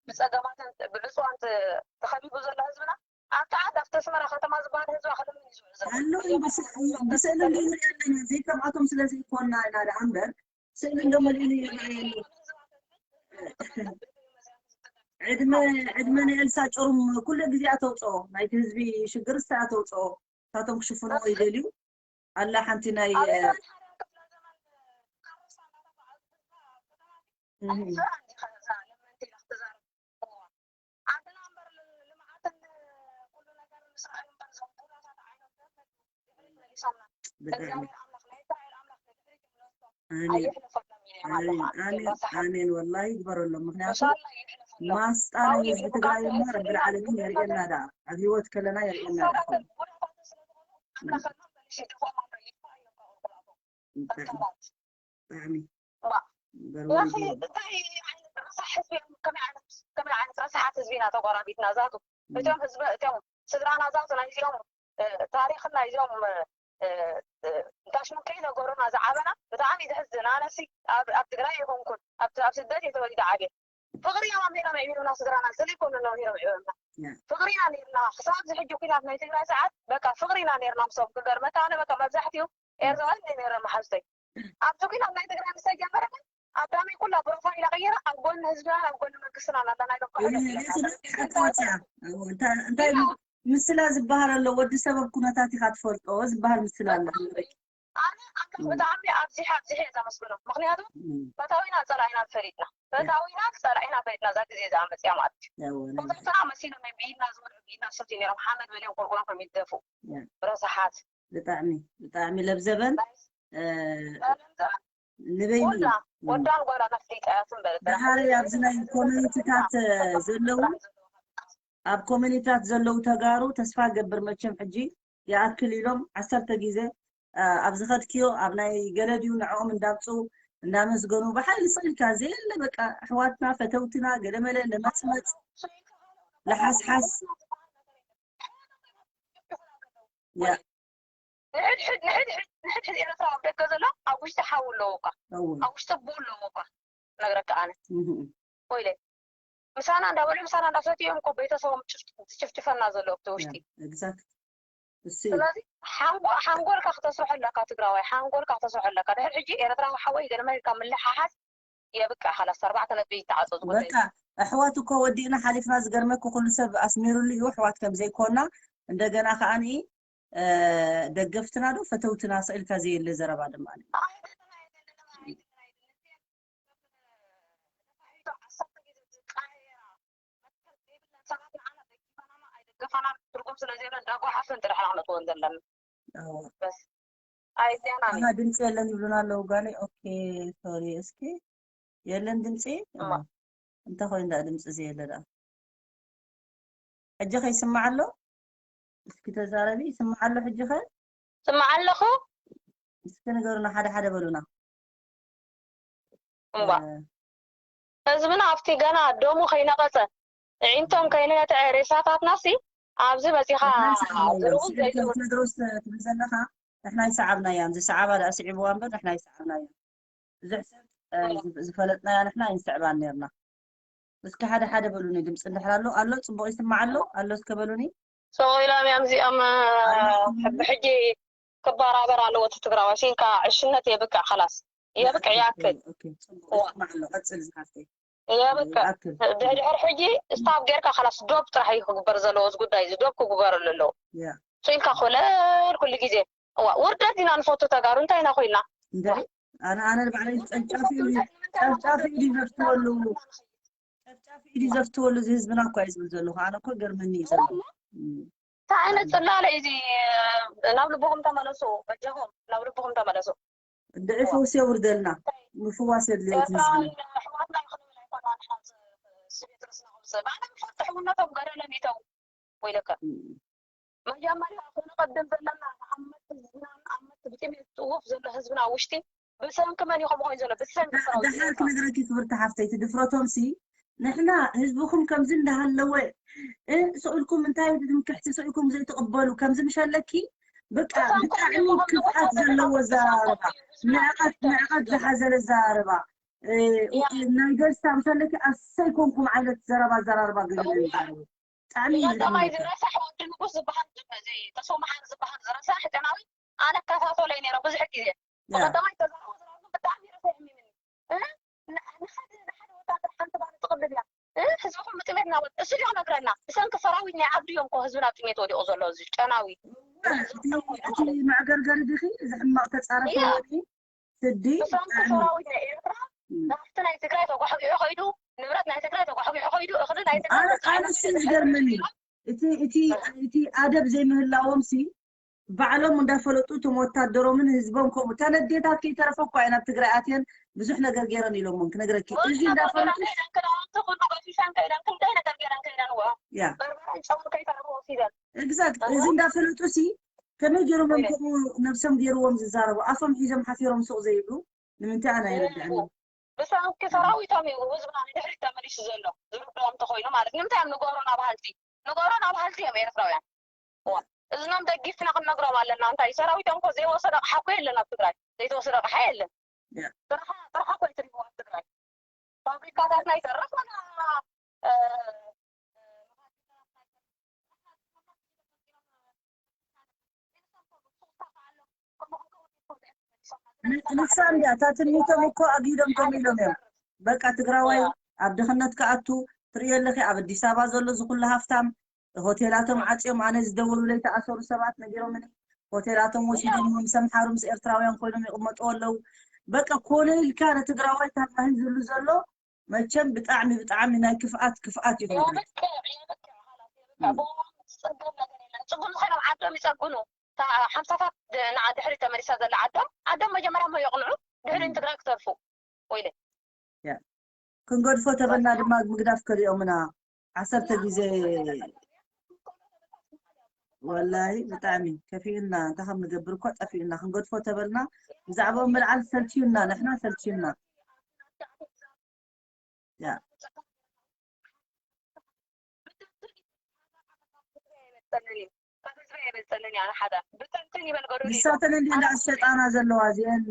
ብፀገማትን ብዕፅዋን ተ- ተኸቢቡ ዘሎ ህዝብና ኣብቲ ዓዲ ኣብቲ ኣስመራ ከተማ ዝበሃል ህዝቢ ክልምን እዩ ዝውዕል ዘሎ። ኣሎ እዩ ብስ- ብስእሊ እንዶ ንሪኦ ኣለና። ዘይከምኣቶም ስለ ዘይኮንና ኢና ደኣ እምበር ስእሊ እንዶ መሊኡ ይርኣየሉ። ዕድመ ዕድመ ንኤልሳ ጭሩም ኩሉ ግዜ ኣተውፅኦ ናይቲ ህዝቢ ሽግር ስ ኣተውፅኦ እሳቶም ክሽፍንዎ ይደልዩ። ኣላ ሓንቲ ናይ ኣብ ኤርትራ ሓደ ክፍለ ዘመን ካሮሳ እናተጓዓዙ ህዝባ ኣብ ከተማ እህ፣ ኣንስራ እንዲኻ እዛ ለመንቲ ኢላ ክትዛረብ እዋ። ዓድና እምበር ል- ልምዓትን ኩሉ ነገር ምስራሕ እዩ እምበር እዞም ቡዳታት ዓይነት ዘመድ ድሕሪት መሊሶምና። ብጣዕሚ እግዚኣብሔር ኣምላኽ ናይ እስራኤል ኣምላኽ ንድሕሪት ይምለሶም። ኣሜን ኣየሕልፈሎም እየ ኣሜን ኣለኻ ኣሜን ረሳሓት ኣሜን። ወላሂ ይግበረሎም። ምክንያቱ እንሻላ የሕልፈሎም። ማስጣ ናይ ህዝቢ ትግራይ እሞ ረቢ ልዓለሚን የርእየና ደኣ ኣብ ህይወት ከለና የርእየና ደኣ። ሕሳራተን ጉዳታትን ስለ ዝኾኑ ኣምላኽ ከማን በልሽ ድኾም ኣምረ ይጥፋ እዮም ካብ ቁልቁላቶም። ብጣዕሚ ተንከራት ብጣዕሚ ዋ እምበር ያኺ ወሪድዎም። እንታይ ዓይነት ረሳሕ ህዝቢ እዮም? ከመይ ዓይነት ከመይ ዓይነት ከመይ ዓይነት ረሳሓት ህዝቢ ኢና ተጎራቢትና ዛቱ እቶም ህዝቢ እቶም ስድራና ዛቱ ናይዚኦም እ፣ ታሪኽን ናይዚኦም እ፣ እ፣ እ፣ እንዳሽሙ ከይነገሩና ዝዓበና ብጣዕሚ እዩ ዘሕዝን። ኣነሲ ኣብ ኣብ ትግራይ ኣይኮንኩን ኣብ ኣብ ስደት እየ ተወሊደ ዓብየ። ፍቕሪ እዮም ኣምሂሮም ኣዕቢሩና ስድራና፣ ስለ ይኮኑ ነሚሮም ኣዕቢሮምና። ያ። ፍቕሪ ኢና ነርና ክሳብ እዚ ሕጂ ኩናት ናይ ትግራይ ሰዓት በቃ ፍቕሪ ኢና ነርና ምሶም። ክገርመካ ኣነ በቃ መብዛሕትኡ ኤርትራውያን እንደ ነረ መሓዝተይ ኣብዚ ኩናት ናይ ትግራይ ምስ ተጀመረ ግን ኣዳመይ ኩላ ፕሮፋይላ ቀይራ ኣብ ጎኒ ህዝብና ኣብ ጎኒ መንግስትና ኣላ ናይ በቃ ሕደት የለን። እንታይ እንታይ ምስላ ዝበሃል ኣሎ። ወዲ ሰብ ኣብ ኩነታት ኢኻ ትፈልጦ ዝበሃል ምስላ ኣሎ። ኣነ ኣምላኽ ብጣዕሚ ኣብዚሐ ኣብዚሐ እየ ዘመስግኖ። ምክንያቱ ፈታዊና ፀላኢና ፈሊጥና ፈታዊና ፀላኢና ፈሊጥና እዛ ግዜ እዛ መፅያ ማለት እዩ። ፈተውትና መሲሎም እዮም ብኢድና ዝበልዑ ብኢድና ዝሰትዩ ነይሮም ሓመድ በሊኦም ቆርቆሮም ከም ይደፉ ረሳሓት ብጣዕሚ ብጣዕሚ ለብዘበን እ፣ ንበይኑ ወዳን ጓል ኣፍሊጣ እያ ትንበል ደሓር ኣብዚ ናይ ኮሚኒቲታት ዘለዉ ኣብ ኮሚኒታት ዘለዉ ተጋሩ ተስፋ ገብር መቸም ሕጂ ይኣክል ኢሎም ዓሰርተ ግዜ እ፣ ኣብ ዝኸድክዮ ኣብ ናይ ገለ ድዩ ንዕኦም እንዳምፁ እንዳመስገኑ ብሓይሊ ስቕ ኢልካ ዘየለ በቃ ኣሕዋትና ፈተውትና ገለመለ ለመፅመፅ ለሓስሓስ ያ ንሕድሕድ ንሕድሕድ ንሕድሕድ ኤርትራ ኣብ ደገ ዘሎ ኣብ ውሽጢ ሓው ኣለዎ እኳ እወ ኣብ ውሽጢ ቡ ኣለዎ እኳ ነግረካ ኣነ እህ። ኮይለ ምሳና እንዳበልዑ ምሳና እንዳሰትዩ እዮም እኮ ቤተሰቦም ጭፍ- ዝጭፍጭፈና ዘሎ ኣብቲ ውሽጢ ኤግዛክት እሱ ስለዚ ሓንጎ- ሓንጎልካ ክተስርሖ ኣለካ ትግራዋይ ሓንጎልካ ክተስርሖ ኣለካ ድሕር ሕጂ ኤርትራዊ ሓወይ ገለመልካ ምልሓሓዝ የብቅዕ ካላስ ኣርባዕተ ነጥቢ ይተዓፀ ዝጉዳይ በቃ ኣሕዋት እኮ ወዲእና ሓሊፍና ዝገርመኪ ኩሉ ሰብ ኣስሚሩሉ እዩ ኣሕዋት ከም ዘይኮና እንደገና ከዓኒ እ፣ ደገፍትና ዶ ፈተውትና ስእልካ ዘየለ ዘረባ ድማ ትርጉም ስለ ዘይብለን እንዳጓሓፈን ጥራሕ ኢና ክነጥወን ዘለና ኣዎ። በስ ኣይዚያና ኣሃ ድምፂ የለን ይብሉና ኣለዉ ጓለይ ኦኬ ሶሪ እስኪ የለን ድምፂ እማ። እንታይ ኮይኑ ዳ ድምፂ ዘየለ ዳ ሕጂ ከ ይስማዕ ኣሎ እስኪ ተዛረቢ ይስማዕ ኣሎ ሕጂ ከ ስማዕ ኣለኹ እስኪ ንገሩና ሓደ ሓደ በሉና እምባ ህዝብና ኣብቲ ገና ደሙ ከይነቐፀ እዒንቶም ከይነትዐ ሬሳታትናሲ ኣብዚ በፂኻ ዝርኡን ዘይዝርኡን ቴድሮስ ትብል ዘለኻ ንሕና ይሰዓብናያ እዚ ሰዓባ ዳ ስዒብዋ እምበር ንሕና ይሰዓብናያ ብዙሕ ሰብ እ፣ ዝፈለጥናያ ንሕና ኣይንስዕባን ነርና እስኪ ሓደ ሓደ በሉኒ ድምፂ እንድሕር ኣሎ ኣሎ ፅቡቅ ይስማዕ ኣሎ ኣሎ እስከ በሉኒ ሰው ኢሎም እዮም እዚኦም ብሕጂ ክበራበር ኣለዎ እቲ ትግራዋይ። ሲንካ ዕሽነት የብቅዕ፣ ከላስ የብቅዕ፣ ያክል። ኦኬ፣ ጽቡቅ፣ ይስማዕ ኣሎ። ቀጽል ዝሓፍተይ። የብቅዕ። ይኣክል። ድሕድሕር ሕጂ ስታብ ጌርካ ከላስ ዶብ ጥራሕ እዩ ክግበር ዘለዎ። እዚ ጉዳይ እዚ ዶብ ክግበረሉ ኣለዎ። ያ ሲንካ ኮለል ኩሉ ግዜ። እዋ፣ ውርደት ኢና ንፈቱ ተጋሩ። እንታይ ኢና ኮይና? እንደ ኣነ ኣነ ባዕለይ ጨፍጫፊ ጨፍጫፊ ድዩ ዘፍትወሉ? ጨፍጫፊ ድዩ ዘፍትወሉ? እዚ ህዝብና እኮ እዩ ዝብል ዘለኹ። ኣነ እኮ ገርመኒ እዩ ዘሎ። እም። እንታይ ዓይነት ጽላለ እዩ እዚ? ናብ ልብኹም ተመለሱ፣ በጃኹም ናብ ልብኹም ተመለሱ። እንድዒ ፈውሲ የውርደልና። ምፍዋስ የድልዮ እቲ ህዝብና። ኣሕዋትና ክንብል ኣይኮና ንሕና ስቤት ርስና ክምሰ ባዕሎም ይፈልጡ ሕውነቶም ገደሎም ይተው። ወይለካ እም። መጀመርያ ክንቐድም ዘለና ንኣመት ህዝብናን ኣመት ብጥሜት ዝፅውፍ ዘሎ ህዝብና ውሽጢ ብሰንኪ መን እዩ ከምኡ ኮይኑ ዘሎ? ብሰንኪ ሰራዊት ደሓር ኤርትራ። ክነግረኪ ክብርቲ ሓፍተይ፣ እቲ ድፍረቶም ሲ ንሕና ህዝብኹም ከምዚ እንዳሃለወ እ፣ ስቕ ኢልኩም እንታይ ትምክሕቲ ስቕ ኢልኩም ዘይትቕበሉ ከምዚ ምሸለኪ በቃ ብሰንኪ ብጣዕሚ ከምዚ ክፍኣት ከምዚ ዘለዎ ከምዚ ኣዘራርባ ከምዚ ንዕቐት ንዕቐት ዝሓዘለ ኣዘራርባ እ፣ ያ። ናይ ደስታ ምሸለኪ ኣሰይ ኮንኩም ዓይነት ዘረባ ኣዘራርባ ገለ ዘረባ ብጣዕሚ እዩ ቀዳማይ ዘደንግጽ። ዝረሳሕ ወዲ ንጉስ ዝበሃል እዚ ተስፎ መሓሪ ዝበሃል ዝረሳሕ ጨናዊ ኣነ እከታተሎ እየ ነይረ ብዙሕ ግዜ። ያ። ብቀዳማይ ተዛረቦ ዝረኣኹ ብጣዕሚ ረሳሕ የሚምን ንሓደ ንሓደ ወታደር ሓንቲ ባር ትቕብል እያ። እ፣ ህዝብኹም ብጥሜት እናወድ እሱ ድዮ ክነግረና? ብሰንኪ ሰራዊት ናይ ዓብዲ እዮም እኮ ህዝብና ኣብ ጥሜት ወዲቑ ዘሎ እዚ ጨናዊ። እቲ እቲ መዕገርገሪ ዲኺ እዚ ሕማቕ ተጻረፈ ያ። ወዲ ስዲ ብሰንኪ ብጣዕሚ ሰራዊት ናይ ኤርትራ እም። ሃፍቲ ናይ ትግራይ ተጓሕጒሑ ከይዱ፣ ንብረት ናይ ትግራይ ተጓሕጒሑ ከይዱ፣ እኽሊ ናይ ትግራይ ኣነ ተጓሕጒሑ ኣነ እሱ ዝገርመኒ እቲ እቲ እቲ ኣደብ ዘይምህላዎም ሲ ባዕሎም እንዳፈለጡ እቶም ወታደሮምን ህዝቦም ከምኡ እተን ኣዴታት ከይተረፈ እኳ እየን ኣብ ትግራይ ኣትየን ብዙሕ ነገር ገይረን ኢሎሞን ክነግረኪ እዚ ወዲ ነገር እንዳፈለጡ ከይደን ክዳውንቲ ኩሉ ገፊፈን ከይደን ክንደይ ነገር ገይረን ከይደን ወ ያ በርበረን ጨውን ከይተረፈ ወሲደን exact እዚ እንዳፈለጡ ሲ ከመይ ገይሮም እዮም እወ። ከምኡ ነብሶም ገይርዎም ዝዛረቡ ኣፎም ሒዞም ሓፊሮም ሱቕ ዘይብሉ ንምንታይ ኣነ ኣይርድዕን ብሰንኪ ሰራዊቶም እዩ ህዝብና ንድሕሪት ተመሊሱ ዘሎ ዝርድኦም እንተኮይኑ ማለት ንምንታይ እዮም ንገሩና በሃልቲ ንገሩና በሃልቲ እዮም ኤርትራውያን እዋ እዝኖም ደጊፍና ክንነግሮም ኣለና እንታይ ሰራዊቶም እኮ ዘይወሰዶ ኣቕሓ እኮ የለን ኣብ ትግራይ ዘይተወሰዶ ኣቕሓ የለን ያ። ጥርሓ ጥርሓ እኮ ይትርፍዎ ኣብ ትግራይ ፋብሪካታትና ይተርፍ ወላ እ፣ ን- ንሳ እንድያ እታ ትንቢቶም እኮ ኣጊዶም ከም ኢሎም እዮም በቃ ትግራዋይ ኣብ ድኽነት ክኣቱ ትርእዮ ኣለኺ ኣብ ኣዲስ ኣበባ ዘሎ እዚ ኩሉ ሃፍታም ሆቴላቶም ዓፅዮም ኣነ ዝደወሉለይ ተኣሰሩ ሰባት ነጊሮምኒ ሆቴላቶም ወሲዶም ምስ ኣምሓሩ ምስ ኤርትራውያን ኮይኖም ይቕመጡ ኣለዉ በቃ ኮነ ኢልካ ንትግራዋይ ታማሂ ዝብሉ ዘሎ መቸም ብጣዕሚ ብጣዕሚ ናይ ክፍኣት ክፍኣት እዩ ክነግረካ የብቅዕ የብቅዕ ማለት የብቅዕ ብኦም ዝፅገም ነገር የለን ፅጉም ኮይኖም ዓዶም ይፀግኑ ሓምሳታት ንዓ ድሕሪ ተመሊሳ ዘላ ዓዶም ዓዶም መጀመርያ እሞ የቕንዑ ድሕሪ ንትግራይ ክተርፉ ወይለ ክንገድፎ ተበልና ድማ ምግዳፍ ከሊኦምና ዓሰርተ ግዜ ወላሂ ብጣዕሚ ከፊኡና እንታይ ከም ንገብር እኳ ጠፊኡና ክንገድፎ ተበልና ብዛዕባኦም ምልዓል ሰልችዩና ንሕና ሰልችዩና ያ ንሳተን እንዲ እንዳ ኣሰጣና ዘለዋ እዚአን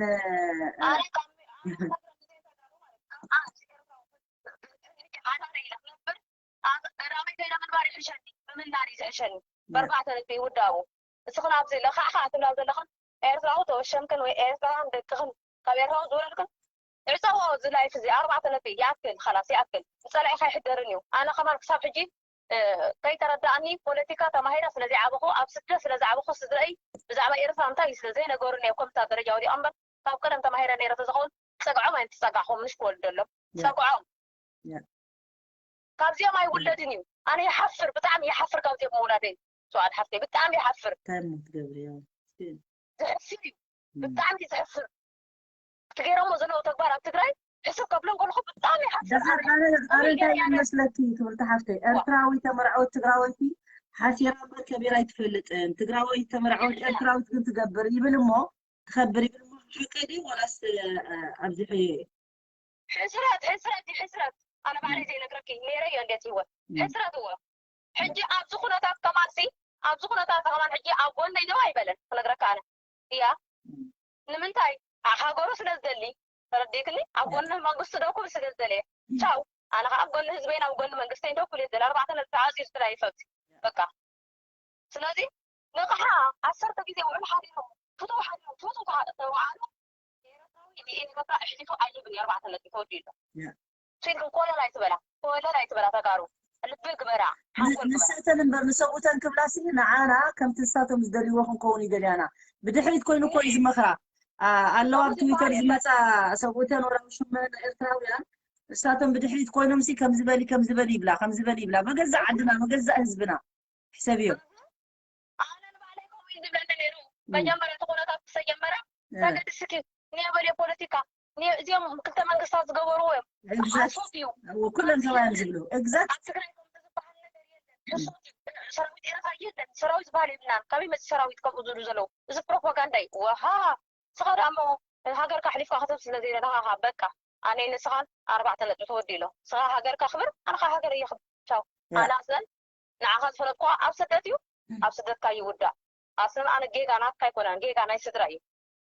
በርባዕተ ነጥቢ ይውዳቡ እስኽን ኣብዚ ለኻዕኻ ትብላ ዘለኽን ኤርትራዊ ተወሸምክን ወይ ኤርትራውያን ደቅኽን ካብ ኤርትራዊ ዝወለድክን ዕፀዎ እዚ ላይፍ እዚ ኣርባዕተ ነጥቢ ይኣክል ኸላስ ይኣክል ንፀላኢኻ ይሕደርን እዩ ኣነ ከማን ክሳብ ሕጂ ከይተረዳእኒ ፖለቲካ ተማሂረ ስለዘይዓበኹ ኣብ ስደት ስለዝዓበኹ ስድረይ ብዛዕባ ኤርትራ እንታይ እዩ ስለዘይነገሩኒ ኣብ ኮምፒታር ደረጃ ወዲቐ እምበር ካብ ቀደም ተማሂረ ነይረ ተዝኸውን ፀግዖም ኣይምትፀጋዕኹም ምሽ ክወልደሎም ፀግዖም ካብዚኦም ኣይውለድን እዩ ኣነ ይሓፍር ብጣዕሚ ይሓፍር ካብዚኦም ምውላደይ ሰዋል ሓፍተይ ብጣዕሚ ይሓፍር እንታይ እሞ ትገብርዮ ዘሕፍር እዩ ብጣዕሚ ዘሕፍር እቲ ገይሮሞ ዘለዉ ተግባር ኣብ ትግራይ ሕስብ ከብሎ ከለኹ ብጣዕሚ ይሓፍር ደሓር ኣነ ኣነ እንታይ ይመስለኪ ክብርቲ ሓፍተይ ኤርትራዊ ተመርዐወት ትግራወይቲ ሓሲራ እምበር ከቢራ ኣይትፈልጥን ትግራወይቲ ተመርዐወት ኤርትራዊት ግን ትገብር ይብል እሞ ትኸብር ይብል እሞ ሓቂ ድዩ ወላስ ኣብዚ ሕስረት ሕስረት እዩ ሕስረት ኣነ ባዕለይ ዘይነግረኪ ነይረዮ እንዴት ህይወት ሕስረት እዎ ሕጂ ኣብዚ ኩነታት ከማንሲ ኣብዚ ኩነታት ከማን ሕጂ ኣብ ጎነይ ደው ኣይበለን ክነግረካ ኣነ እያ ንምንታይ ሃገሩ ስለ ዝደሊ ተረዲክኒ ኣብ ጎኒ መንግስቲ ደው ክብል ስለ ዝደለየ ቻው ኣነ ከዓ ኣብ ጎኒ ህዝበይን ኣብ ጎኒ መንግስተይን ደው ክብል እየ ዝደሊ ኣርባዕተ ነጥቢ ተዓፂዩ ዝትላይ ይፈብቲ በቃ ስለዚ ንቕሓ ዓሰርተ ግዜ ውዕል ሓዲሮም ፍትው ሓዳር ፍትው ተባዕሉ ኤረትራዊ ንኤረትራ ኣሕሊፉ ኣይህብን። ኣርባዕተ ነጥቢ ተወዲኡ ኣሎ። ስኢልኩም ኮለል ኣይትበላ፣ ኮለል ኣይትበላ። ተጋሩ ልቢ ግበራ፣ ሓንጎል ግበራ። ንሳተን እምበር ንሰብኡተን ክብላሲ ንዓና ከምቲ ንሳቶም ዝደልይዎ ክንከውን ይደልያና። ብድሕሪት ኮይኑ እኮ እዩ ዝመኽራ። ኣለዋ ኣብ ትዊተር ዝመፃ ሰብኡተን ወላ ሽመን ኤርትራውያን ንሳቶም ብድሕሪት ኮይኖም ሲ ከምዚ በሊ ከምዚ በሊ ይብላ ከምዚ በሊ ይብላ መገዛእ ዓድና መገዛእ ህዝብና ሕሰብዮ። ኣነ ንባዕለይ ከምኡ እዩ ዝብለኒ ነይሩ። መጀመርያ እቲ ኩነታት ዝተጀመረ ተገድስኪ ኒዮ በልዮ ፖለቲካ ኒዮ እዚኦም ክልተ መንግስታት ዝገበርዎ እዮም። ሓሶት እዩ። ኩለን ተባዮም ዝብሉ exact ኣብ ትግራይ ከምዚ ዝበሃል ነገር የለን። ሓሶት እዩ። ሰራዊት ኤረትራ የለን። ሰራዊት ዝበሃል የብልናን። ካበይ መፂ ሰራዊት ከምኡ ዝብሉ ዘለዉ? እዚ ፕሮፓጋንዳ እዩ። ወሃ ንስኻ ደኣ እሞ ሃገርካ ኣሕሊፍካ ክትህብ ስለ ዘይደለኻ በቃ ኣነይ ንስኻን ኣርባዕተ ነጥቢ ተወዲእሎ። ንስኻ ሃገርካ ክብር ኣነ ከዓ ሃገረይ የኽብር። ቻው። ኣነ ኣስለን ንዓኻ ዝፈለጥኩኻ ኣብ ስደት እዩ። ኣብ ስደትካ ይውዳእ። ኣስለን ኣነ ጌጋ ናትካ ኣይኮነን ጌጋ ናይ ስድራ እዩ።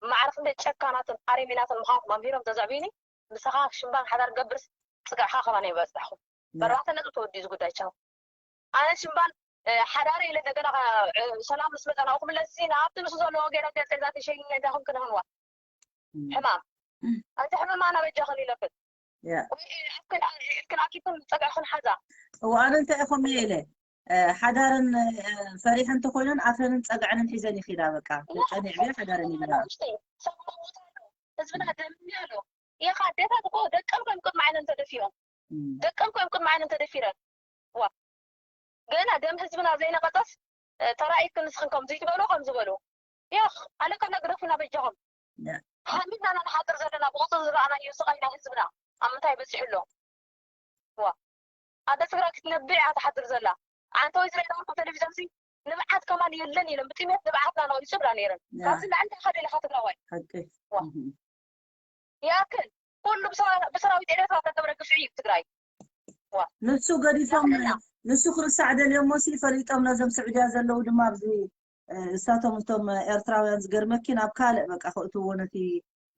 ማዕረ ክንደይ ጨካናትን ኣረሜናትን ምዃንኩም ኣምሂሮም ተዘዕብዩኒ ንስኻ ሽምባን ሓዳር ገብርስ ፅግዕኻ ከማን ኣይበፅሕኹም። በርባዕተ ነጥቢ ተወዲኡ እዚ ጉዳይ ቻው። ኣነ ሽምባን ሓዳረ ኢለ እንደገና ሰላም ምስ መፀ ናብኡ ክምለስ ሲ ናብቲ ንሱ ዘለዎ ገይረ ገፀ ዛተ ሸይነ እንዳኹም ክነህንዋ ሕማም ኣንቲ ሕመም ኣና በጃኽን ኢለክን ወይ ኢልክን ኣኪብክን ፀግዕኽን ሓዛ። እዋ ኣነ እንታይ ኢኹም እየ ኢለ ሓዳረን ፈሪሐን እንተኮይነን ኣፈንን ፀግዐንን ሒዘን ይኺዳ በቃ ደቀን ይዕብያ ሓዳረን ይብላ። ህዝብና ደምኒ ኣሎ ኢኻ ኣዴታት እኮ ደቀን ኮይም ቅድሚ ዓይነን ተደፊሮም ደቀን ኮይም ቅድሚ ዓይነን ተደፊረን ዋ ገና ደም ህዝብና ዘይነቐጸስ ተራኢክን ንስኽን ከምዚ ትበሉ ከምዚ በሉ ያኽ ኣለካ ነግረፉና በጃኹም ሓሚድና ኢና ንሓድር ዘለና ብቑፅሪ ዝረኣናዮ ስቓይ ናይ ህዝብና ኣብ ምንታይ በፂሑ ኣሎ ዋ ኣደ ትግራይ ክትነብዕ እያ ትሓድር ዘላ ኣንተ ወይ ዝረኢ ነበርኩም ቴሌቪዝን ሲ ንብዓት ከማን የለን ኢለን ብጥሜት ንብዓትና ነቒፁ ብላ ነይረን ካብዚ ንላዕሊ እንታይ ካደ ኢለካ ትግራዋይ ሓቂ ይኣክል ኩሉ ብሰራዊት ኤርትራ ተገብረ ግፍዒ እዩ ትግራይ ንሱ ገዲፎም ንሱ ክርሳዕ ደልዮሞ ሲ ፈሊጦም ነዞም ስዑድያ ዘለዉ ድማ ኣብዚ እሳቶም እቶም ኤርትራውያን ዝገርመኪ ናብ ካልእ በቃ ከእትዎ ነቲ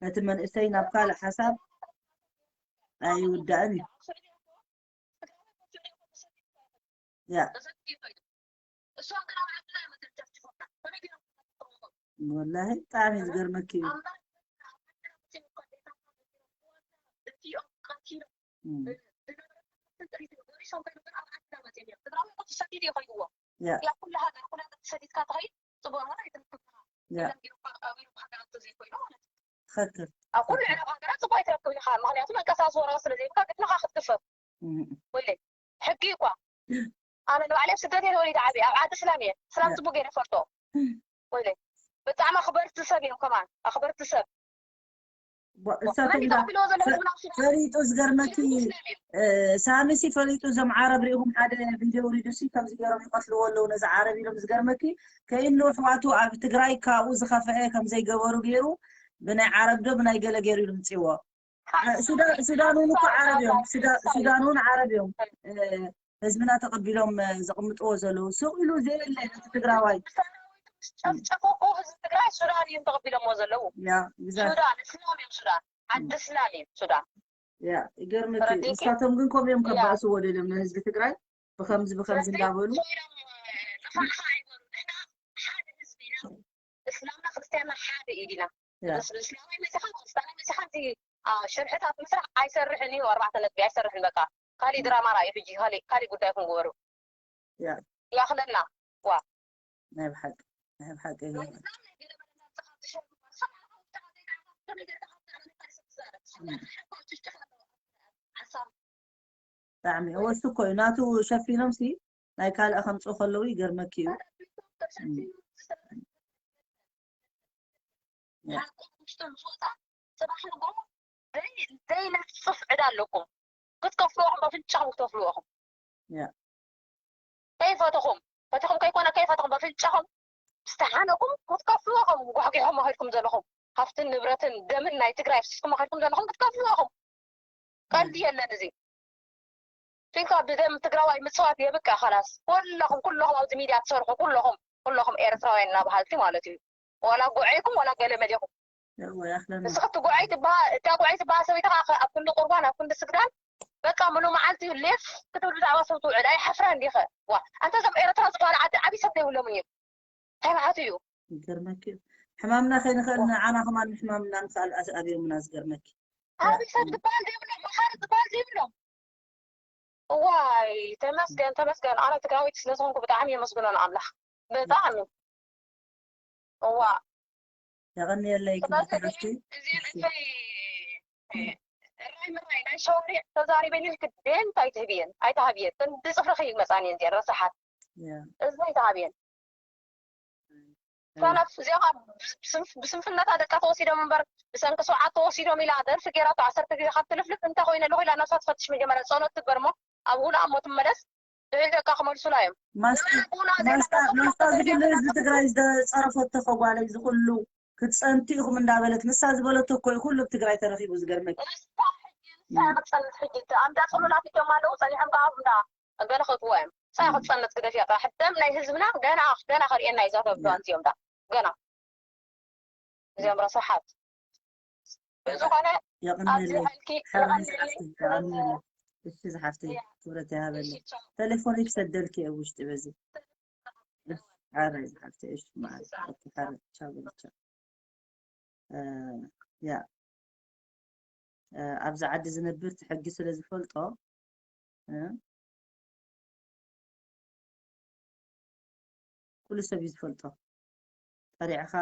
ነቲ መንእሰይ ናብ ካልእ ሓሳብ ኣይውዳእን እዩ ያ ወላሂ ብጣዕሚ ዝገርመኪ እዩ ያ ኩሉ ሃገር ኩሉ ሃገር ተሰዲድካ ትኸይድ ፅቡቅ ነገር ኣይትረክብካ ያ ኢሮፓ ሃገራት ተዘይኮይኑ ማለት እዩ ትኽክል ኣብ ኩሉ ዕረብ ሃገራት ፅቡቅ ኣይትረክብ ኢኻ ምክንያቱ መንቀሳቀሲ ወረቀት ስለ ዘይብካ ግድንኻ ክትክፈል ወይለ ሕጊ እኳ ኣነ ንባዕለይ ኣብ ስደት እየ ተወሊደ ዓብየ ኣብ ዓዲ እስላም እየ እስላም ፅቡቅ ገይረ ፈልጦ ወይለ ብጣዕሚ ኣኽበርቲ ሰብ እዮም ከማን ኣኽበርቲ ሰብ እሳቶም ፈሊጡ ዝገርመኪ ሳሚሲ ፈሊጡ እዞም ዓረብ ሪኢኹም ሓደ ቪድዮ ውሪዱ ሲ ከምዚ ገይሮም ይቀትልዎ ኣለዉ ነዚ ዓረብ ኢሎም ዝገርመኪ ከይኑ ኣሕዋቱ ኣብ ትግራይ ካብኡ ዝኸፍአ ከም ዘይገበሩ ገይሩ ብናይ ዓረብ ዶ ብናይ ገለ ገይሩ ኢሉ ምፅዎ ሱዳን እውን እኮ ዓረብ እዮም ሱዳን እውን ዓረብ እዮም ህዝብና ተቐቢሎም ዘቕምጥዎ ዘለዉ ሱቕ ኢሉ ዘየለ እቲ ትግራዋይ ጨፍጨፈ እኮ ህዝቢ ትግራይ ሱዳን እዮም ተቐቢሎሞ ዘለዉ ያ ግዛት ሱዳን እስላም እዮም ሱዳን ዓዲ እስላም እዩ ሱዳን ያ ይገርምኪ ንሳቶም ግን ከምኡ እዮም ከባእስዎ ደልዮም ንህዝቢ ትግራይ ብከምዚ ብከምዚ እንዳበሉ ንፋዕካ ኣይበሉ ንሕና ሓደ ህዝቢ ኢና እስላምና ክርስትያንና ሓደ ኢድ ኢና እስላማይ መሲኻ ክርስትያናይ መሲኻ እዚ ሽርሕታት ምስራሕ ኣይሰርሕን እዩ ኣርባዕተ ነጥቢ ኣይሰርሕን በቃ ካሊእ ድራማ ራእዩ ሕጂ ካሊእ ጉዳይኩም ግበሩ ያ ያኽለና ዋ ናይ ብሓቂ ናይ ብሓቂ ብጣዕሚ ወሱ እኮ እዩ ናቱ ሸፊኖም ሲ ናይ ካልእ ከምፅኡ ከለዉ ይገርመኪ እዩ ዘይነፅፍ ዕዳ ኣለኩም ክትከፍልዎም በፍንጫኹም ክትከፍልዎም ከይፈተኹም ፈተኹም ከይኮነ ከይፈተኹም በፍንጫኹም ዝተሓነኩም ክትከፍልዎም ጓሕጊሖም ከድኩም ዘለኹም ሃፍትን ንብረትን ደምን ናይ ትግራይ ፍስስኩም ከድኩም ዘለኹም ክትከፍልዎም ቀልዲ የለን እዚ ፊልካ ብደም ትግራዋይ ምፅዋት የብቃ ካላስ ኩለኹም ኩለኹም ኣብዚ ሚድያ ትሰርሑ ኩለኹም ኩለኹም ኤርትራውያን እናበሃልቲ ማለት እዩ ዋላ ጉዐይኩም ዋላ ገለመሌኹም ንስኺ እቲ ጉዐይ ትበሃል እታ ጉዐይ ትበሃል ሰበይትኻ ኣብ ክንዲ ቁርባን ኣብ ክንዲ ስግዳን በቃ ምሉ መዓልቲ ሌፍ ክትብል ብዛዕባ ሰብ ትውዕል ኣይሓፍራን ዲኸ ዋ ኣንተ እዞም ኤርትራ ዝበሃሉ ዓዲ ዓብዪ ሰብ ዘይብሎምን እዮም እንታይ መዓት እዩ ይገርመኪ እዩ ሕማምና ከይንኽእል ንዓና ከማን ንሕማምና ምኽኣል ኣስ- ኣብዮምና ዝገርመኪ። ኣበይ ሰብ ዝበሃል ዘይብሎም፣ መኻሪ ዝበሃል ዘይብሎም። እዋይ ተመስገን ተመስገን። ኣነ ትግራዊት ስለዝኾንኩ ብጣዕሚ የመስግኖ ንኣምላኽ ብጣዕሚ። እዋ የቐንየለይ ክብርቲ ስለዚ ሓፍቲ። እዚን እተይ እራይ ምራይ ናይ ሸውሪዕ ተዛሪበን ኢልክ ደንት ኣይትህብየን ኣይትሃብየን። ክንዲ ፅፍርኺ ይመፃን እየን እዚአን ረሳሓት ያ እዚ ኣይትሃብየን። ሰነፍ እዚኣ ብስንፍነታ ደቃ ተወሲዶም እምበር ብሰንኪ ሰውዓት ተወሲዶም ኢላ ደርፊ ገይራቶ ዓሰርተ ግዜ ካብ ትልፍልፍ እንታይ ኮይነ ኣለኹ ኢላ ነብሳ ትፈትሽ መጀመርያ ጸሎት ትግበር እሞ ኣብ ውላ እሞ ትመለስ ድሕሪ ደቃ ክመልሱላ እዮም ማስታ ዝግለ ህዝቢ ትግራይ ዝፀረፈቶ ከጓለ እዚ ኩሉ ክትፀንቱ ኢኹም እንዳበለት ንሳ ዝበለቶ እኮ እዩ ኩሉ ኣብ ትግራይ ተረኺቡ ዝገርመኪ። ክፀንት ሕጂ ኣምዳ ፅሉላት እዮም ኣለዉ ጸኒሖም ከዓ እንዳ ገለ ክእትዎ እዮም። ሳ ክትፀንት ግደፍ እያ ሕደም ናይ ህዝብና ገና ገና ከርእየና እዩ ዛተብዶ ኣንዚኦም ዳ ገና እዚኦም ረሳሓት ብዝኾነ ኣብዚ የቕንየለይ ሓልኪ ሓበን የቐንየለይ ዝሓፍተይ የቐንየለይ። እሺ ዝሓፍተይ ክብረት ይሃበለይ። ተሌፎን ይክሰደልኪ ኣብ ውሽጢ በዚ ሓረ ዝሓፍተይ። እሺ መዓል ሓረ ቻው በልቻ ያ ኣብዚ ዓዲ ዝነብር እቲ ሕጊ ስለ ዝፈልጦ ኩሉ ሰብ እዩ ዝፈልጦ። ጠሪዕኻ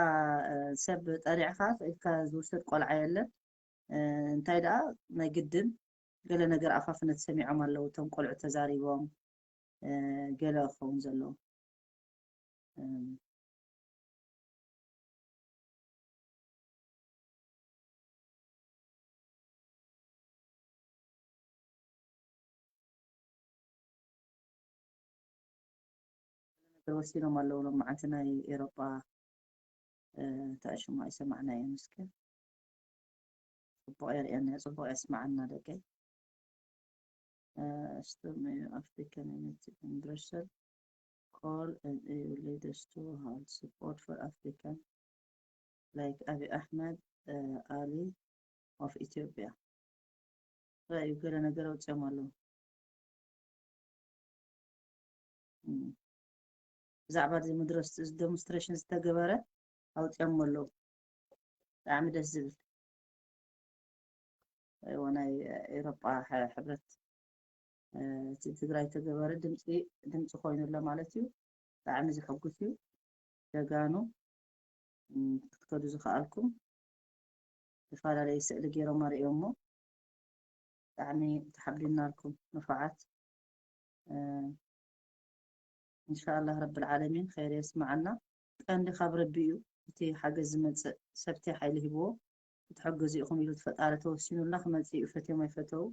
ሰብ ጠሪዕኻ ኢልካ ዝውሰድ ቆልዓ የለን። እንታይ ደኣ ናይ ግድን ገለ ነገር ኣፋፍነት ሰሚዖም ኣለዉ እቶም ቆልዑ ተዛሪቦም ገለ ክኸውን ዘለዎ። ነገር ወሲኖም ኣለዉ ሎም መዓልቲ ናይ ኤሮጳ እንታይ ሽማ ይሰማዕናዮ ምስኪ ጽቡቕ የርእየና ጽቡቕ የስማዓና ደቀይ Storm African Unity in Brussels call on E U leaders to hold support for African like Abiy Ahmed uh, Ali of Ethiopia ራእዩ ገለ ነገር ኣውፅኦም ኣለዉ ብዛዕባ እዚ ምድረስ እዚ ዴሞንስትሬሽን ዝተገበረ ኣውፅኦም ኣለዉ ብጣዕሚ ደስ ዝብል እዎ ናይ ኤሮጳ ሕብረት እቲ ትግራይ ተገበረ ድምፂ ድምፂ ኮይኑሎ ማለት እዩ ብጣዕሚ ዝሕጉስ እዩ ጀጋኑ ክትከዱ ዝኸኣልኩም ዝተፈላለዩ ስእሊ ገይሮም ኣርእዮሞ ብጣዕሚ ተሓቢናልኩም ንፉዓት እንሻኣላህ ረብል ዓለሚን ኸይር የስማዓና ቀንዲ ካብ ረቢ እዩ እቲ ሓገዝ ዝመፅእ ሰብቲ ሓይሊ ሂብዎ ክትሕግዙ ኢኹም ኢሉ ፈጣሪ ተወሲኑላ ክመፅእ እዩ ፈትዮም ኣይፈተው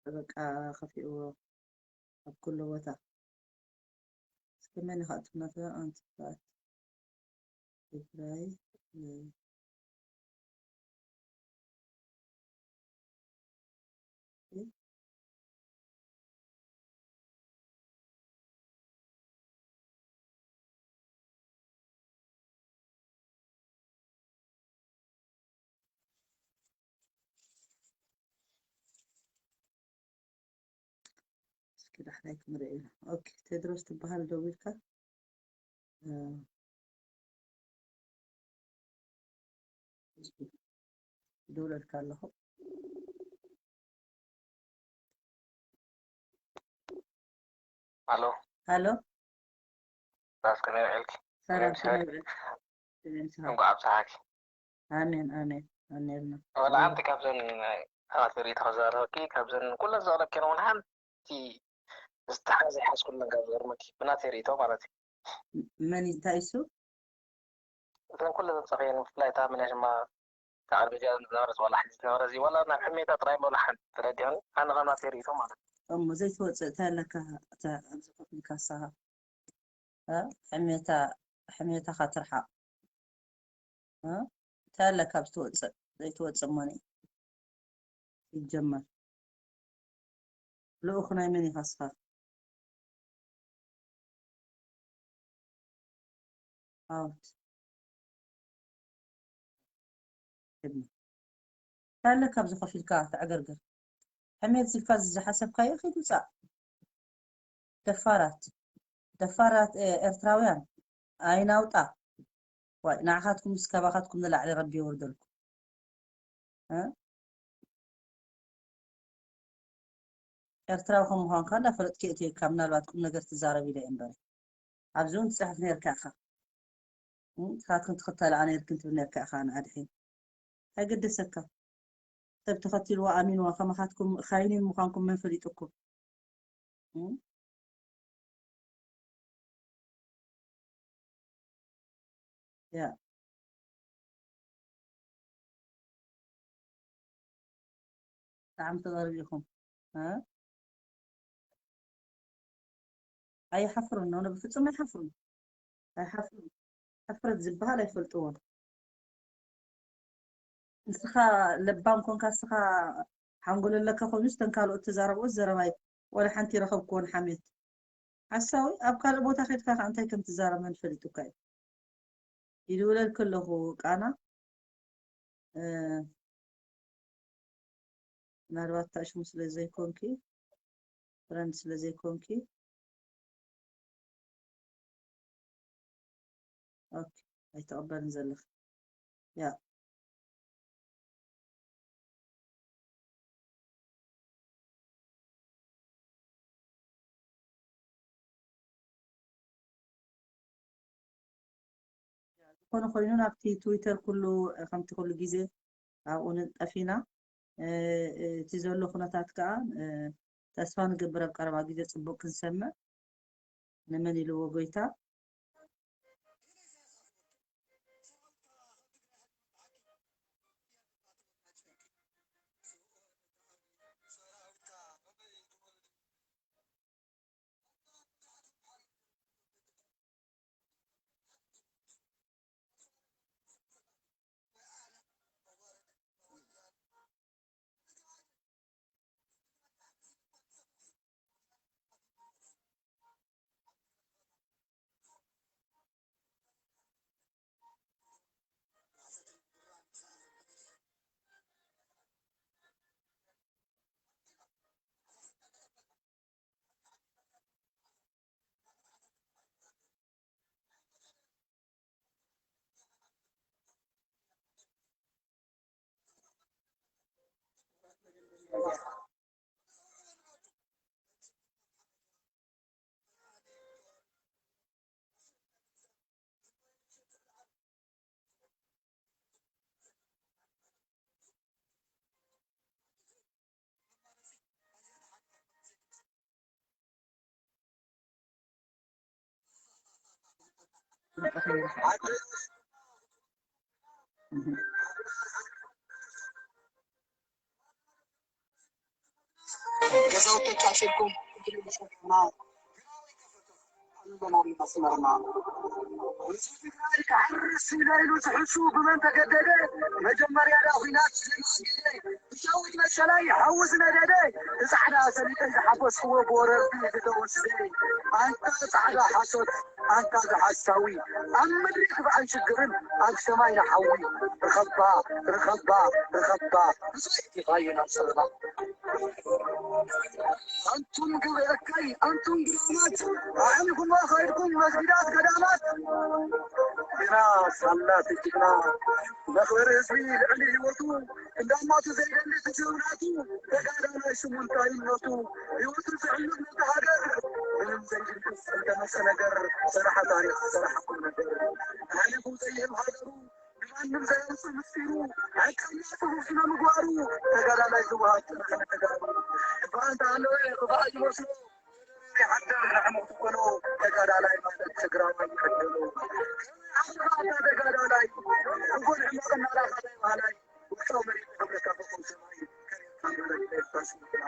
በቃ ከፊእዎ ኣብ ኩሉ ቦታ እስኪ መን ይኸእትም ናተ ኣንስታት ትግራይ እስኪ ዳሕራይ ክንርኢ ኢና ኦኬ ቴድሮስ ትበሃል ደዊልካ ደውለልካ ኣለኹ ኣሎ ኣሎ ራስ ከመይ ውዕልኪ ሰላም ከመይ ውዕልኪ እንኳዕ ኣብፀሓኪ ኣሜን ኣሜን ኣሜን ወላ ሓንቲ ካብዘን ኣባትሪ ተኸዛረበኪ ካብዘን ኩለን ዘቕረብኪ እውን ሓንቲ ዝተሓዘ ይሓዝኩለን ካብ ዝገርመኪ ብናተይ ርእቶ ማለት እዩ መን እንታይ እሱ እተን ኩለን ዘንፀፈየን ብፍላይ እታ መን ሽማ ተዓርቢጃ ዝነበረት ዋላ ሕዚ ዝነበረ እዚ ዋላ ናብ ሕሜታ ጥራይ መብላ ሓንቲ ተረዲዑን ኣነ ከም ናተይ ርእቶ ማለት እዩ እሞ ዘይትወፅእ እንታይ ኣለካ ኣብዚ ኮፍ ኢልካ ንስኻ ሕሜታ ሕሜታኻ ትርሓቕ እንታይ ኣለካ ኣብ ትወፅእ ዘይትወፅእ እሞኒ ይጀመር። ልኡኽ ናይ መን ኢኻ እስኻ? ኣውት። ህብኒ። ታለ ካብዚ ኮፍ ኢልካ ተዕገርግር። ሕሜት ዝልካ ዝሓሰብካዮ ኺድ ውጻእ። ደፋራት። ደፋራት፣ ኤ-፣ ኤርትራውያን። ኣይናውጣ። ዋይ፣ ንዓኻትኩም ምስ ካባኻትኩም ንላዕሊ ረቢ የውርደልኩም። እ? ኤርትራዊ ከም ምዃንካ እንዳፈለጥኩ እየ እትየካ፣ ምናልባት ቁም ነገር ትዛረብ ኢለ እየ እምበር። ኣብዚ እውን ትጽሕፍ ነርካ ኢኻ። እ? ንስኻትክን ትኽተልኣ ነርክን ትብል ነርካ ኢኻ ንኣድሒ። ኣይገደሰካ። ሰብ ተኸቲልዋ ኣሚንዋ ከማኻትኩም ኻይኒን ምዃንኩም መን ፈሊጡኩም? እ? ያ። ብጣዕሚ ተቐርቢ ኢኹም። እ? ኣይሓፍሩን፣ ኖ፣ ኖ፣ ብፍጹም ኣይሓፍሩን። ኣይሓፍሩን። ሕፍረት ዝበሃል ኣይፈልጥዎን። ንስኻ ለባም ኮንካ፣ ንስኻ ሓንጎል ኣለካ ኮይኑስ፣ እተን ካልኦት ተዛረብኦ ዘረባይ ወላ ሓንቲ ረኸብክዎን ሓሜት። ሓሳዊ ኣብ ካልእ ቦታ ከድካ ከ እንታይ ከም ትዛረብ መን ፈሊጡካ እዩ? ይድውለልኪ ኣለኹ ቃና። እ፣ ምናልባት ታሽሙ ስለ ዘይኮንኪ፣ ፍረንድ ስለ ዘይኮንኪ፣ ኦኬ፣ ኣይተቐበልን ዘለኺ። ያ። ዝኾነ ኮይኑ ናብቲ ትዊተር ኩሉ፣ ከምቲ ኩሉ ግዜ ኣብኡ ንጠፍ ኢና። እ፣ እቲ ዘሎ ኩነታት ከኣ፣ እ፣ ተስፋ ንገብር ኣብ ቀረባ ግዜ ጽቡቕ ክንሰምዕ። ንመን ኢልዎ ጎይታ? ገዛውቲ ተቻችልኩም ኣለና መስመርና። ህዝቢ ትግራይ ክሓርስ ኢለ ኢሉ ዝሕሱ ብመን ተገደደ? መጀመርያ ዳ ኹናት ዘይማገደ ብሻዊት መሸላይ ሓዊ ዝነደደ ብጻዕዳ ሰሊጠይ ዝሓፈስክዎ ብወረርቲ ዝተወስደ ኣንታ ጻዕዳ ሓሶት ኣንታ ዝሓሳዊ ኣብ ምድሪ ክብዓን ሽግርን ኣብ ሰማይ ንሓዊ ርኸባ ርኸባ ርኸባ ብዙሕ ኢኻዮ ናብ ሰለማ። ኣንቱም ግብረ እከይ፣ ኣንቱም ግዳማት፣ ኣዕኒኹማ ኸይድኩም መስጊዳት ገዳማት። ግና ሳላ ትጅግና መኽበሪ ህዝቢ ልዕሊ ህይወቱ እንዳማቱ ዘይደሊ ትጅብናቱ ተጋዳላይ ስሙ እንታይነቱ ህይወቱ ዘሕልፍ ነቲ ሃገር ምንም ዘይድግስ እንተመሰ ነገር ሰራሐ ታሪኽ ሰራሐ ቁም ነገር ኣሕሊፉ ዘይህብ ሃገሩ ንማንም ዘየውፅእ ምስጢሩ፣ ሓቀኛ ፅፉፍ ስነ ምግባሩ፣ ተጋዳላይ ዝወሃብ ጥራሕ ንተጋሩ። ክፋእ እንተሃለወ ክፋእ ይመስሎ፣ ይሓድር ንሕሙቕ ትኾኖ፣ ተጋዳላይ ማለት ትግራዋይ ይዕደሎ። ኣንታ ተጋዳላይ፣ ክፉን ሕማቕን ናራኻ ናይ ባህላይ፣ ውርጫው መሪር ክብረካ ፈኹም ሰማይ፣ ከሪርካ መረት ኤርትራ ስንኩላ።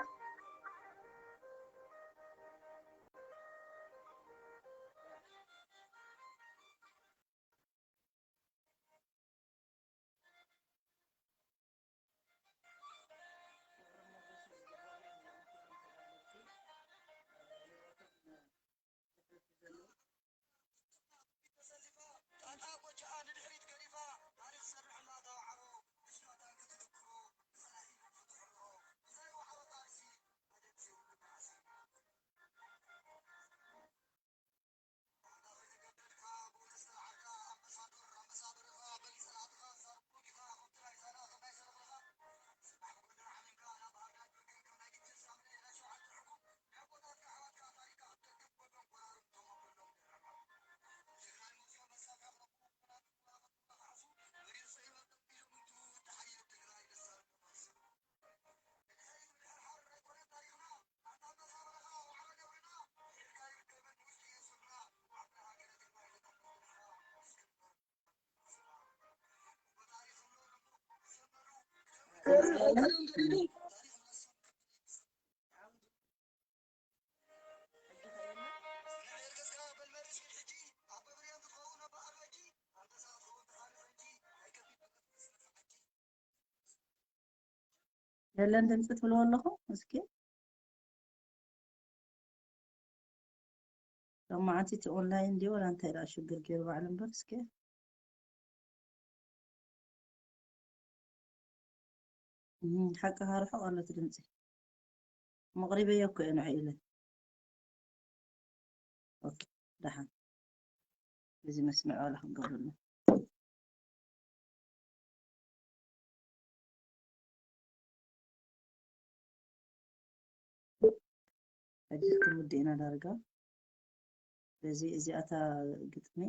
የለን ድምፂ ትብልዎ ኣለኹ። እስኪ ሎማዓንቲ እቲ ኦንላይን ድዩ ወላ እንታይ ደኣ ሽግር ገይሩ ባዕሉ እምበር። እስኪ እም፣ ሓቂ ሃርሑ ኣሎ እቲ ድምፂ። መቕሪበዮ እኮ እየ ንዑ ኢለ። ኦኬ፣ ደሓን። እዚ መስምዕ ዋላ ክንገብረሉ። ሕጂ ክንውድእ ኢና ዳርጋ። በዚ እዚኣታ ግጥሚ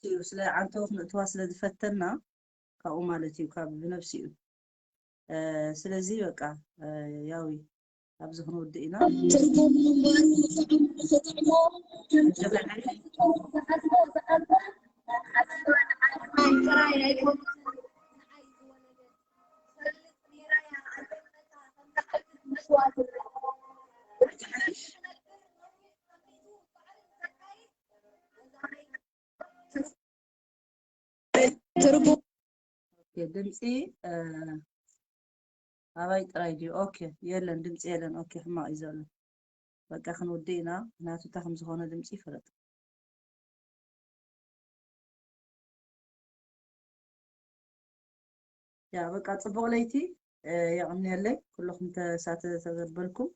እዩ። ስለ ዓንተቦ ክንእትዋ ስለ ዝፈተና ካብኡ ማለት እዩ፣ ካብ ብነፍሲኡ። እ፣ ስለዚ በቃ፣ እ፣ ያዊ ኣብዚ ክንውድእ ኢና። ትርጉም ምንባሩ ዝጥዕሞ፣ ዝጥዕሞ፣ ዝሓስቦ ዝሓልፎ ሓስቦ ንዓይ ጥራይ ኣይኮነን። ንዓይ ዝወለደት ትፈልጥ ነይራ እያ። ኣደነታ ከምታ ዓዲ መስዋእቲ ትርጉም። ኦኬ፣ ድምፂ፣ እ፣ ኣባይ ጥራይ ድዩ? ኦኬ፣ የለን፣ ድምፂ የለን። ኦኬ፣ ሕማቕ እዩ ዘሎ። በቃ ክንውድእ ኢና፣ ምክንያቱ እንታይ ከም ዝኾነ ድምፂ ይፍለጥ። ያ፣ በቃ ጽቡቕ ለይቲ፣ እ፣ የቐንየለይ ኩልኹም ተሳተ-፣ ተዘበልኩም።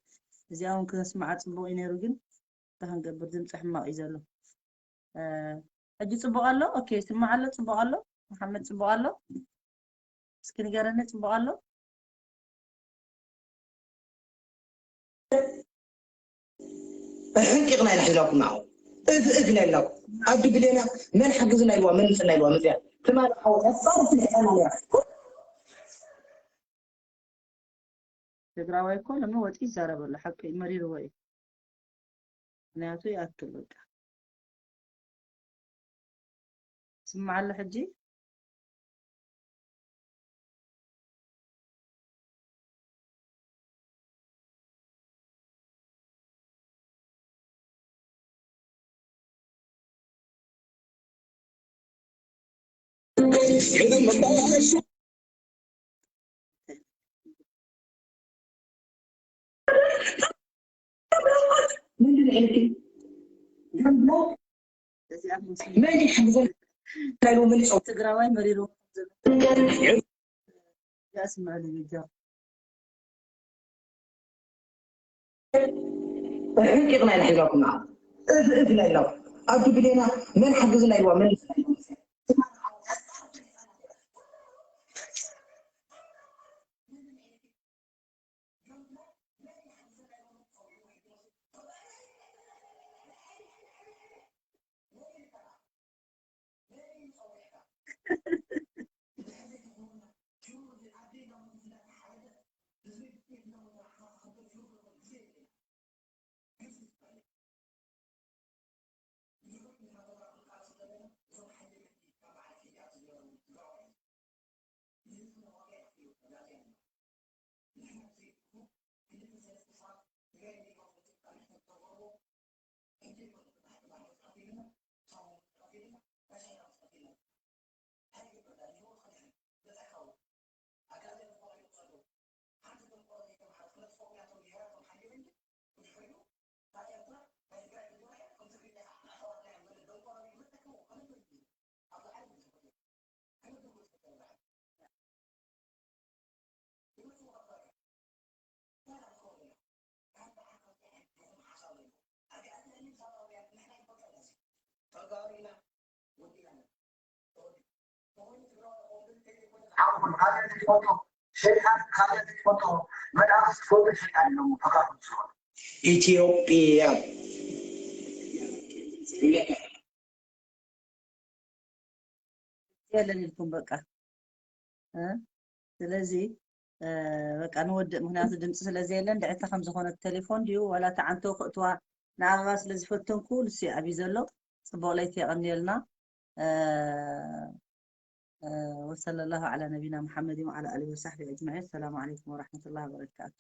እዚኣ እውን ክነስምዓ ጽቡቕ እዩ ነይሩ፣ ግን እንታይ ክንገብር፣ ድምፂ ሕማቕ እዩ ዘሎ። እ፣ ሕጂ ጽቡቕ ኣሎ? ኦኬ፣ ይስማዕ ኣሎ? ጽቡቕ ኣሎ? መሓመድ፣ ጽቡቕ ኣሎ? እስኪ ንገረኒ፣ ጽቡቕ ኣሎ? ሕንቂቕና ኢና ሒዝናኩም ንዓኹም። እፍ እፍ ኢልና ኢልናኩም። ኣዲ ብሌና መን ሓግዝና ኢልዋ፣ መን ምፅና ኢልዋ መፅያ። ትማሊ ሓወት ኣፋር ትልሕቀና ነይራ። ትግራዋይ እኮ ሎሚ ወፂ ይዛረብ ኣሎ። ሓቂ እዩ፣ መሪርዎ እዩ። ምክንያቱ ይኣክል በቃ። ስማዕ ኣሎ ሕጂ። እዚኣ መን ይሓግዘን? ናይ ሎሚ ንጾም። ትግራዋይ መሪሩ ያስምዐሉ ይጃ። ሕንቂቕና ኢና ሒዝናኩም ንዓ። እፍ እፍ ኢልና ኢልናኩም። ኣዱ ብሌና መን ሓግዝና ኢልዋ፣ መን ሸይጣን ካልእ ትፈልጦ መልኣኽ ትፈልጦ ሸይጣን ኣለዎ። ፈኻሪ ዝኾነ ኢትዮጵያ የለን ኢልኩም በቃ እ ስለዚ እ በቃ ንወድእ ምክንያቱ ድምፂ ስለዘየለን ድዕታ ከም ዝኾነት ቴሌፎን ድዩ ዋላ ተዓንቶ ክእትዋ ንኣበባ ስለዝፈተንኩ ንሱ እዩ ኣብዩ ዘሎ ፅቡቅ ለይቲ የቀንየልና እ እ ወሰለ ላሁ ዓላ ነቢና መሓመድ ወዓላ ኣሊ ወሳሕቢ ኣጅማዒን ሰላሙ ዓለይኩም ወራሕመቱላ ወበረካቱ